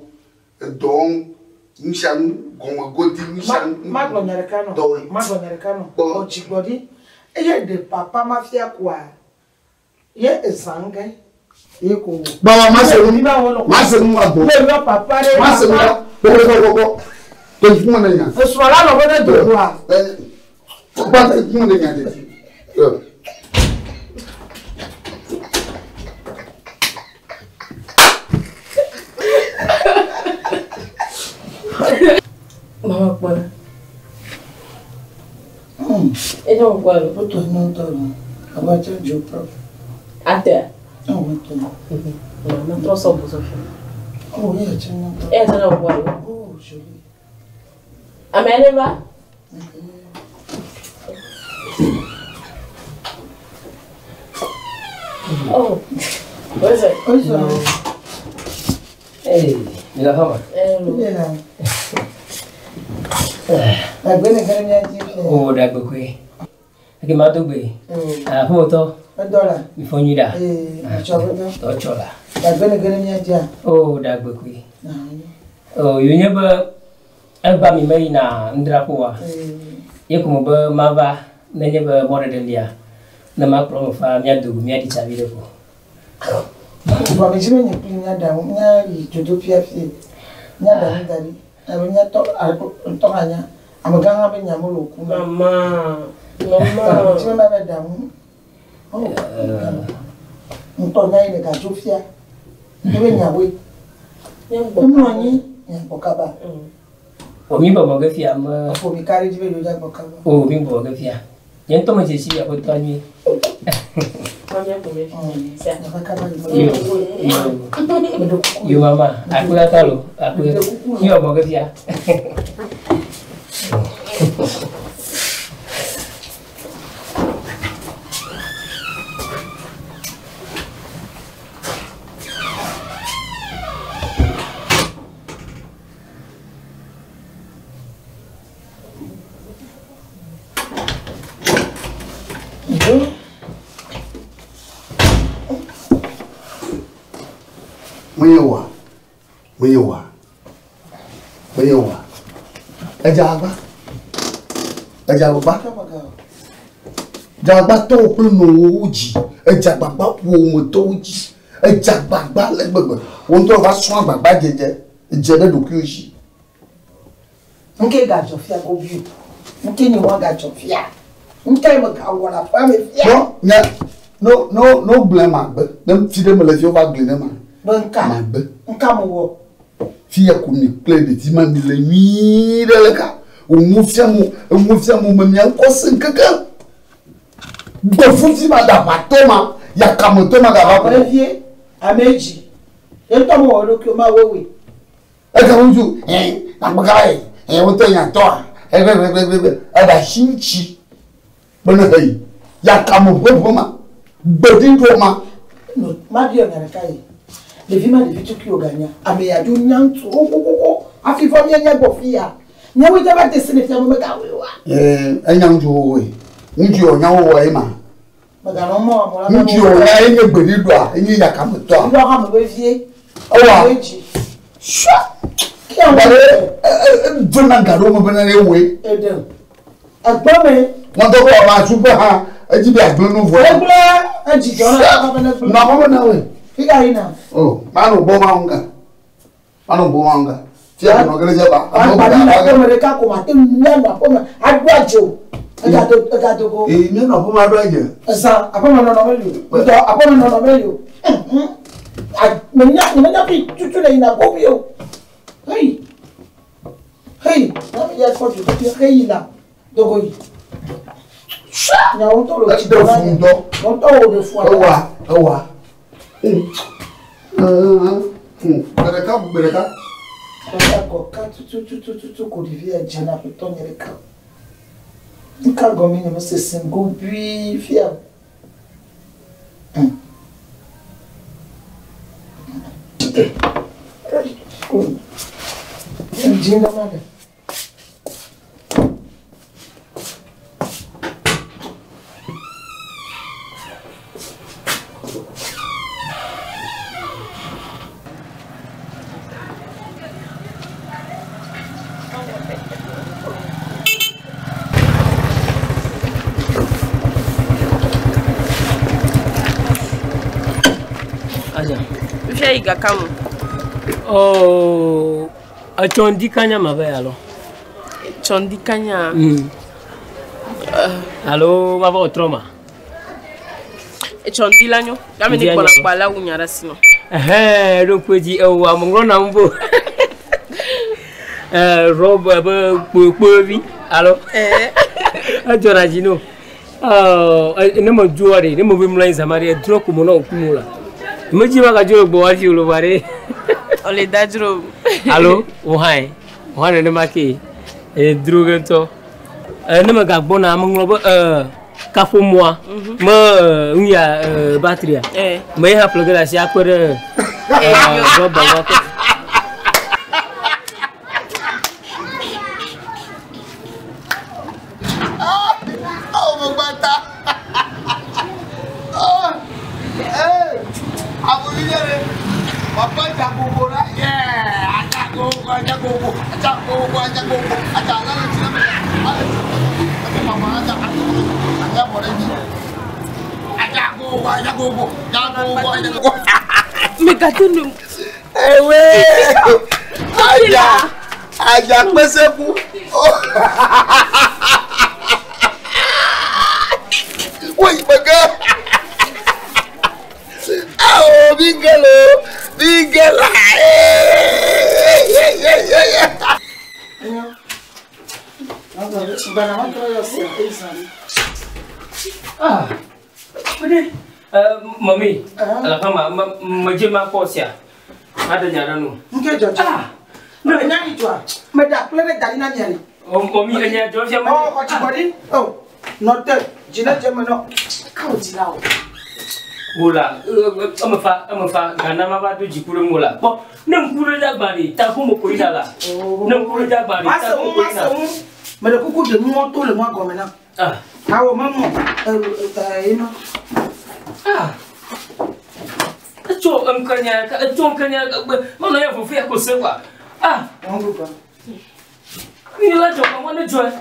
Edɔ wɔm. Nu sia nu gɔme godi nu sia nu. Magblɔ nya ɖeka nɔ. Magblɔ nya ɖeka nɔ. Xɔ dzigbɔɖi. Eye ɖe papa mafia koa ye ezã ŋgɛ. Ye ko. Baba ma se nu. Ma se nu agbo. Ne yɔ papa ɖe. Ma se nu la. Kɔkɔkɔkɔ. Ke kuma ne nya. Esrɔ̃ la nɔ be ne do goa. Kɔkɔ ke kuma ne nya teti. Mama kpɔ la. Enye wò kpɔ la. Wotu enye ŋutɔ lɔ. Aba tse dzo prof. Atea. Ɔwɔ to. Mama trɔ sɔ bu sɔfi. Oh, ye tse nye ŋutɔ. Eya tse ne wò kpɔ la. Oh, joli. Ame ne va. Oh, what is it? What's up? Hey, mi la fama. Yeah. Agbene kene mi aji fi. O dagbe koe. Ake ma do gbe. Ah, fún òótọ́. Edola. Mi fọ yín dà. Eh, atsɔ gbɛdɔ. Tọ́ tsɔ la. Agbene kene mi aji a. O dagbe koe. O yóò nye be egba mi me yina ŋdraƒo wa. Ye ko me be mava nenye be mɔɖeɖe lia. Ne makplɔ me fa míado go míaɖi tsa vi ɖe ko. Vɔ mi dzi be nye kpli míaɖa nu míayi dzodoƒea fie. Míaɖa nu da ɖi. Alo míatɔ ŋutɔ hã nya. Amegã hã be nya mele o kum. Mama, mama. Mi dzi be mava ɖa nu. Oh, ŋutɔ nya yi le gadzo fia. Ne be nyawoe. Emlɔ anyi miagbɔ kaba. O mi bɔbɔ ge fia me. Ƒo mi ka ɖe dzi be yewo dza gbɔ kaba. O mi bɔbɔ ge fia. Nye ŋutɔ me dzesi aƒetɔ nyuie. Yo, yo, yo mama, akpedata lo, akpe, mi bɔbɔ ge fia. Menye wa. Menye wa. Menye wa. Edze agba. Edze agbagba. Dze agbatɔwo kple nɔwòwo dzi. Edze agbagba ƒometɔwo dzi. Edze agbagba le gbegbe. Wo ŋutɔ va srɔ̃ agbagba dzedze. Dze ɖe ɖokuiwo dzi. Nke gadzɔ fia gobi o. Nke nye wa gadzɔ fia. Nke me gawɔ le aƒea me fia. Kpɔ nye No no no gblẽ magbe. Ne fi ɖe mele fi wova gli ne ma. Be ŋka. Magbe. Ŋka mewɔ. Fi ya ko mi kple ɖevi ma mi le nyuie ɖe le ka. Òŋu fiam eŋu fiam me mia ŋkɔ sẽ keke. Gbefufi ma da aʋatɔ ma yakametɔ ma gava ko. Vevie ame dzi. Ye ŋutɔ mewɔ eɖokui o ma wowoe. Eke ŋutsu ɛ agbegã yi ɛ wotɔ nyatɔa ɛgbɛgbɛgbɛgbɛ eɖe asi ŋuti bene heyi yakame ʋeʋe ma gbeɖiɖɔ ma. No mabiɔ nya ɖeka yi. Ɖevi ma ɖevi tukui wòganya. Ame ya dzo nya ŋutsu xoxoxoxo hafi vɔ míenya gbɔ fi ya. Míawoe dze va de se ne fia be megawɔe oa. Ɛɛ enya ŋutsu xoxoe. Ŋutsu yɔ nya wowoa ye ma. Meganɔ mɔ amewo la. Ŋutsu yɔ nya ye nye gbeɖiɖɔa ye nye yakametɔa. Ɖɔ hã me vevie. Ewa. Ame dzi. Sua. Gale edzona ga ɖe wo me bena ne woe. Eɖe. Egbɔ me. Ŋutɔ kɔ ame asu ƒe hã edzi be agblẽ nu vɔ. Egblẽ edzi dzɔ na eƒe be ne gblẽ. Nɔ aƒe me na woe. Fika yina. O manɔ gbɔ ma ŋu ga. Manɔ gbɔ ma ŋu ga. Fia nɔ gele dze ba. Agba mi le aƒeme ɖeka ko mate ŋu míanɔ aƒeme aɖo adze o. Egado egado go. Ee míanɔ aƒeme aɖo adze. Ezã aƒeme nɔnɔ meli o. Ŋdɔ aƒeme nɔnɔ meli o. Menya menya fi tutu le yina go vi o. Heyi heyi na mi ya kpɔ dzodoƒe heyi la dogo yi. Nyawo ŋutɔ le tsi Eɖe fu ŋutɔ. Ŋutɔ wo ɖe fua. Ewa ewa. Gbe ɖeka gbe ɖeka. Kɔ ka tututututu ko ɖevi ya dze na aƒetɔ nye ɖeka. Nka gɔme nye mesese go bui fia. Dzi ɖe ma ɖe. Aza. Fifia yi gaka me. Oh, etsɔ ŋdi kanya ma va ya lɔ. Etsɔ ŋdi kanya. Alo va va wòtrɔ ma. Etsɔ ŋdi la nyo. Game ne Ŋdi la gbɔna nyo. kpa la wu nya ɖe asi nɔ. Ɛhɛn, ɖo ŋku edzi ewɔ ameŋlɔ nam bo. Ɛɛ rɔb ebe kpoekpoevi alo. Edzɔna dzi no. Ɔ ne medzoa ɖe, ne meve mlɔ anyi zã ma ɖe, edrɔ ko menɔ ŋkume o la. Medzi ma gadzo le gbɔ hafi o lo va ɖe. Ole da dzro. Alo wò hã ye, wò hã nenema ke edro ge ŋutɔ. Ne megagbɔna, meŋlɔ be kaƒomɔa me nu ya batteria. Me ye hã ƒle ge ɖe asi akpe ɖe rɔba ŋu akpe. Megate nu. Ewe aja aja kpese ku. Woyi gbege. Awo mi gelo mi gela. Ah, Mene, mami, ala ma ma ma je ma kɔ sia. Ma de nya ɖe nu. Nke dzɔdzɔ. Ne nya yi dzɔa, meda kple ɖe da ɖi na mia le. Mami, enya dzɔ fia me. Ɔ xɔ dzigbɔɖi. O nɔ te dzi ne dze me nɔ. Ka wò dzi la o. Wola, eme fa, eme fa, gana ma va do dziku ɖe ŋu la. Kpɔ, ne ŋku ɖe dagba ɖe, ta ko me ko yina la. Ne ŋku ɖe dagba ɖe, ta Mase ko ŋu ko yina. mase ŋu. Mele kuku ɖe nuwɔ to le nua gɔme na. Ah. Awɔ memɔ ɛ ɛ ema. Ah. Etso ŋkenya, etso ŋkenya, manɔ ya fufu ya ko se kwa. Ah. Wɔn gbogbo. Mi la dzɔ kɔ, ne dzɔe.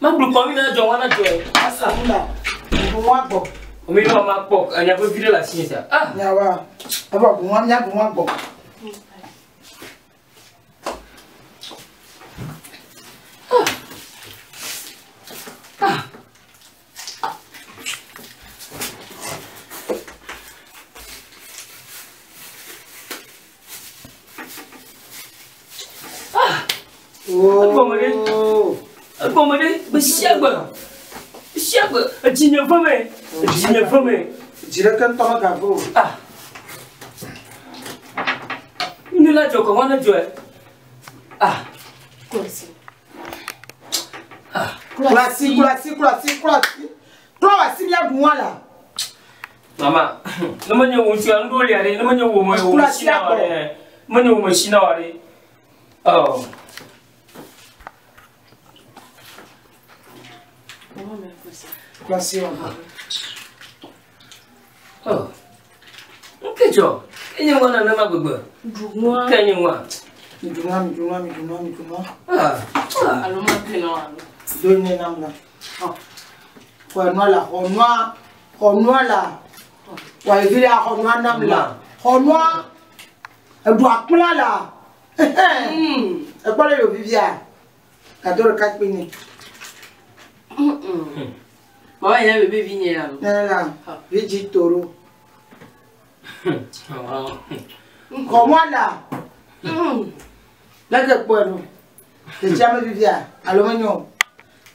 Magblɔ kɔ mi la dzɔ, wana dzɔe. Mase ŋu la, ŋu gbɔ. Mi la ma kpɔ, enya vevi ɖe le asi sia. Ah. Nyawa, evɔ ŋua mía ŋua gbɔ. Egɔme ɖe. Egɔme ɖe gbe sia gbe. Gbe sia gbe edzinye veme. Edzinye veme. Dzi ɖeke ŋutɔ megave o. Ah. Nu la dzɔ kɔ ne dzɔe. Ah. Klɔsi. Ah. Klɔasi, klɔasi, klɔasi, klɔasi. Klɔ asi míaɖu nua la. Mama, ne menye wò ŋutsua nuɖuɖu lia ɖe, ne menye wò me wò me si na wa ɖe, ne menye wò me si na wa ɖe. Oh. Klɔasi wa. Oh. Nke dzɔ, enye ŋua nenema gbegbe. Ɖu nua. Ke nye ŋua. Mi ɖu nua, mi ɖu nua, mi ɖu nua, mi ɖu nua. Ah. Ah. Alo ma te na wa alo. Do ne nam la. Xɔ nua la, xɔ nua, xɔ nua la. Wa yi vi la, xɔ nua nam la. Xɔ nua. Eɖu akpla la. Ekpɔ le yo vivia. Gado ɖeka kpi ni. Mama yɛn bebe vi nye alo. Ne la, vi dzi toro. Xɔ nua la. Leke kpɔe ɖo. Detsia me vivia alo menyo o.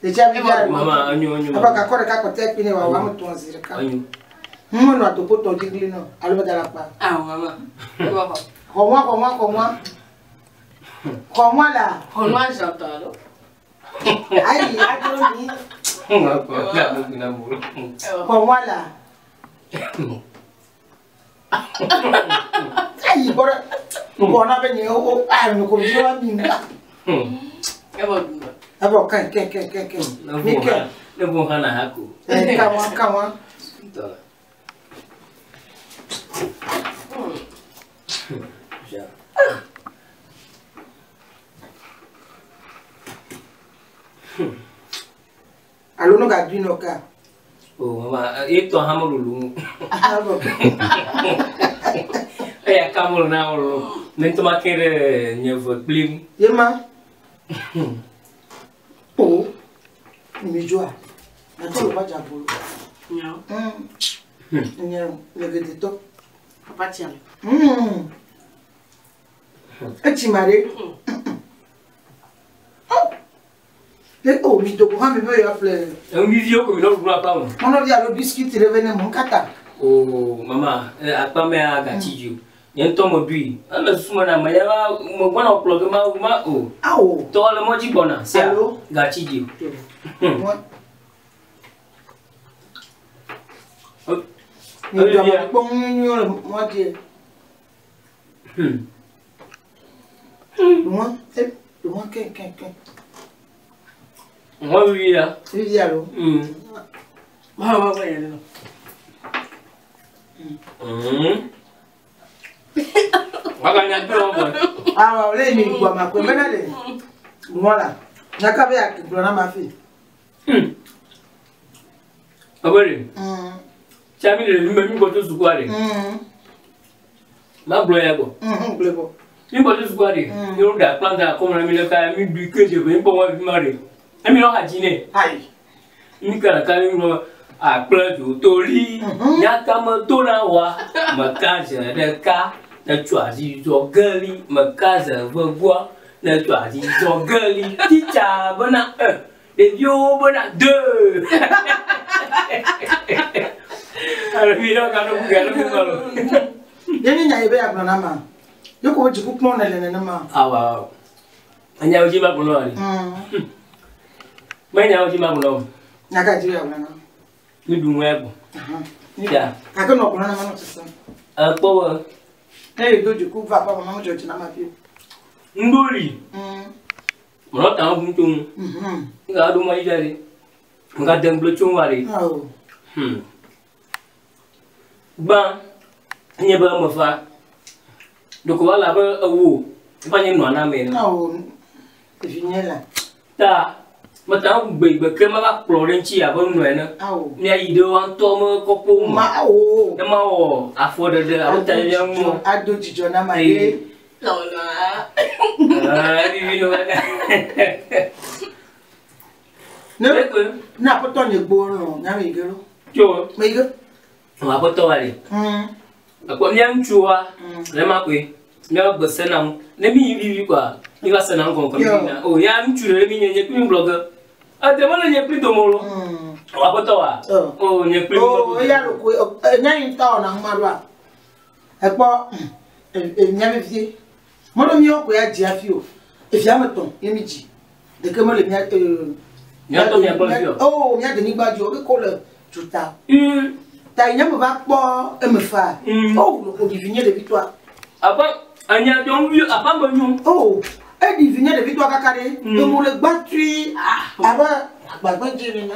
Detsia vivia alo. Mama, enyo, enyo. Aba kakɔ ɖeka kɔtɛ kpi ne wa wa me tɔn zi ɖeka. Enyo. Ŋu nɔ adokpo tɔ dzi gli nɔ alo me da la kpa. Ah mama. Eba xɔ. Xɔ nua, xɔ nua, xɔ nua. Xɔ nua la. Xɔ nua j'entends alo. Ayi adro mi. Xɔ nua la. Ayi gbɔ ɖe. Gbɔ na be nye o ayi no ko dzi wa mi. Eba ɖu nua. Ebo kɛn kɛn kɛn kɛn kɛn. Mi kɛn. Ne bo hã na ha ko. Eh kawa kawa. Tɔ. Ja. Alo no ga dui no ka. Oh, mama, etɔ hã melolo ŋu. Abo. Eya ka melo na wololo. Ne ŋutɔ ma ke ɖe nye ve kpli ŋu. Yema. O. Mi dzoa. Na to ba dza bolo. Nyawo. Nye le gede tɔ. Papa tia me. Etsi ma ɖe. Le o mi dogo hã mi be yewoa ƒle. Enu viviwo ko mi nɔ ɖuɖu akpa me. Mɔnɔvi alo biscuit ɖe ve ne mu kata. Oh, mama, akpa mea gatsi dzi o. Nye ŋutɔ meɖui. Ele susu me na ame ya va megbɔna kplɔ ge ma ma o. Awo. Tɔ le mɔ dzi gbɔna. Sia. Alo. Gatsi dzi o. Mɔ. Mi do ame kpɔ nyuinyuiwo le mɔ dzi. Mɔ, mɔ kɛ kɛ kɛ. Mɔ vivi ya. Vivi alo. Mama ma gbɔ yɛn nɔ. Waganya kple wɔn bɔ. Awɔ le mi gbɔ ma ko mena le. Mɔ la. Nyaka be gblɔ na ma fi. Ɔbɛ de. Tsa mi le mi mi gbɔ to sukua de. Ma gblɔ ya gbɔ. Gblɔ bɔ. Mi gbɔ to sukua de. Mi ɖo da kpla da kɔmɔ na mi le ka mi du ke dze mi kpɔ wɔn fi ma de. Emi nɔ ha dzi nɛ. Ayi. Mi ka ɖeka mi gblɔ akple dzotoli. Nyaka me to na wa. Meka ze ɖeka. Ne tso asi zɔ geli. Meka ze vegoa. Ne tso asi zɔ geli. Titsa bena 1. Ɖeviwo bena 2. Alo mi nɔ ka ɖo ga ɖo ga lo. Ye nye nya yi be agblɔ na ma. Ye ko dziku kpɔm ne le nenema. Awa. Enyawo dzi ma gblɔ na wa ɖe. Menyawo dzi ma gblɔ na o. Nya ka dzi be agblɔ na? Mi ɖu nua gbɔ. Ya. Gake nɔ gblɔ na ma nɔ sesem. Ekpɔ be. Ne yi do dziku va aƒe me, medzɔ dzi na ma fi. Ŋɖo li. Mlɔ ta ŋu tso ŋu. Nga ɖo mɔ dzi ɖe. Nga de ŋgble tso ŋu ɖe. Gbã nye be mefa. Ɖeko wala abe ewo. Efa nye nɔa na ame ene. Awo vinye la. Ta meta ŋu gbe gbe ke mava kplɔ ɖe ŋuti abe nɔ ene. Awo. Míayi ɖe woa ŋutɔ me kɔkɔ Ma awo. Ne mawɔ afɔɖeɖe alo ta mía ŋu. Ado dzidzɔ na ma ye. Lɔlɔa. Vivi no. Ne ne aƒetɔ nye gbɔ lɔ nya me yi ge lo. Tso. Me yi ge. Aƒetɔ wa le. Ekpɔ mía ŋutsuwoa le ma koe. Míawo gbe sena ŋu. Ne mi yi vivi kɔa, mi va sena ŋu gɔme Yo. mi na. O ya ŋutsu ɖe mi nye nye kpli mi gblɔ ge. Ede mele nye kpli dome o lo. O aƒetɔ wa. O nye kpli mi. O eya ɖo koe enya yi ŋutɔ wɔna ŋu ma ɖoa. Ekpɔ enya vevie. Meɖo míawo koe adzi hafi o. Evia me tɔ̃ ye mi dzi. Ɖeke mele mía Mía tɔ mia gbɔ le fi o. O mía denyigba dzi o keke le tuta. Ta yi nye me va kpɔ eme fa. O o ɖi vi nye ɖevitɔa. Aƒe enya dzɔ ŋu aƒe me nyo. O eɖi vi nye ɖevitɔa kaka ɖe. Emu le gba tui abe agbagbedzi nene.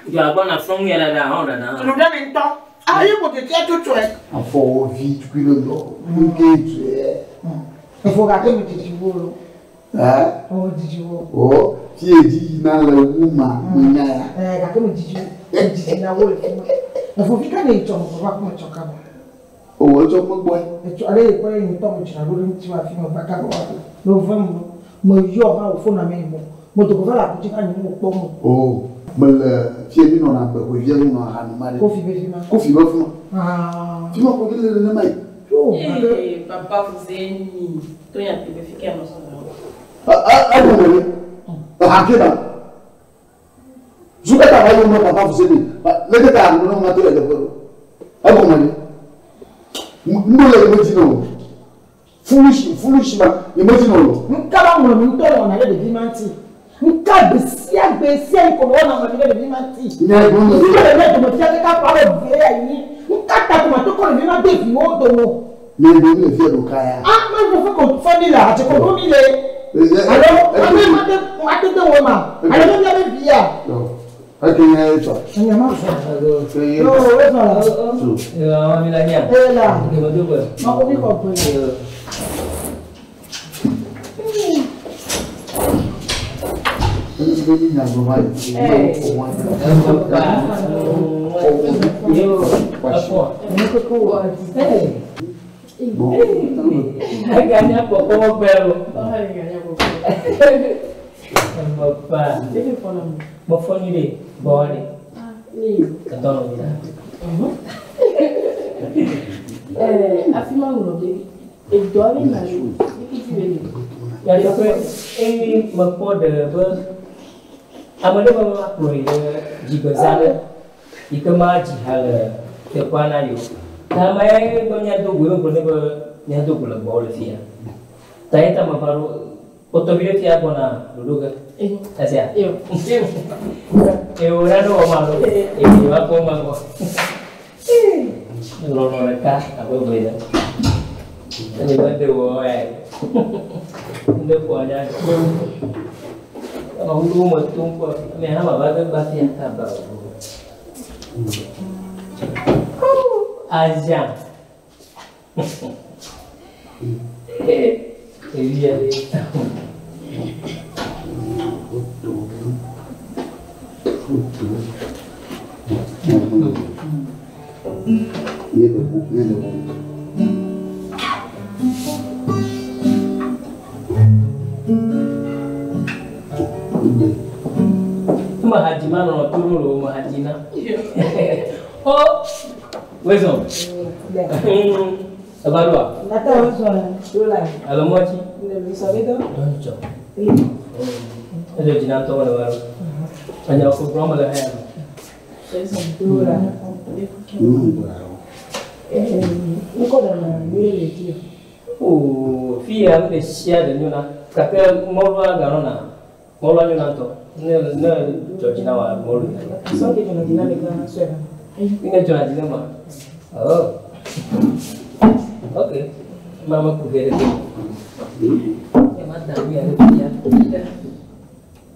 Dzɔ agbɔ na fɔŋ ya dada hɔn dada. Nu ɖe ne ŋutɔ. Ayi ko tetea tsotsoe. Afɔwo vi tukui ɖe ŋdɔ. Nuke tue. Efo gake me dzidzi wo lo. Ɛ? O dzidzi wo. O fie dzi yina le wu ma menya ya. Ɛ gake me dzidzi wo. Me dzidzi na wo le fi ma. Efo fi ka ne etsɔ me va kuma tsɔ kaba. O wo tsɔ megbɔe. Etsɔ ale yi kpɔ ye ŋutɔ me dzra ɖo ɖe ŋuti wa fi me va kaba wa do. Ne wo va me me yɔ ha wo fona me mo. Me do va la kutsi ka nyi mo kpɔ mo. O mele fie mi nɔna gbe ko via nɔ ha nu ma ɖe. Kofi be fi ma. Kofi be fi ma. Ah. Fi ma ko vi le nenema yi. Yo. Eh, papa vous êtes Tonya te be fike no so. A a mo le. Ha ke ba. Zuka ta ba yo mo papa vous êtes. Le ke ta no ma to le de. A mo le. Mo le mo di no. Foolish foolish ma ni mo di no. Nka ba ŋlɔ mi ŋutɔ le wɔna ɖe ɖevi ma ŋuti. Nka gbe sia gbe sia yi ko me wɔna ŋlɔ mi ɖe ɖevi ma ŋuti. Nya gbɔ me. Fi le mía dome fia kaka ƒe ame eve ya yi. Nka ta ko ma to kɔ ɖevi ma de viwo dome. Nya gbɔ me fia do kaya. Ah, ma fɔ fɔ ko fɔ mi la, atse ko ɖo mi le. Alo ame ma te ma te de wo ma. Alo mi be via. Ok, nya ye tɔ. Nya ma fɔ. Yo, o sɔn la. Yo, mi la nya. E la. Ke me do gbe. Ma ko mi xɔ gbe. Yo, afɔ. Aganya kpɔkpɔ gbe o. Papa. Mo fɔ ni de bɔ wa de. Ka tɔ nɔ mi la. Afi ma ŋlɔ be edɔ aɖe na yo ekiti be le. Nyateƒe eye mekpɔ ɖe be ame ɖe be ma kplɔ yi ɖe dzigbeza ɖe yi ke ma dzi ha le teƒea na yewo. Ta ame ye be míado go ye gblɔ nɛ be míado go le gbɔwò le fia. Ta ye ta meva ɖo kpɔtɔ vi ɖe fia gbɔna ɖoɖo ge. Esia. Ewo nane wɔ ma ɖo. Eye wa kpɔ ma gbɔ. Lɔlɔ ɖeka abe eve ene. Eye mede wɔ ya ye. Nde kɔ anya tso. Ame wuɖo me tom kpɔ. Ame hã ma va ge gba fia kaba o. Aza. Evi ya ɖe. Mahadzi ma nɔ to ɖo lo mahadzi na. O, wezɔn. Eva ɖoa? Nata wezɔn ɖo la. Alo mɔdzi. Le wezɔn mi dɔ. Ŋutsɔ. Edzo dzi na ŋutɔ le va ɖo. Enya ko gblɔm le hã. Wezɔn ɖo la. Ŋkɔ ɖe na nyuie le dzi. O, fia nu ɖe sia ɖe nyona gake mɔlua ganɔna mɔlua nyona ŋutɔ. Ne ne dzɔ dzi na wa mɔlu. Sɔ ke dzɔna dzi na mi gã sɔe la. Ne dzɔna dzi na ma. Oh. Ok. Mama ku ɖe ɖe. Ne ma da nu ya ɖe fia.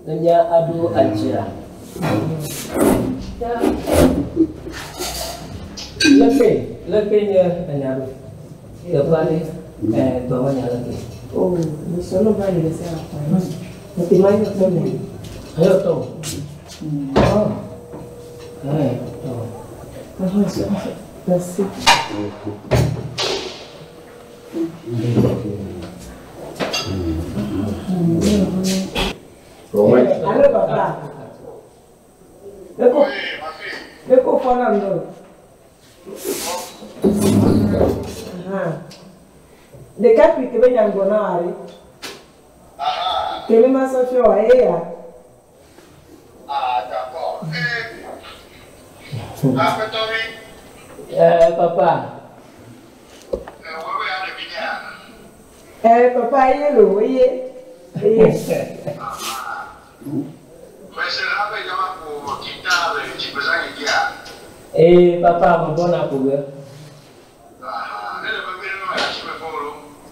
Ne mía aɖo adzra. Leke leke nye enya ɖo. Teƒe aɖe dɔ me nya leke. O, mesɔlɔ va yi le se akpa. Mete ma yɔ tɔ me. Ayɔ tɔ. Oh. Tɔ. Merci. Allo papa. Eko. Eko fɔna ŋdɔ. Aha. Ɖekakpui ke be nya ŋgɔ na wòa ɖe. Ke ne masɔ fiɔ wòa eya. Eh, papa. Eh, papa eye lo, eye. Eye. Eh, papa, megbɔna ƒo ge.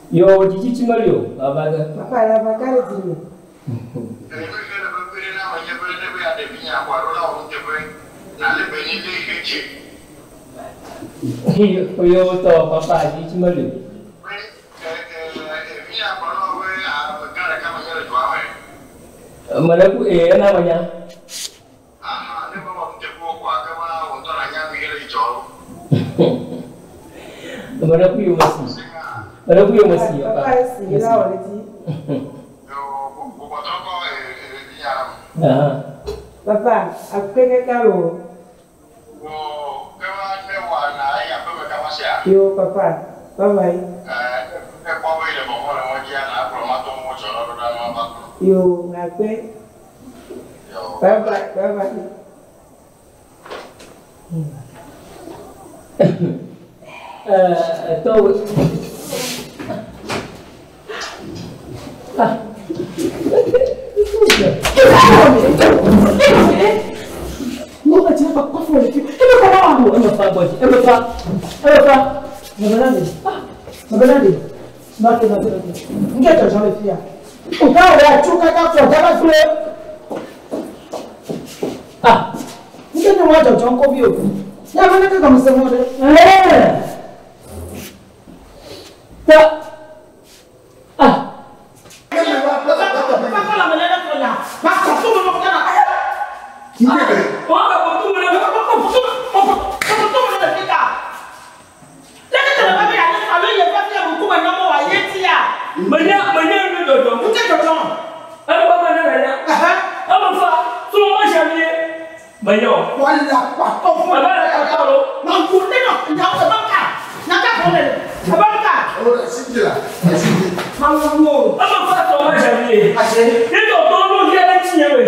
Yo, dzitsitsi meli o, mava ge. Papa la va ka ɖe dzi me. Yo, tɔ, papa, dzitsitsi meli o. Mele ku, eh, ena menya. Mele ku yo mesi. Mele ku yo mesi, papa. Papa esi, la wɔ ɖe dzi. Aha. Papa, akpe kaka lo. Yo, papa. Bye bye. Yo, akpe. Bye bye, bye bye. Eh, tɔwe. Ah. Eme fa gbɔdzi, eme fa, eme fa. Mabalade. Mabalade. Nɔte, nɔte, nɔte. Nke dzɔdzɔ le fia. O ka wɔ atsu kaka fɔ daba gblẽ. Ah. Nke nye wa dzɔdzɔ ŋkɔvi o. Ya me neke gɔme se mɔ ɖe. Eh. Ta. Ah. Menya, menya nu dzɔdzɔ. Eme fa ne menya. Eme fa, srɔ̃ ma janvier. Menya o. Ebe le kpatɔ lo. Eme fa srɔ̃ ma janvier. Ye tɔtɔ nu via ɖe tsinye me.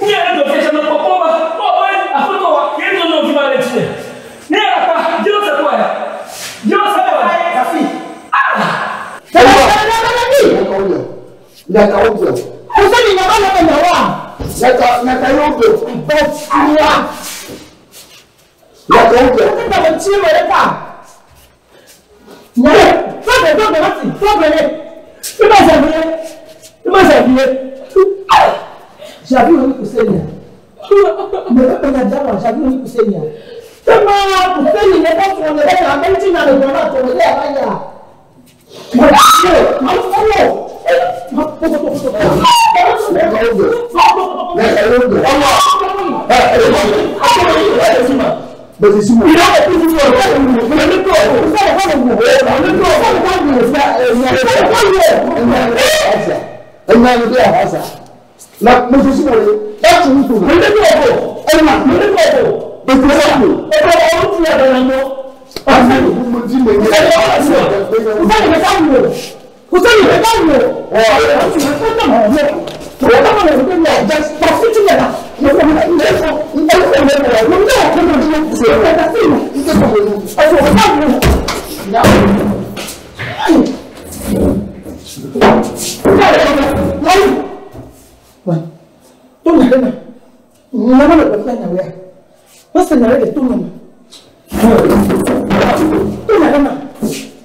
Nye ɖe dɔ fiase me kpɔkpɔ be, o be aƒetɔ wa, ye tɔ nɔ vi ma ɖe tsinye. Ne ya kpa, Dieu sait quoi. Dieu sait quoi. Ah. Javi oni kusenya. Mebe penya jawa javi oni kusenya. Tema kusenya ne ko fo ne na be ti na le na to le ya ya. Ma ma fo. Ma fo fo fo.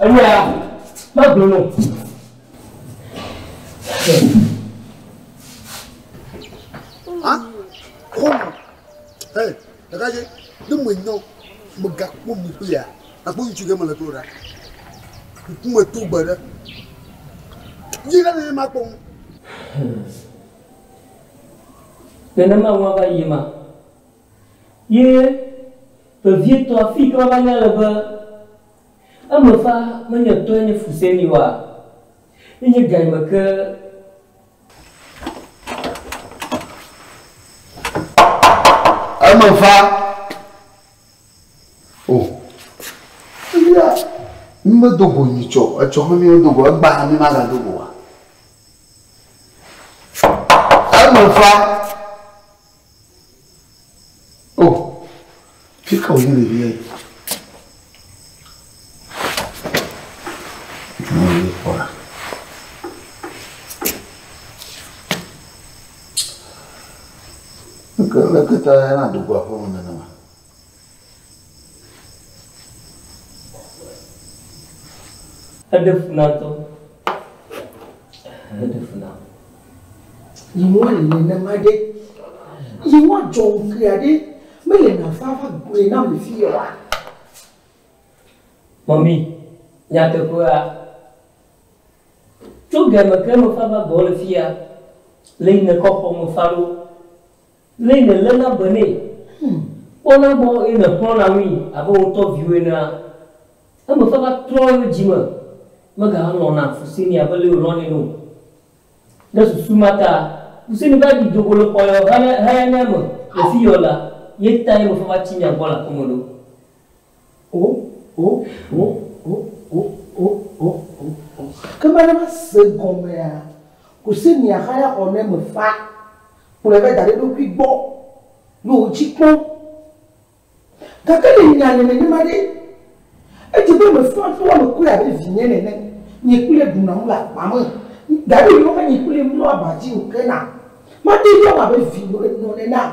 Eya, magblɔ nɔ. Xɔme. Hey, ɖekadze, ne menyɔ, megakpɔ mi kpli ya, akpɔ ŋutsu ke mele kpli o ɖa. Ŋkume to gbe ɖe. Yi ɖe ne makpɔ ŋu. Nenema nua va yi ma. Ye vevietɔ afi ke va nya le be eme fa menye tɔe nye Fuseni oa, enye gayime ke Eme fa. O. Ya. Mi medo go nyitsɔ, etsɔ hã mi medo go, egba hã mi magado go oa? Eme fa. Oh, fi ka wònye ɖevia yi? Ne kpɔ ɖa. Leke leke ta yena do go aƒeme nenema? Eɖe fu na ŋutɔ. Eɖe fu na. Yewoa le nenema ɖe. Yewoa dzɔ ŋkea ɖe. Mele nafa va gblɔe nam le fi oa. Mɔmi, nyateƒea, tso game ke mefa va gbɔwò le fia, le yi nèkɔ xɔ me fa ɖo, le yi nèléna be nɛ, kpɔna gbɔ eye nèxlɔ̃na nui abe wò ŋutɔ viwò enea, eme fa va trɔ eƒe dzime, megalɔ̃na Fuseni abe le wòlɔ̃nɛ ene o. Le susu ma ta, Fuseni va ɖi do go le xɔ yawo hayana me le fi yawo la, ye tae eme fa va tsi mia gbɔ le aƒeme ɖo. O, o, o, o, o, o, o, o, o. Ke mele va se gɔmea, Fuseni ahaya xɔ ne me fa, kplɔe va da ɖe eɖokui gbɔ, ye wòdzi kpɔm. Gake le nya le nenema ɖe, edze be mefɔa to ame kɔe abe vinye nene, nye kple ɖuna nu le akpa me. Gaɖe yiwo ke nye kple mlɔ aba dzi wòkena. Mate ŋu awɔ abe vi nɔ nenea.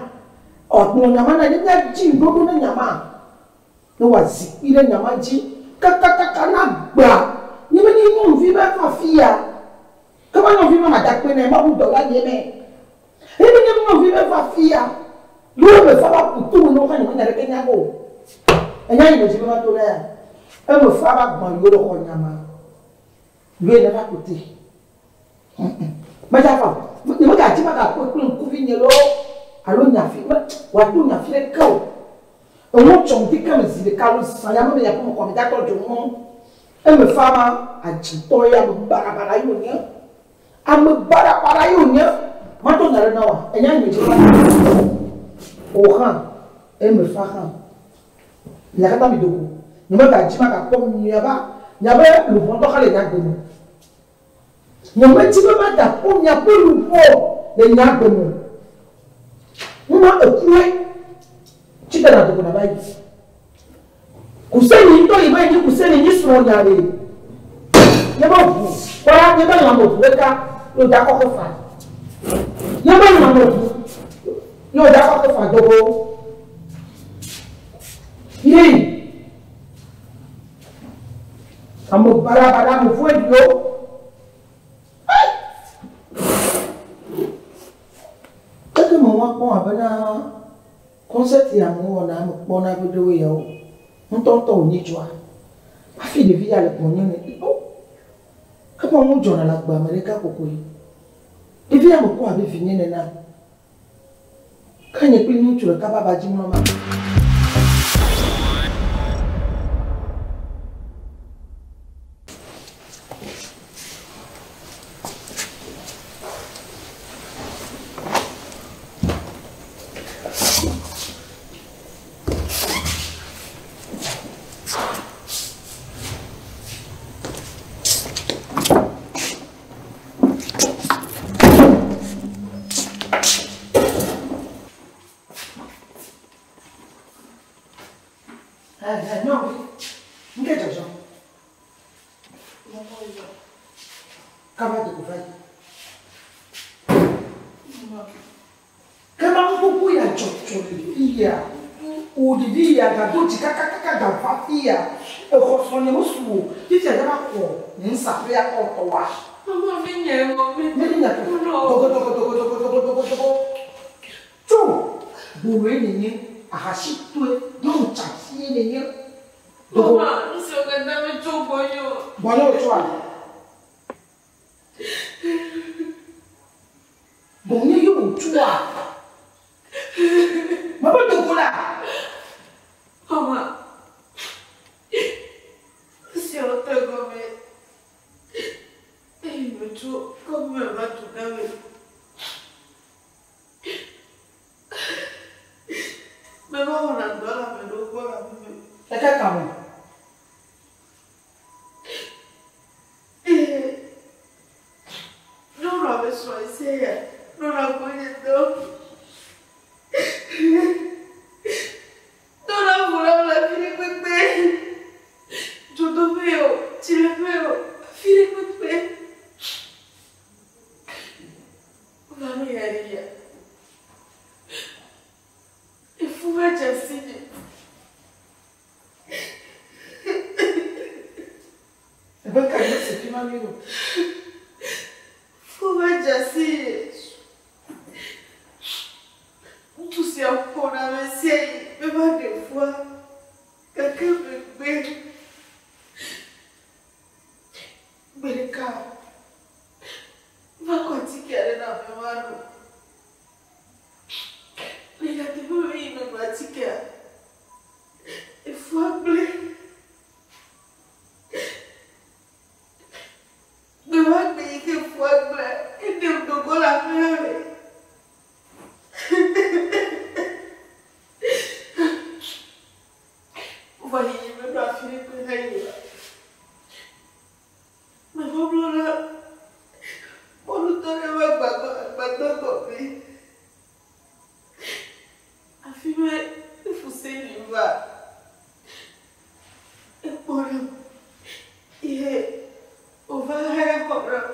Ɔgblɔ nya ma na ye míadzi ŋuɖoɖo ne nya ma. Ne wòazi kpi ɖe nya ma dzi kakakaka na gbea. Nye menye nyɔnuvi be ava afia. Ke ma nyɔnuvi ma mada akpe nɛ, Mawu dɔla nye mɛ. Eye menye nyɔnuvi be va afia. Yewo me fa va ƒu to me na wo hã nyemenya ɖeke nya o. Enya yi medzi be mato ɖe ya. Eme fa va gbã yewo ɖe xɔ nya ma. Yoe ne va kote. Medza va o. Nyemegadzi magakpɔe kple ŋkuvi nye loo alo nya fi me wòato nya fi ɖeke o. Eŋu tsɔ ŋdi ke me zi ɖeka alo zã ya me me ya ƒe me kɔ megatɔ dzo ŋu. Eme fa ma adzitɔ ya me baɖabaɖa ye wònye. Ame baɖabaɖa ye wònye. Mato nya ɖe na wòa? Enya yi medzi be mato. Wò hã, eme fa hã. Mia katã mido go. Nyemegadzi magakpɔ miaba, miabe luʋɔ ŋutɔ hã le nye agbe me o. Nyemedi be magakpɔ miaƒe luʋɔ le nye agbe me o. Numa ekue. Tsi te nàdo go nàva yi. Kuseni ŋutɔ yi va yi nyi Kuseni nyi srɔ̃nya ɖe. Nye be ʋu kpɔla, nye be lãme ʋu ɖeka ye wòda kɔ xe fa. Nye be lãme ʋu ye wòda kɔ xe fa dogo. Yi ame baɖabaɖa ame vɔ̃ɖiwo. Eke me woakpɔ abena Kɔnsɛti ya me wɔna ame kpɔna be ɖewo yawo ŋutɔŋutɔ wònye tsoa hafi ɖevi ya le gbɔnye me o ke ma ŋu dzɔna le agbea me ɖeka kokoe. Ɖevi ya mekpɔ abe vinye nena. Ke nye kple ŋutsu ɖeka ƒe aba dzi mlɔ ma. Nyɔnuvi, nu ke dzɔdzɔm? Kaba do go va yi. Ke ma ŋkuku ya dzɔdzɔ le fiya. O ɖevi ya gado dzi kakakaka gava fiya. Exɔ srɔ̃nye mesu o. Fifia dza va xɔ nye ŋsaƒea kɔ tɔwa. Mama mi nye ŋɔ mi. Mi nye dogo dogo dogo dogo dogo dogo dogo. Tso gboloe nenye ahasitɔe nyɔnu tsasie nenye. Dogo. Mama, nu siwo katã metso gbɔnye o. Gbɔnye wòtsoa? Gbɔnye ye wòtsoa? Mebe dogo la. Mama, nu siwo te gɔme eye metso kɔƒe me va du gã me. Meva wɔna dɔ le ame ɖewo gbɔ le aƒeme. Eke ka me? ma nyuie o. Fu va dze asi ye. Ŋutsu sia ƒona ɣe sia ɣi be maɖe fua gake megbe. Gbe ɖeka va kɔ atike aɖe nam be mano. Le nyateƒe me yi meno atikea, efua gblẽ. Gbe ma gbe yi ke fua gblẽa, eɖem do go le aƒea me. Vɔ yiyi meɖo afi ɖe kple heyi o. Meva mlɔ ɖe mɔnutɔ ɖe ƒe agbadɔ gɔme. Afi ma Fuseni va. Ekpɔ ɖem ye wòva haya xɔ ɖem.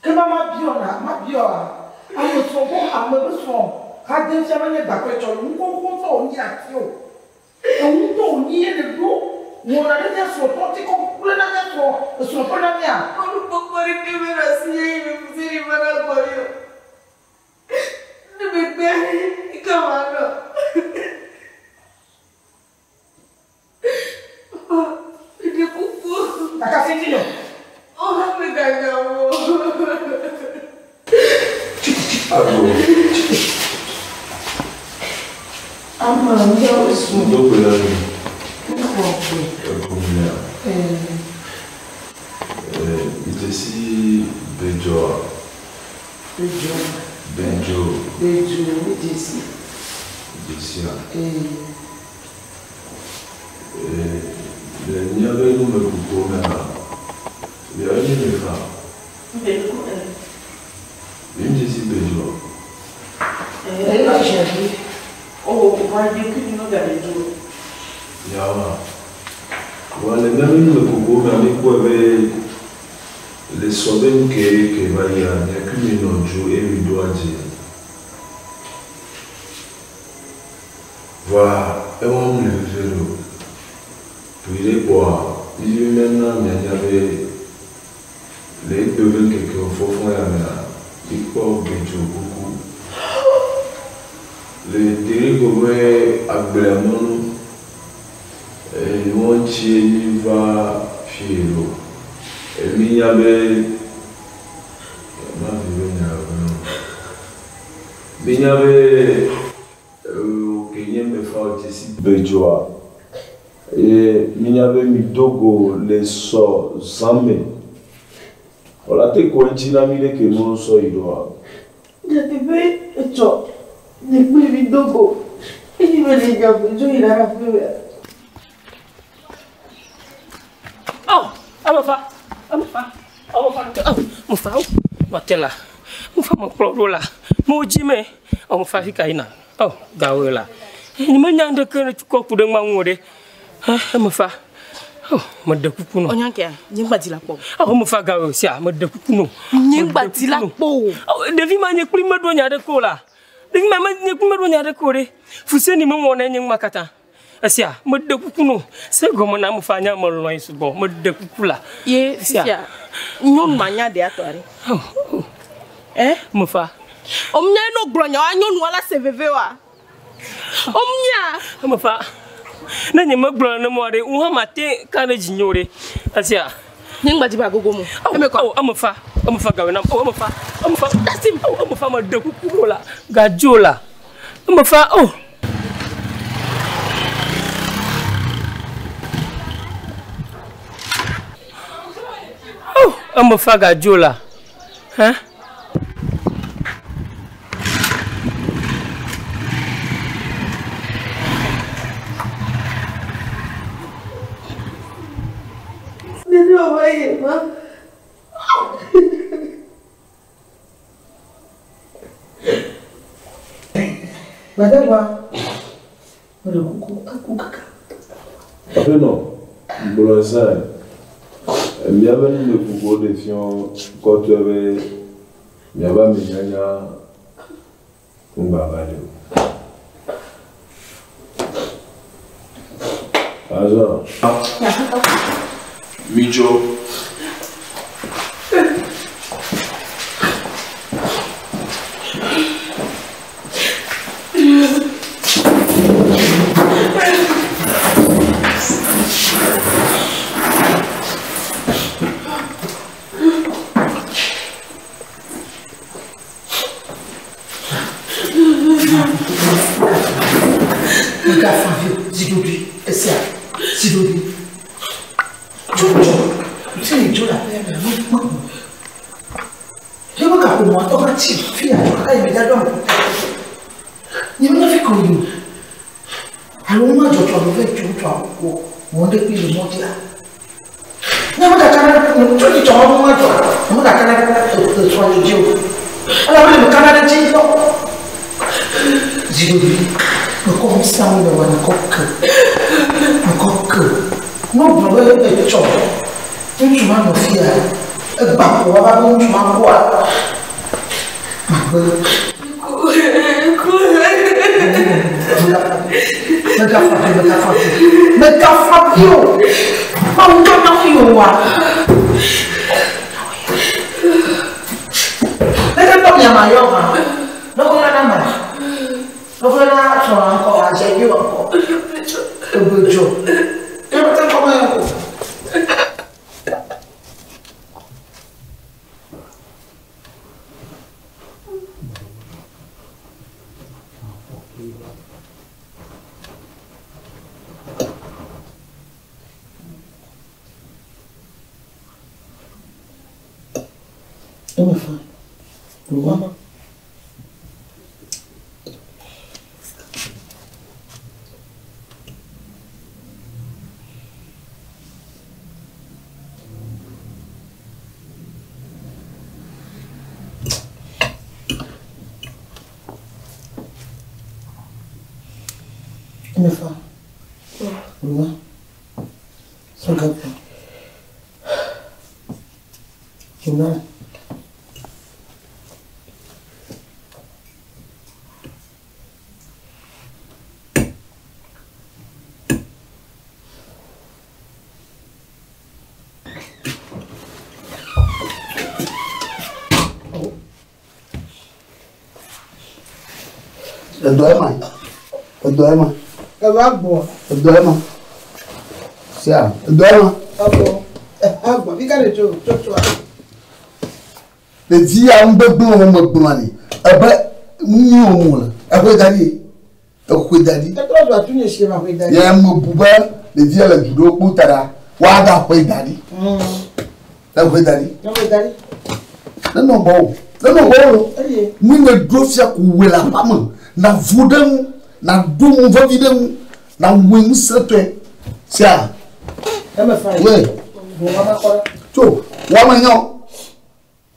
Ke ma mabiɔ na mabiɔa ame srɔ̃ ko ame be srɔ̃ hade fia menye gbakple tsɔ nu xoxo ŋutɔ wònyi ati o. Eŋu ŋutɔ wònyi ye nèɖo wɔna ɖe mía srɔ̃tɔ ŋuti kɔ gblẽ na mía srɔ̃ esrɔ̃ ƒe na mía. Mɔnukpɔkpɔ ɖeke menɔ asinye yi me va na gbɔnye o. Ne megbea yi ke manɔ. Papa, meɖe kuku. Kaka fi dzi nɔ. O meganya wo. Alo. Ama míawo su. Ŋdɔgbe la mi. Ŋkɔ gbe. Ekomia. Ee. Midze si Bedzoa. Bedzo. Bedzo. Bedzo midze si. Midze sia. Ee. Le míaƒe numekuku mea, miawo nye mefa. Mi dze si Bedzoa. Ee, chérie. Oh, va dire que nous avons dzo. Yawa. Wa le míaƒe numekuku mea, míkpɔe be le sɔ be nu ke ke va yia, miakui mi nɔ dzo eye mi ɖo adze. Vɔa ewɔ nu le veve ɖe o. Ƒoyi ɖe kpɔa, mídi be míana mianya be le egbe be ŋkekewo fɔfɔ ya mea, míkpɔ Bedzo kuku. Le Derigo be agblea mɔnu, enuwo ŋutie míva fie ɖo. Mínya be mavi be nya gblɔm. Mínya be ke nye mefa dze si Bedzoa eye mínya be mido go le sɔ zã me. Wòla te kɔ eŋuti na mí ɖe ke nuwo sɔ yi ɖoa. Nyateƒe etsɔ nye kpli mi do go eye mele nya dzo yina ɖe aƒe me. Oh, amefa, amefa, amefa, oh, mefa, oh, matela, mefa mekplɔ ɖo la, mewo dzi me, oh, mefa fi ka yina, oh, gawoe la, nye menya ŋɖeke ne kɔ ku ɖe ŋma ŋu o ɖe, eh, mefa, oh, meɖe kuku nɔ. Ɔnya kea, nye ŋgba di la kpɔ. Oh, mefa gawoe sia, meɖe kuku nɔ. Nye ŋgba di la kpɔ o. Oh, ɖevi ma nye kpli meɖo nya ɖeke o la, ɖevi ma nye kpli meɖo nya ɖeke o ɖe, Fuseni mewɔ na nye ŋma katã. Esia, meɖe kuku nɔ, se gɔme na mefa nya melɔ̃e sugbɔ, meɖe kuku la. Ye fifia, nyɔnu ma nya ɖe atɔ ɖe. Eh? Mefa. Omnya no gblɔ nya wa nyɔnua la se veve wa. Omnya. Mefa. Ne nye megblɔ nenema ɖe, wo hã mate ka ɖe dzinye o ɖe. Esia. Nye ŋgba dzi be agogo mo. Eme kɔ. Oh, emefa, emefa gawe nam. Oh, emefa, emefa. Dasim. Oh, emefa meɖe kuku nɔ la. Gadzo la. Emefa, oh. Oh, emefa gadzo la. Hein? Nene wòva yi ma. Gbadagba, meɖe kuku eku kaka. Aƒenɔ, gblɔ sãe. Míaƒe numekukuwo ɖe fiɔ kɔtɔe be miaƒe amenyanya ŋgba va ɖe o. Azɔ. Midzo. Megafa vi o, zi ɖoɖoe, esia, zi ɖoɖoe. Tso tso, ti le dzo le aƒea mea, me me. Ye be gaƒoƒoa tɔ va tsi fi ya kaka yi me dza ɖo ame kuku. Nye me nya fi ke wo yi o. Alo wo ma dzɔ tso alo va yi tso ŋutsua wɔ wɔ ŋɖe kpli le mɔ dzia. Nye me gaka ɖe tso dzi tsɔ ma ma dzɔ. Nye me gaka ɖe esrɔ̃ dzi o. Elabe nye me kana ɖe dzi ŋutɔ. Zi ɖoɖoe. Mekɔ ŋusẽ le wɔ mekɔ ke. Mekɔ ke. Ne wogblɔ be etsɔ ŋutsu ma nɔ fia, egba ko woava be ŋutsu ma kua, magbe. Megafa vi, megafa vi, megafa vi o. Mawu ŋutɔ na fi o wa. Neke tɔ mia ma yɔ hã. Nɔkɔ na ma. Nɔkɔ na srɔ̃a ŋkɔ, adze vi wɔ ŋkɔ. Egbe dzɔ. Ke te ŋkɔ ma yɔ ko. Eme fa. Wama. Eme fa. Wama. Sɔgapa. Wama. Edɔ ema. Edɔ ema. Eva gbɔ. Edɔ ema. Sia, edɔ ema. Agbɔ. Agbɔ. Fi ka le tso tso tsoa. Ɖevi ya ŋgbegblẽ wo megblɔa ni. Ebe nu nyui wɔm wòle. Exɔe da ɖi. Exɔe da ɖi. Etrɔ zu atu nye sie ma xɔe da ɖi. Ye mebu be ɖevia le du ɖewo kpo ta ɖa, woaga xɔe da ɖi. Exɔe da ɖi. Exɔe da ɖi. Nenɔ gbɔwò. Nenɔ gbɔwò lo. Eye. Nu ne ɖo fia ko wòe le aƒea me. Nàvu ɖe ŋu. Nàɖo nu vevi ɖe ŋu. Nàwɔe ŋusẽtɔe. Sia. Eme fa yi. We. Bo wa ma kɔ ɖe. Tso, woame nyɔ.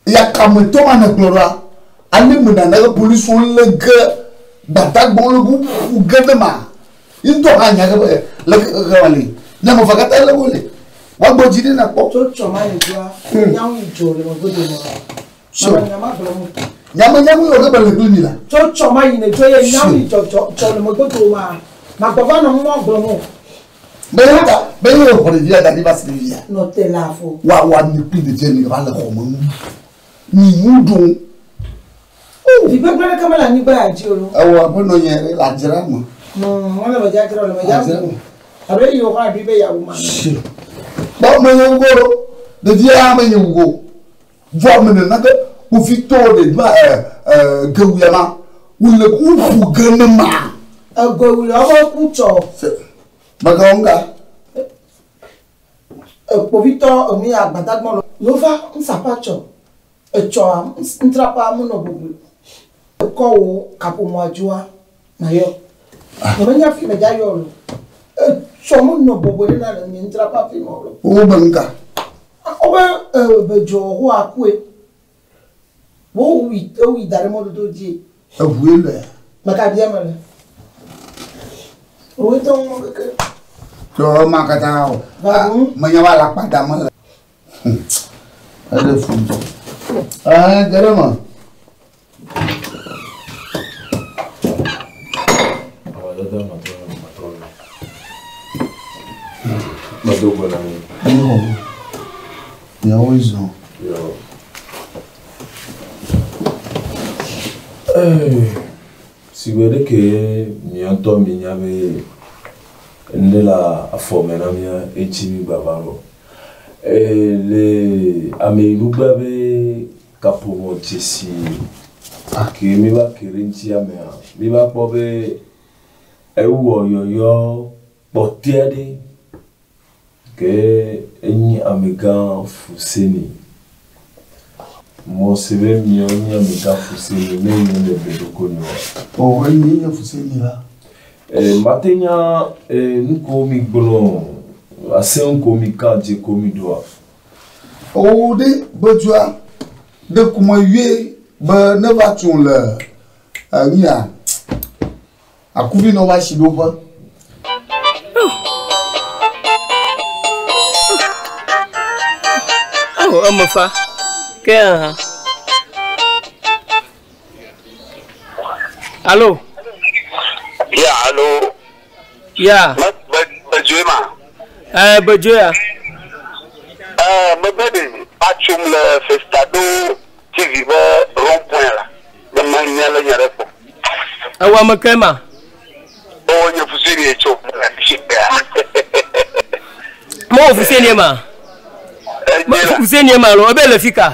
Ya kametɔ ma ne gblɔ ɖoa, ale me nana ge polisiwo lé ge gbadagbawo lé ge woƒu ge ɖe ma. Ye ŋutɔ hã nya ge be le xexe ma li. Nye ame eve katã lé wole. Woagbɔ dzi ɖi nakpɔ. Tso tsɔ ma yi doa, nyawo yi dzo le megbe dome. Tso. Mama nyama gblɔ mu. Nyame nyawo yi wɔ ge be le kpli mi la. Tso tsɔ ma yi ne dzo ye nyawo yi dzɔ dzɔ dzɔ le megbe dome. Magbɔ va nɔ mɔ gblɔ mu. Be ye ta be ye xɔ ɖevia da ɖi va si ɖevia. Nɔ te le afɔ. Wa wa mi kpli ɖevia mi va le xɔ me nu. Mi nu ɖum. Vi gbegblẽ ɖeke mele anyigba ya dzi o lo. Ewɔ abe nɔ nye le adzra me. Wole me dzadzra le me Adzra dza. me. Abe yi wo hã ɖui be yeawu ma. Si. Kpɔ me nye wugo lo. Ɖevia me nye wugo. Vɔ me nena ge kpovitɔwo ɖe ma ɛ ɛ gewu ya ma. Wole woƒu ge ne ma. Egewu le woƒe ku tsɔ. Mega wo ŋga. Kpovitɔ enu ya gbadagbɔ lo. Yova ŋsapa tsɔ. Etsɔa ŋtrapa munɔ bublu. Ekɔ wo kaƒomɔa dzoa ma yɔ. Nye menya fi me dza yɔ lo. Etsɔ munɔ bɔbɔe ɖe na le nye ŋtrapa fi mɔ lo. Wo be ŋga. Wobe be dzɔ ho akue. Wo wi ewi da ɖe mɔdodo dzi. Eʋue le. Meka bia me le. Wo tɔ ŋu keke. Tso ma katã o. Va ŋu. Menya wa la kpada me le. Eɖe fu ŋutɔ. Ɛɛ ge ɖe me. Medo gbe na mi. Yo. Miawoe zɔ. Yo. Ee, sigbe ɖeke mia ŋutɔ minya be ŋɖe le afɔ me na mía etsi mi gbava ɖo. Ee, le ameyinugbea be kaƒomɔ dzesi ke mi va ke ɖe ŋutia mea, mi va kpɔ be ewɔ yɔyɔ kpɔtɔe ɖe ke enyi amegã Fuseni. Mɔ si be miawo nye amegã Fuseni ne nye le be ɖoko nyo. O enye nye Fuseni la. E, mate nya e, nu ko mi gblɔ aseŋu ko mi ka dze ko mi ɖoa. O ɖe bedzua ɖe kuma yue be ne va tso le enya akuvi nɔ va si ɖoƒe. Oh, eme fa. Ke hã. Allo. Ya, allo. Ya. Me be bedzoe ma. Eh, bedzoe ya. Eh, mebe ɖe atsom le Festado TV be rond point la. Be ma nya le nya ɖe kpɔ. Ewɔ ame ke ma. O nye Fuseni tso. Mo wɔ Fuseni ma. Fuseni ma lo, ebe le fika.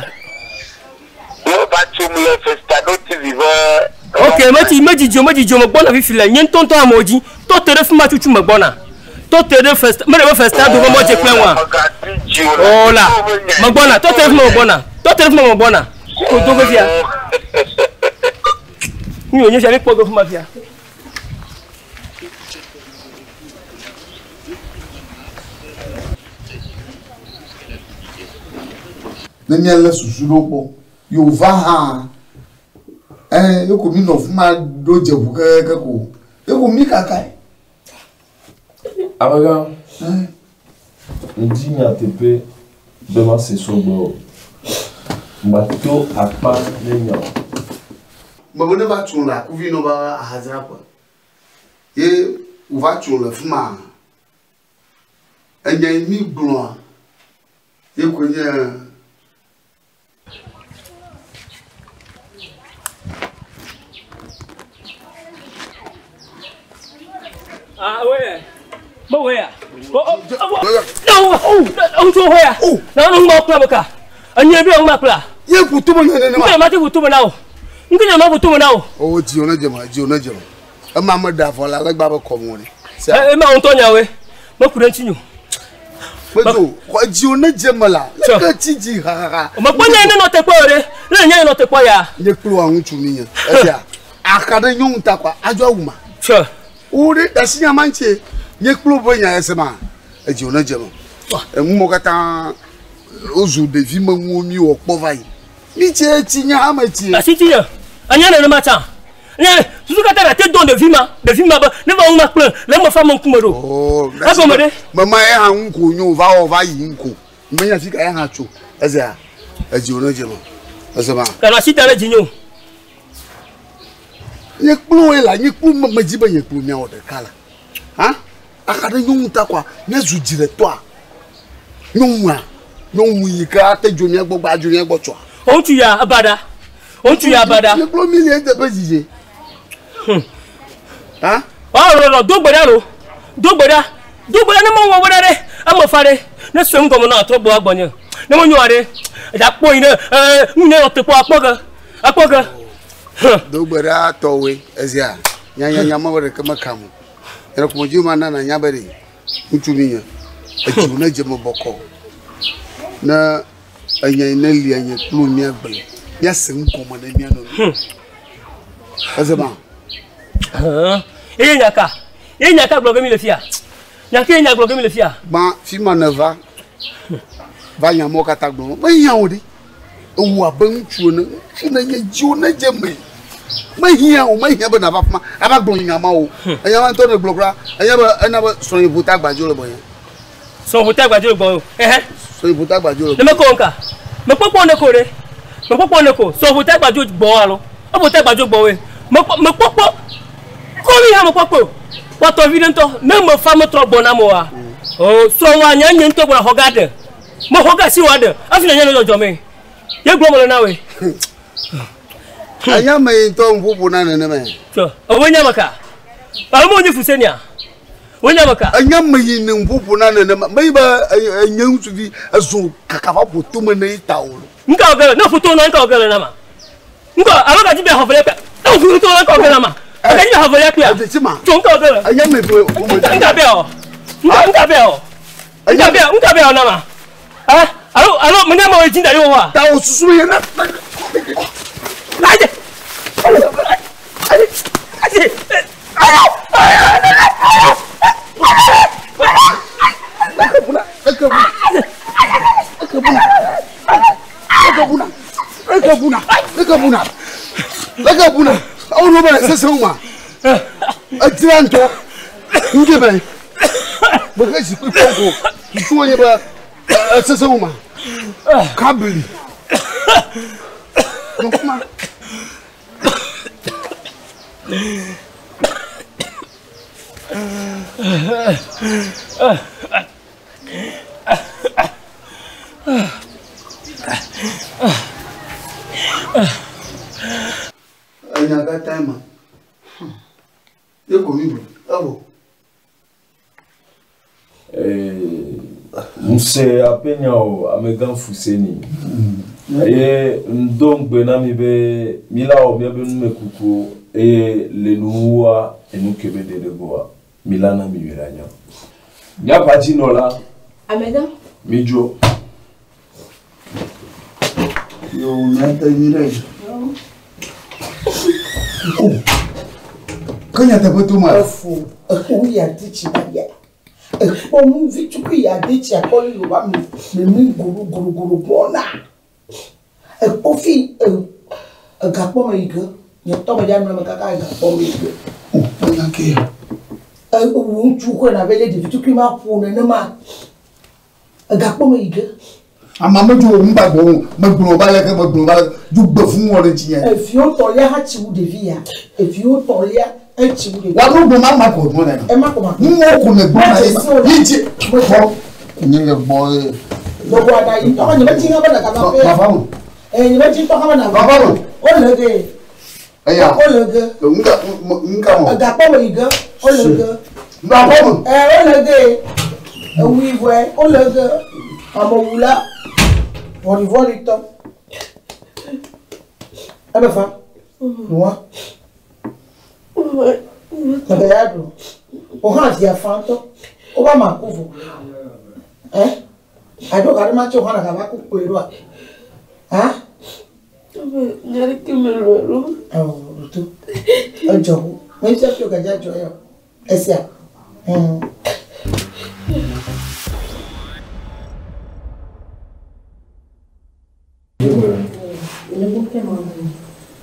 Mo va tsom le Festado TV be Ok, metsi medzidzo medzidzo me gbɔna fifi le nye ŋutɔŋutɔ amewo dzi. Tɔ te ɖe fi ma tutu me gbɔna. Tɔ te ɖe fest me ɖe be festa do be mɔdze kple ŋua. O la, me gbɔna. Tɔ te ɖe fi ma me gbɔna. Tɔ te ɖe fi ma me gbɔna. Ko do ge fia. Nu yi wònye fia mi kpɔ ge fi ma fia. Ne míalé susu ɖo kpɔ. Yewo va hã. Eh, ye ko mi nɔ fi ma ɖo dze ʋu keke ko. Ye ko mi kakae. Amegã, ŋdi nyateƒe be mase sɔgbɔ o. Mato akpa ne nya o. Mebe ne va tso le akuvi nɔ va ahadzraƒe. Ye wòva tso le fi ma. Enya yi mi gblɔa, ye koe nye Ah, ouais. Mo we ya. Oh, oh, oh. Oh, oh, oh, ya. Na no ma kula baka. Anyi bi ma kula. Ye kutu mo nene ma. Nkele ma ti kutu mo na o. Nkele ma kutu mo na o. O dzi wo ne dzema, dzi wo ne dzema. Ema me da vɔ le ale gba be kɔmu ɖe. E ma ŋutɔ nya we. Me ku ɖe ŋuti nyo. Medzo, xɔ dzi wo ne dzeme la. Leke tsi dzi xaxaxa. Me kpɔ nya ne nɔ te kpɔ ɖe. Ne nya nɔ te kpɔ ya. Nye kple wa ŋutsu mi nye. Esia axa ɖe nyɔnu ta kɔa adzɔ awu ma. Tsɔ. Wo ɖe asi nya ma ŋuti. Nye kple wo ƒe nya ese ma. Edzi wo ne dzeme. Eŋumɔ katã wozu ɖevi me ŋuwo mi wɔ kpɔ va yi. Mi tse tsi nya ame tsi. Asi tsi nye. Anya nene ma tsã. Nye susu katã na te dɔn ɖevi ma, ɖevi ma be ne va ŋu ma kple le eme fa me ŋkume ɖo. Oh, Egɔme ɖe. Mema ye hã ŋu ko nyo va wɔ va yi ŋu ko. Menya fi ka ye hã tso. Ezea edzi wo ne dze me. Eze ma. Kana asi da ɖe dzi nyo. Nye kplo ye la, nye kplo me me dzi be nye kplo miawɔ ɖeka la. Ha? Axa ɖe nyɔnu ta kɔa, míazu dziɖetɔa. Nyɔnua, nyɔnu yi ke ate dzo mía gbɔ gba adzo mía gbɔ tsoa. Ŋutsu ya ebaɖa. Ŋutsu ya ebaɖa. Nye kplo mi le eteƒe dzidze. Ha? Wa lɔlɔ do gbe ɖa lo. Do gbe ɖa. Do gbe ɖa ne mewɔ gbe ɖa ɖe. Eme fa ɖe. Ne sue ŋgɔme na atrɔ gbɔ agbɔnye. Ne menyo ɖe. Edza kpɔ yi ne ee nu ne nɔ te kpɔ akpɔ ge. Akpɔ ge. Do gbe ɖa tɔwoe ezia. Nya nya nya ma be ɖeke meka mo. Nye ɖe dzi ma nana nya be ɖe ŋutsu mi nye. Edzi ne dze me bɔkɔ. Ne enya yi ne lia nye kplo mía gblẽ. Míase ŋgɔme ne mía nɔnɔewo. Eze ma. Eye nya ka? Eye nya ka gblɔ ge mi le fia? Nya ke nya gblɔ ge mi le fia? Gbã fi ma ne va. Va nya mɔ katã gblɔ. Mehiã o ɖe. Ewu abe ŋutsu ene. Ŋutsu ne nye dziwo ne dze me. Mehiã o, mehiã be nava fi ma. Ava gblɔ nya ma o. Enya ma ŋutɔ ne gblɔ kura. Enya be ena be srɔ̃nye ƒo ta gbadzo le gbɔnye. Srɔ̃ ƒo ta gbadzo le gbɔnye. Ɛhɛ. Srɔ̃nye ƒo ta gbadzo le Ne mekɔ ŋka. Mekpɔkpɔ ne ko ɖe. Mekpɔkpɔ ne ko. Srɔ̃ ƒo ta gbadzo gbɔ alo. Eƒo ta gbadzo gbɔ woe. Mekpɔ mekpɔkpɔ. Kɔ mi hã mekpɔkpɔ o. Wɔtɔ vi ɖe ŋutɔ. Ne mefa metrɔ gbɔ na mo wa. O srɔ̃wòa nye nye ŋutɔ gbɔna xɔ ga ɖe. Mexɔ ga si wòa ɖe hafi nanya le dzɔdzɔ me. Ye gblɔm mele na wòe. Anya me yi ŋutɔ ŋuƒoƒo na nenema. Tso, ewoe nye ame ka? Alo menye Fusenia? Woe nye ame ka? Enya me yi ne ŋuƒoƒo na nenema. Menye be enye ŋutsuvi ezo kaka va ƒo tome ne ta o. Ŋka wɔ ge le? Ne ƒo tome na ŋka wɔ ge le na ma? Ŋka alo gadzi be xɔ velia kpea? Ne ƒo tome na ŋka wɔ ge le na ma? Gadzi be xɔ velia kpea? Tso ŋka wɔ ge le? Enya me be ŋka be ɔ? Ŋka be ɔ? Ŋka be ŋka be ɔ na ma? Eh? Alo alo menye ame dzi da ɖi wɔ? Ta wo susu ye na. Aje. Aje. Aje. Leke buna, awo no be sese ma. Edzra ŋutɔ, ŋdze be, mehe zikpui kpɔ ko, susu wonye be sese ma. Kabli. Nɔkuma. Enya katã ma. Ye ko mi gblɔ. Evɔ. Ŋuse aƒenya o amegã Fuseni. Eye ŋdo ŋugbe na mi be mi la wɔ miabe numekukuwo eye le nuwuwua enu ke be ɖe ɖe gbɔa mi la na mi nyuie ɖe anya. Míaƒe adzinɔla. Amegã. Mi dzo. Yo míate nyui ɖe. Ke nyateƒe to ma. Efo exo ya di tsi ba ya. Ekpɔ nu vi tukui ya di tsi akɔ li wa mi mi mi guru guru guru gbɔna. Ekpɔ fi egakpɔ me yi ge. Nye tɔ me dza nɔ me kaka egakpɔ me yi ge. O enya ke ya. Ewu ŋutsu kɔe na be le ɖevi tukui ma ƒo nenema. Egakpɔ me yi ge. Ama me dzo ŋgba gbɔ o megblɔ ba leke megblɔ ba leke dzo gbe fún wɔ ɖe dzi yɛ. Eviwo tɔlia hã tsi wu ɖevi ya. Eviwo tɔlia etsi wu ɖevi. Wa nu gbɔ ma ma kɔ nɔ nɛ. Ema kɔ ma. Nu wo ko ne gbɔ na ye ma yi dzi kɔ nye le gbɔ ye. Gbogbo aɖa yi tɔxɔ nye me dzi hã be na gava ƒe. Baba mo. Ee nye me dzi tɔxɔ be na. Baba mo. O le ge. Eya. O le ge. Ŋka ŋka mo. Egakpɔ me yi ge. O le ge. Baba mo. Ee o le ge. Ewu vɔe o le ge. Amewula vɔɖivɔɖitɔ. Ebe fa. Nua. Mebe ya ɖu. O hã via fa ŋutɔ. Wova ma ku vɔ. Ɛ? Aɖo ga ɖe ma tso hã na gava ku kpoe ɖoa? Ha? Nya ɖeke melɔe ɖo. Awɔ ɖoto. Edzɔ wo. Me fia fia gadza dzɔ ya. Esia.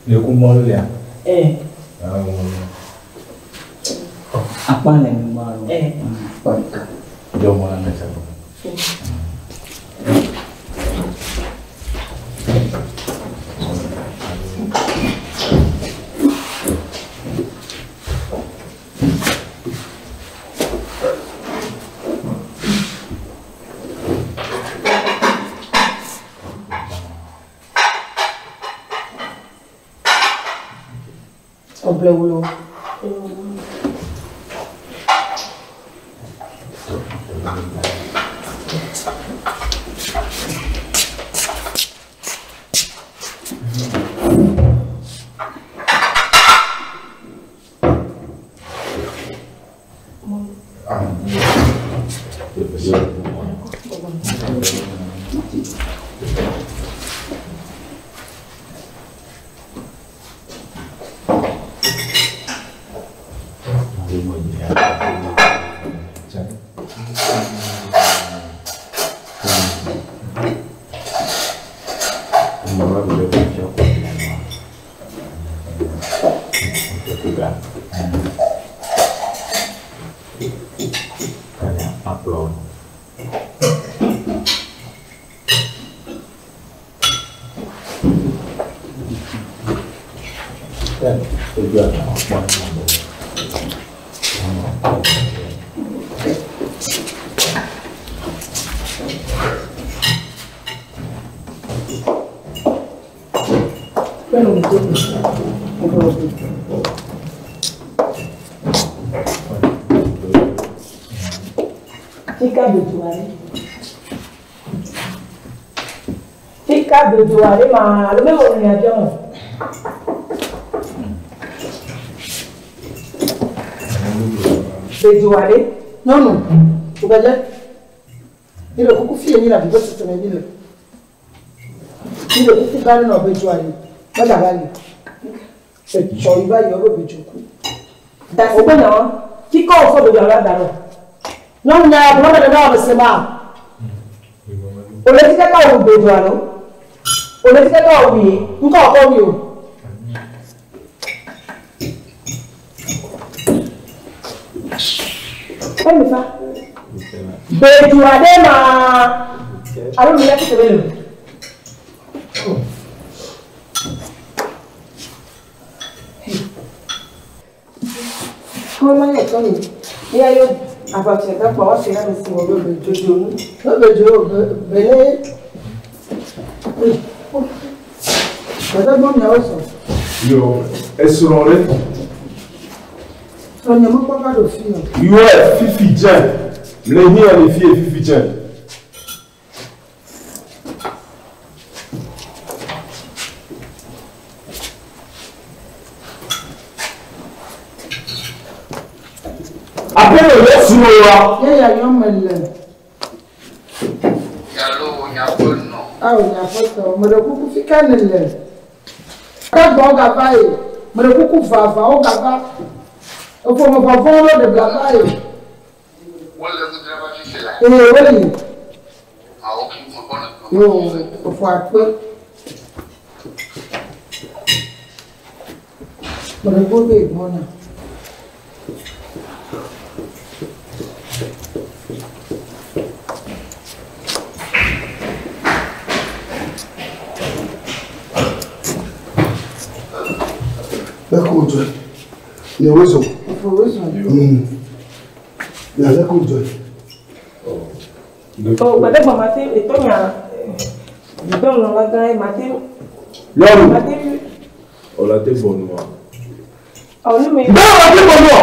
Le kumɔlu lea? Eh. Akpa le nu ma lo. Eh. Akpa ɖeka. Jɔ mɔ la ne tsa. Ɔblɛwulo. Fika bedzo aɖe. Fika bedzo aɖe ma alo mewɔ nu ya fiam o. Bedzo aɖe. Nyɔnu, tugbedze, mi le kuku fie mi le avive sese me mi le. Mi le kuku gã ɖe nɔ bedzo aɖe. Megava li. Etsɔ yi va yi wobe bedzo ku. Dasi gbe nyawa. Fika wòfɔ bedzo alo ada ɖo. Nyɔnu nya ya gblɔ me na wò se ma. Wòle fi kaka wò bedzo alo? Wòle fi kaka wò wie? Ŋkɔ wòkɔ wi o. Emi fa. Bedzo aɖe ma alo mi la fi tebe le. Kɔma yɛ tɔ ni. Ya yo aʋatsɛ ka kpɔ ɔsi la si wɔ be bedzo nu. Be bedzo be bele. Gbɛdɛ gbɔ miawo sɔ. Yo, esrɔ̃ ɖe. Srɔ̃nye mekpɔ va ɖo fi o. Yɔe fifi dze. Le hiã le fie fifi dze. Aƒenɔ yɔ srɔ̃ wa. Ye ya yɔ me le. Yalo nyaƒenɔ. Awo nyaƒetɔ, meɖe kuku fika ne le. Gbɛgbɔ gava yi. Meɖe kuku vavawo gava. Eƒome vɔvɔwo ɖe bla va yi. Wole ŋu va fifi la. Ee wole. Awo ki me gbɔna. Yo efɔ akpe. Meɖe kuku be gbɔna. Leke wodzɔe. Miawoe zɔ. Efɔ wo zɔ. Mia leke wodzɔe. O gbɛdɛ gbɔ ma te etɔ nya dɔnlɔla gã ye ma te Nyɔnu. ma te Wòle te bɔ nua. ɔ nu me. Bẹ́ẹ̀ wà te bɔ nua.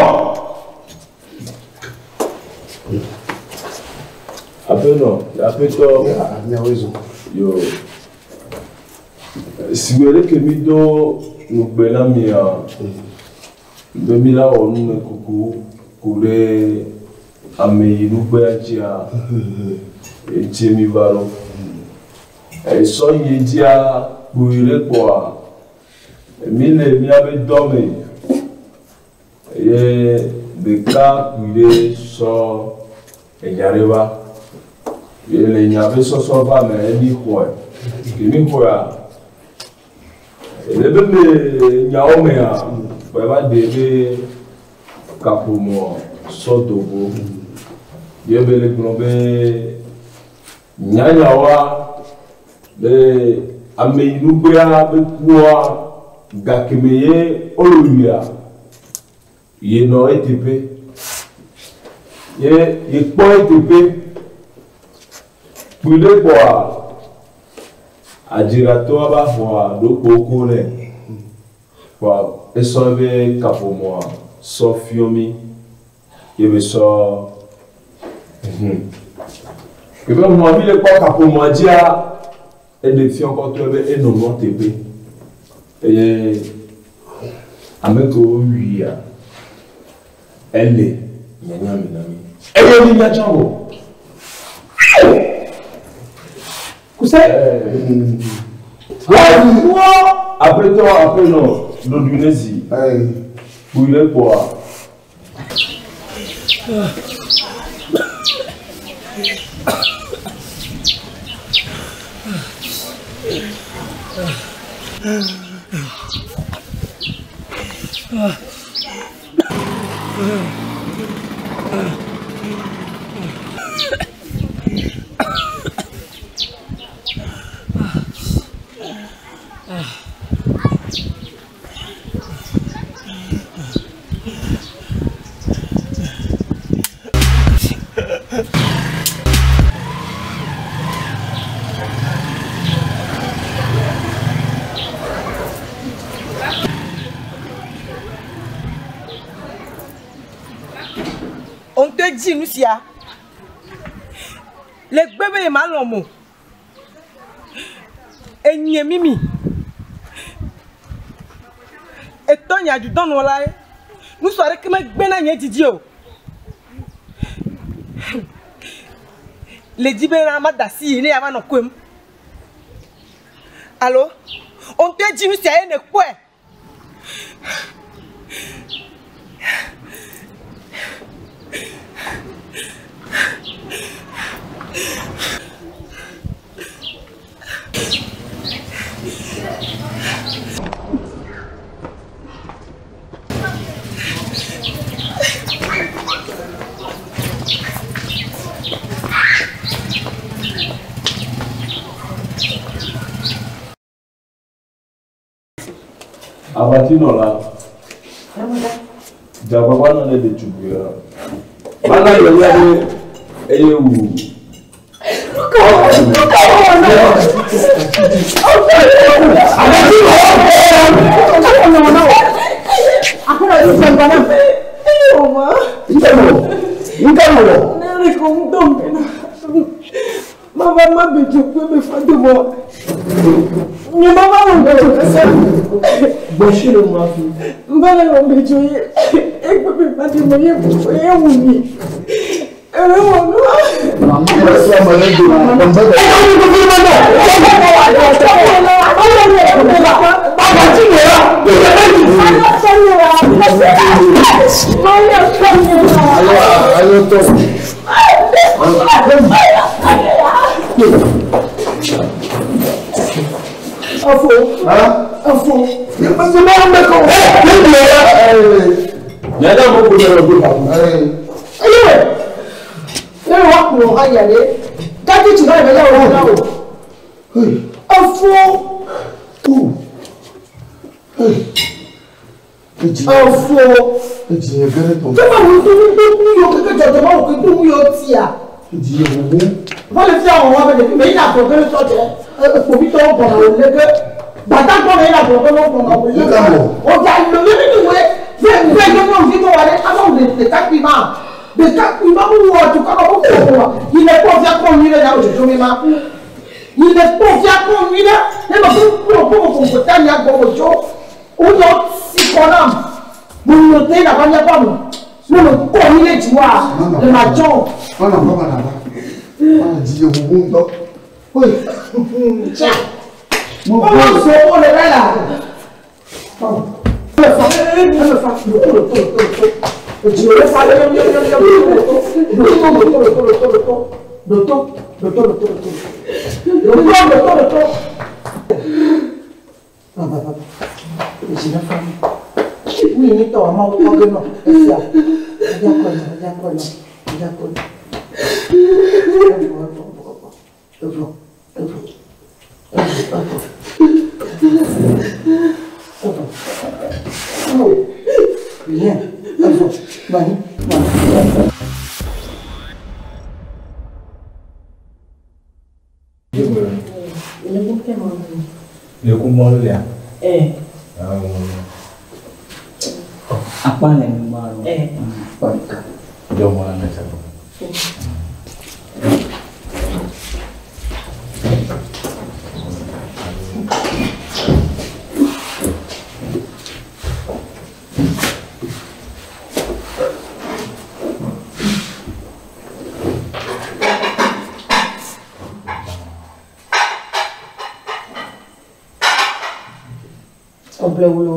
Aƒenɔ, aƒetɔ. Miawoe zɔ. Yo. Sigbe ɖe ke mi do ŋugbe na mia be mi la wɔ numekuku ku ɖe ameyinugbea dzia etsie mi va ɖo. Esɔ yi dzia kpui ɖe kpoa mi le miabe dɔ me eye ɖeka kpui ɖe sɔ enya ɖe va. Ye le nya be sɔsɔ va me emi xɔe. Ke mi xɔea ele be me nyawo mea kpɔe va de be kaƒomɔ sɔ dogo. Ye be le gblɔ be nyanyawoa be ameyinugbea be kua gakeme ye wole wuia yenɔ eteƒe. Ye yekpɔ eteƒe kpui ɖe kpɔa adziratɔa va xɔa ɖokpo ko nɛ. Kpɔa esɔ ebe kaƒomɔa sɔ fiɔ mi ye be sɔ Kebe mɔ mi le kpɔ kaƒomɔa dzia eɖe fiɔ kɔtɔe be enɔ nua teƒe eye ame kewo wuia ele nyanya me na mi. Eye mi nya tsã vɔ. Kuse. Aƒetɔ aƒenɔ ɖoɖoe ne zi. Kpui ɖe kpɔa. dzi nu sia. Le gbe be ye ma lɔ̃ mo. Enye mimi. Etɔ nye adzudɔnɔla ye. Nusɔ aɖeke megbe na nye didi o. Le dzi be na mada asi yi ne yeava nɔ koem. Alo, wo ŋutɔe dzi nu sia ye nèkpɔe. Aʋatsinɔla, dze agbagba nɔ ne ɖetugbui ya. Mana yɔyɔ ɖe eye wu. Mama ma be dzo kpe be fa do mo. Nye mama ma be dzo kese. Gbɔsi le ma fi. Mbala ma be dzo ye. Ekpe be fa do mo ye ye wu mi. Ere wo no. Afo. Afo. Nyanya mo ko ɖe do pa. Ayiwe. Ne wa kplɔ aya ɖe. Gati tsi na le ya wo na o. Afo. Afo. Fɛn wo to nu to nu yɔ keke dzɔdzɔ ma wo ke to nu yɔ tia. Vale fia wɔ wa be ɖevi me yina gbɔ ge sɔdze kpovitɔwo gbɔna wo lé ge gbadagbɔ me yina gbɔ ge wo gbɔna wo lé ge o dza lo mi mi woe fɛ fɛ yɔ nyɔnuvi tɔ wa ɖe abe wo ɖekakpui ma ɖekakpui ma wo wɔ tukɔ ma wo kɔ wa yi le kpɔ fia kpɔ nyui ɖe ya wo dzodzo mi ma yi le kpɔ fia kpɔ nyui ɖe ne ma ko kplɔ kpɔ ko ko ta nya gbɔ wo tso wo yɔ si kɔ nam mo nɔ te na ba nya ba mo mo nɔ kɔ nyui ɖe dzi wa le ma dzɔ. Mo so wo le la. Le ku mɔlu lia. Akpa le nu ma lo. Jɔ mɔ la sa. Ɔblɛ wolo.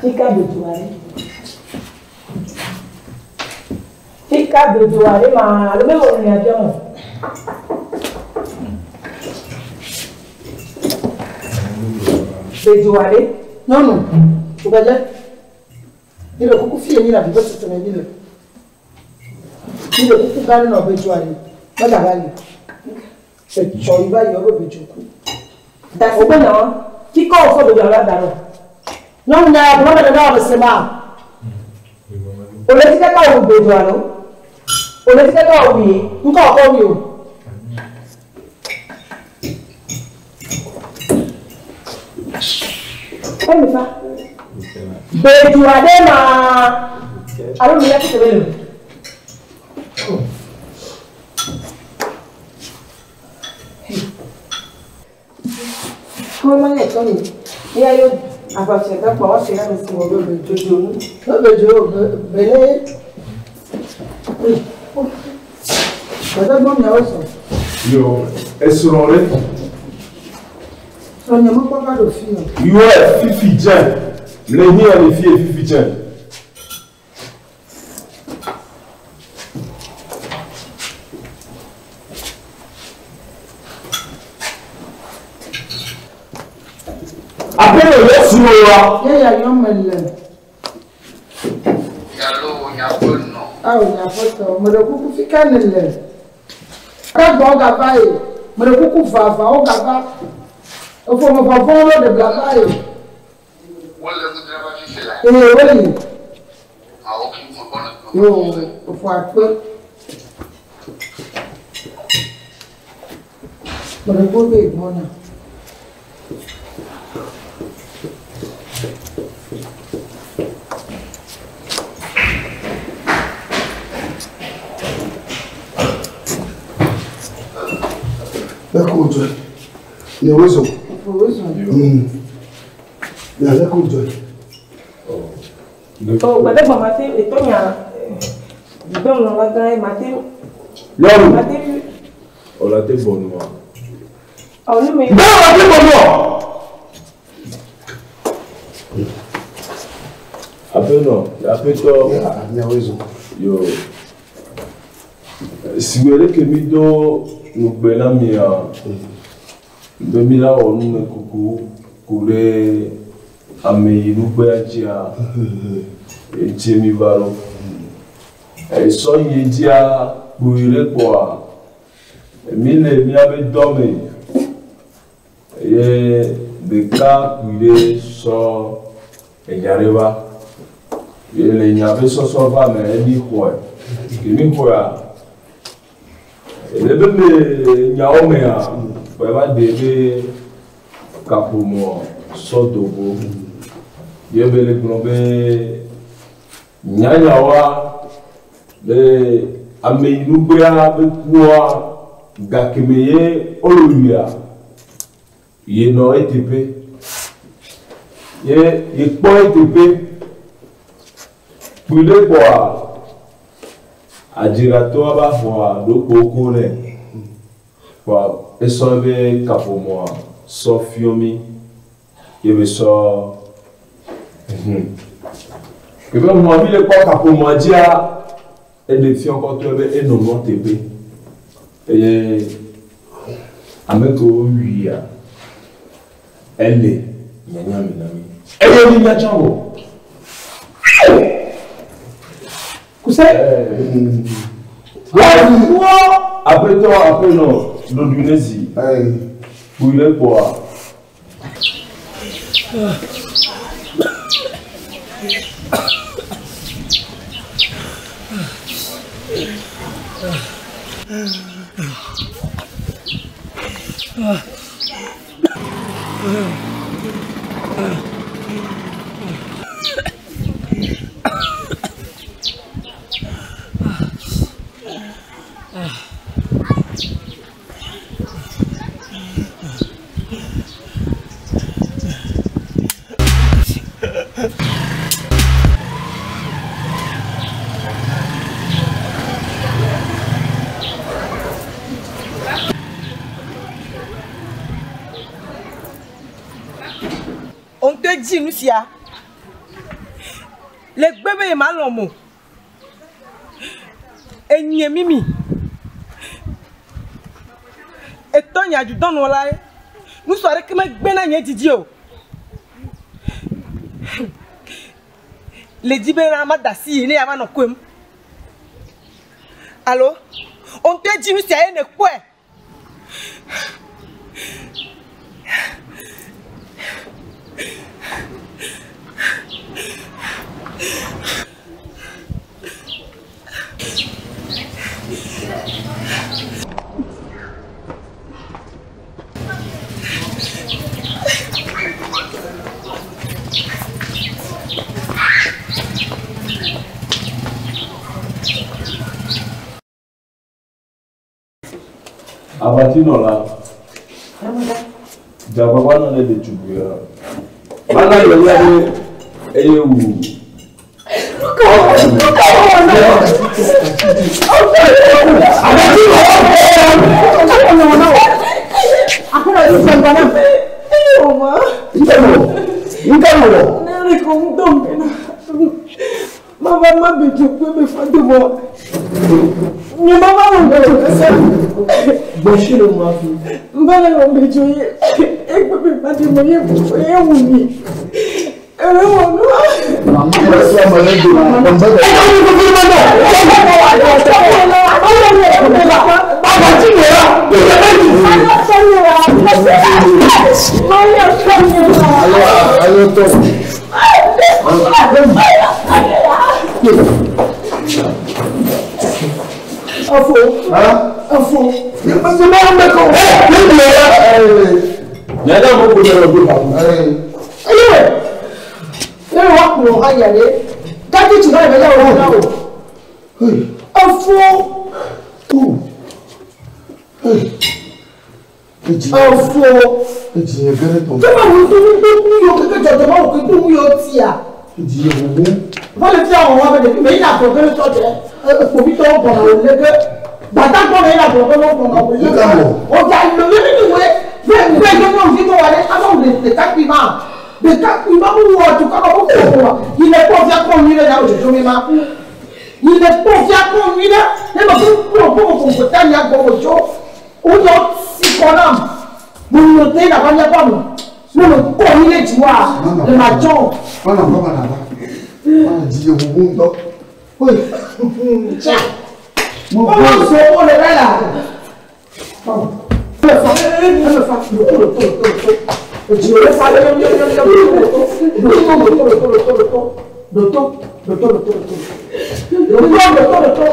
Fika dodoa ɖe. Fika dodoa ɖe ma alo mewɔ nu ya biam o. Dodoa ɖe. Nyɔnu, tugbedze, mi le kuku fie mi le avi ƒe sese me mi le. Mi le kuku gã ɖe nɔ bedzo aɖe, megava yi. Etsɔ yi va yi wobe bedzo ku. Dasi be nyawa. Fika wòfɔ dodoa la da ɖo. Nyɔnu nya ya gblɔ me ɖe na wɔ se ma. Wòle fi kaka wò dodoa lo. Wòle fi kaka wò wie. Ŋkɔ wòkɔ wi o. Emi fa. Bedzo aɖe ma alo mi la fi tebe le. Kɔma yɛ tɔ ni. Ya yo aʋafia gakpɔ wɔ fi na mi si wɔ be bedzo nu. Be bedzo be bele. Gbɛdɛ gbɔ miawo sɔ. Yo, esrɔ̃ ɖe. Srɔ̃nye mekpɔ va ɖo fi o. Yɔe fifi dze. Le hiã le fie fifi dze. Aƒenɔ yɔ srɔ̃ wa. Ye ya yɔ me le. Yalo nyaƒenɔ. Awo nyaƒetɔ, meɖe kuku fi ka ne le. Ka gbɔ gava yi. Meɖe kuku vava wo gava. Efo me vɔvɔ wo ɖe bla va yi. Wole ŋu va fifi la. Ee wole. Awo ki me gbɔna. Yo efo akpe. Meɖe kuku be gbɔna. Lẹ́kọ̀ọ́ ojú ẹ̀ ni owó sọ. Efo wo sɔ. Ní alẹ́kọ̀ọ́ ojú ẹ̀. O gbɛdɛ gbɔ ma te etɔ nya gbɛmlɔ la gã ye ma te Nyɔnu. ma te Wòle te bɔ nua. ɔ ne me. Bẹ́ẹ̀ wà te bɔ nua. Aƒenɔ, aƒetɔ. Ní owó sọ. Yo. Sigbe ɖe ke mi do nugbe na mia be mi la wɔ numekuku ku ɖe ameyinugbea dzia etsie mi va ɖo. Esɔ yi dzia kpui ɖe kpoa mi le miabe dɔ me eye ɖeka kpui ɖe sɔ enya ɖe va ye le nya be sɔsɔ va me emi xɔe ke mi xɔea ele be me nyawo mea kpɔe va de be kaƒomɔ sɔ dogo ye be le gblɔ be nyanyawoa be ameyinugbea be kua gakeme ye wolowia yenɔ eteƒe ye yekpɔ eteƒe kpui ɖe kpɔa adziratɔa va xɔa ɖokpo nɛ kpɔa esɔ ebe kaƒomɔa sɔ fiɔ mi ye be sɔ kebe mɔ mi le kpɔ kaƒomɔa dzia eɖe fiɔ kɔtɔe be enɔ nua teƒe eye ame kewo wuia ele nyanya me na mi eye mi nya tsã vɔ. Kuse. Aƒetɔ aƒenɔ ɖoɖoe ne zi kpui ɖe kpɔa. dzi nu sia. Le gbe be ye ma lɔ̃ mo. Enye mimi. Etɔ nye adzudɔnɔla ye. Nusɔ aɖeke megbe na nye didi o. Le dzi be na ma da asi yi ne yava nɔ koem. Alo, wo ŋutɔe dzi nu sia ye ne kpɔe. Aʋatsinɔla, dze agbagba nɔ ne ɖetugbui ya. Mana le ya be eye wu. Mama ma be dzo kpe me fa do mɔ. Nye mama wɔ be dzo kese. Gbɔsi le mo afi. Mbala wɔ be dzo ye. Egbe me fa do mɔ ye ye wu mi. Ewe wɔ nu. Afo. Afo. Nyada mo ko dara go pa. Eyiwe. Ne wa kplɔ ha ya ɖe. Gadi tsi na le ya wɔ na o. Afo. Afo. Tọ́ba wo tó ń gbé kú yọ kékeré jọjọ báwo kí tó ń yọ tíya. Wọ́n lè fi àwọn ọmọ abẹ́rẹ́ mi yìí àgbọ̀ kéré sọ́jẹ́ òbí tó ń bọ̀ náà lé bàtà gbọ́ mi yìí àgbọ̀ kéré bọ̀ náà lé ọjà ìlú mi nìwé bẹ́ẹ̀ bẹ́ẹ̀ yóò yóò fi tó wà lé kábọ̀ lè ɖekakpui ma ɖekakpui ma mu wɔ tu kaba mu kɔ wa yi le kpɔ fia kpɔ nyui ɖe ya wòdzodzo mi ma yi le kpɔ fia kpɔ nyui ɖe ne ma kpɔ kpɔ kpɔ kpɔ ta nya gbɔ wòdzo wòdzɔ si kɔ nam mo nɔ te na ba nya ba mo mo nɔ kɔ nyui ɖe dzi wa le ma dzɔ. Mana ba mana ba. Mana dzi ye bubu ŋutɔ. Oye. Tsa. Mo so wo le la la. Le fa le fa le to le to le to le to. Dzi le fa le le le le le le to le to le to le to le to le to le to le to le to le to le to le to.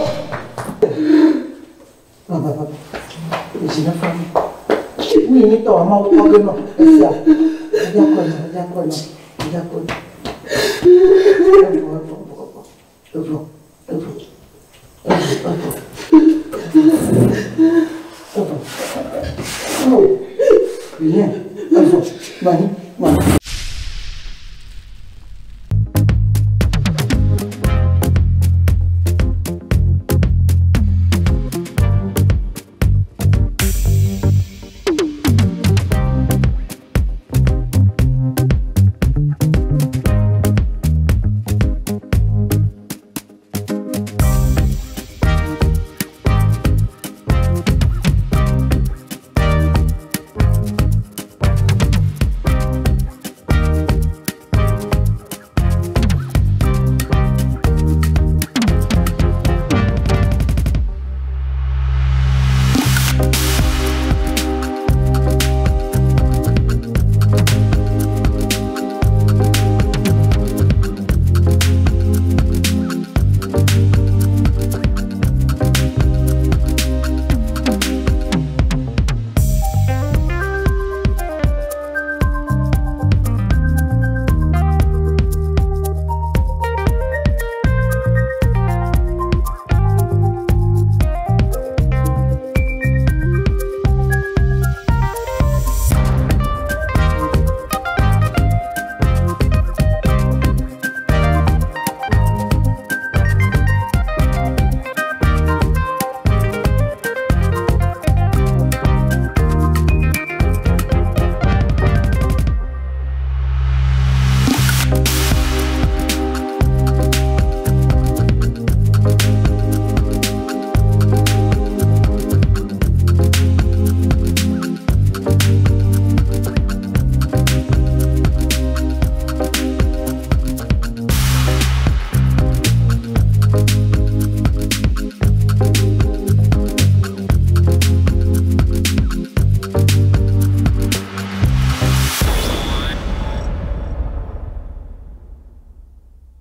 Va va va. Dzi le fa mi. Wi ni tɔ ma wo kɔ ge nɔ esia. Edia kɔ nɔ edia kɔ nɔ edia kɔ nɔ. Evɔ evɔ evɔ evɔ.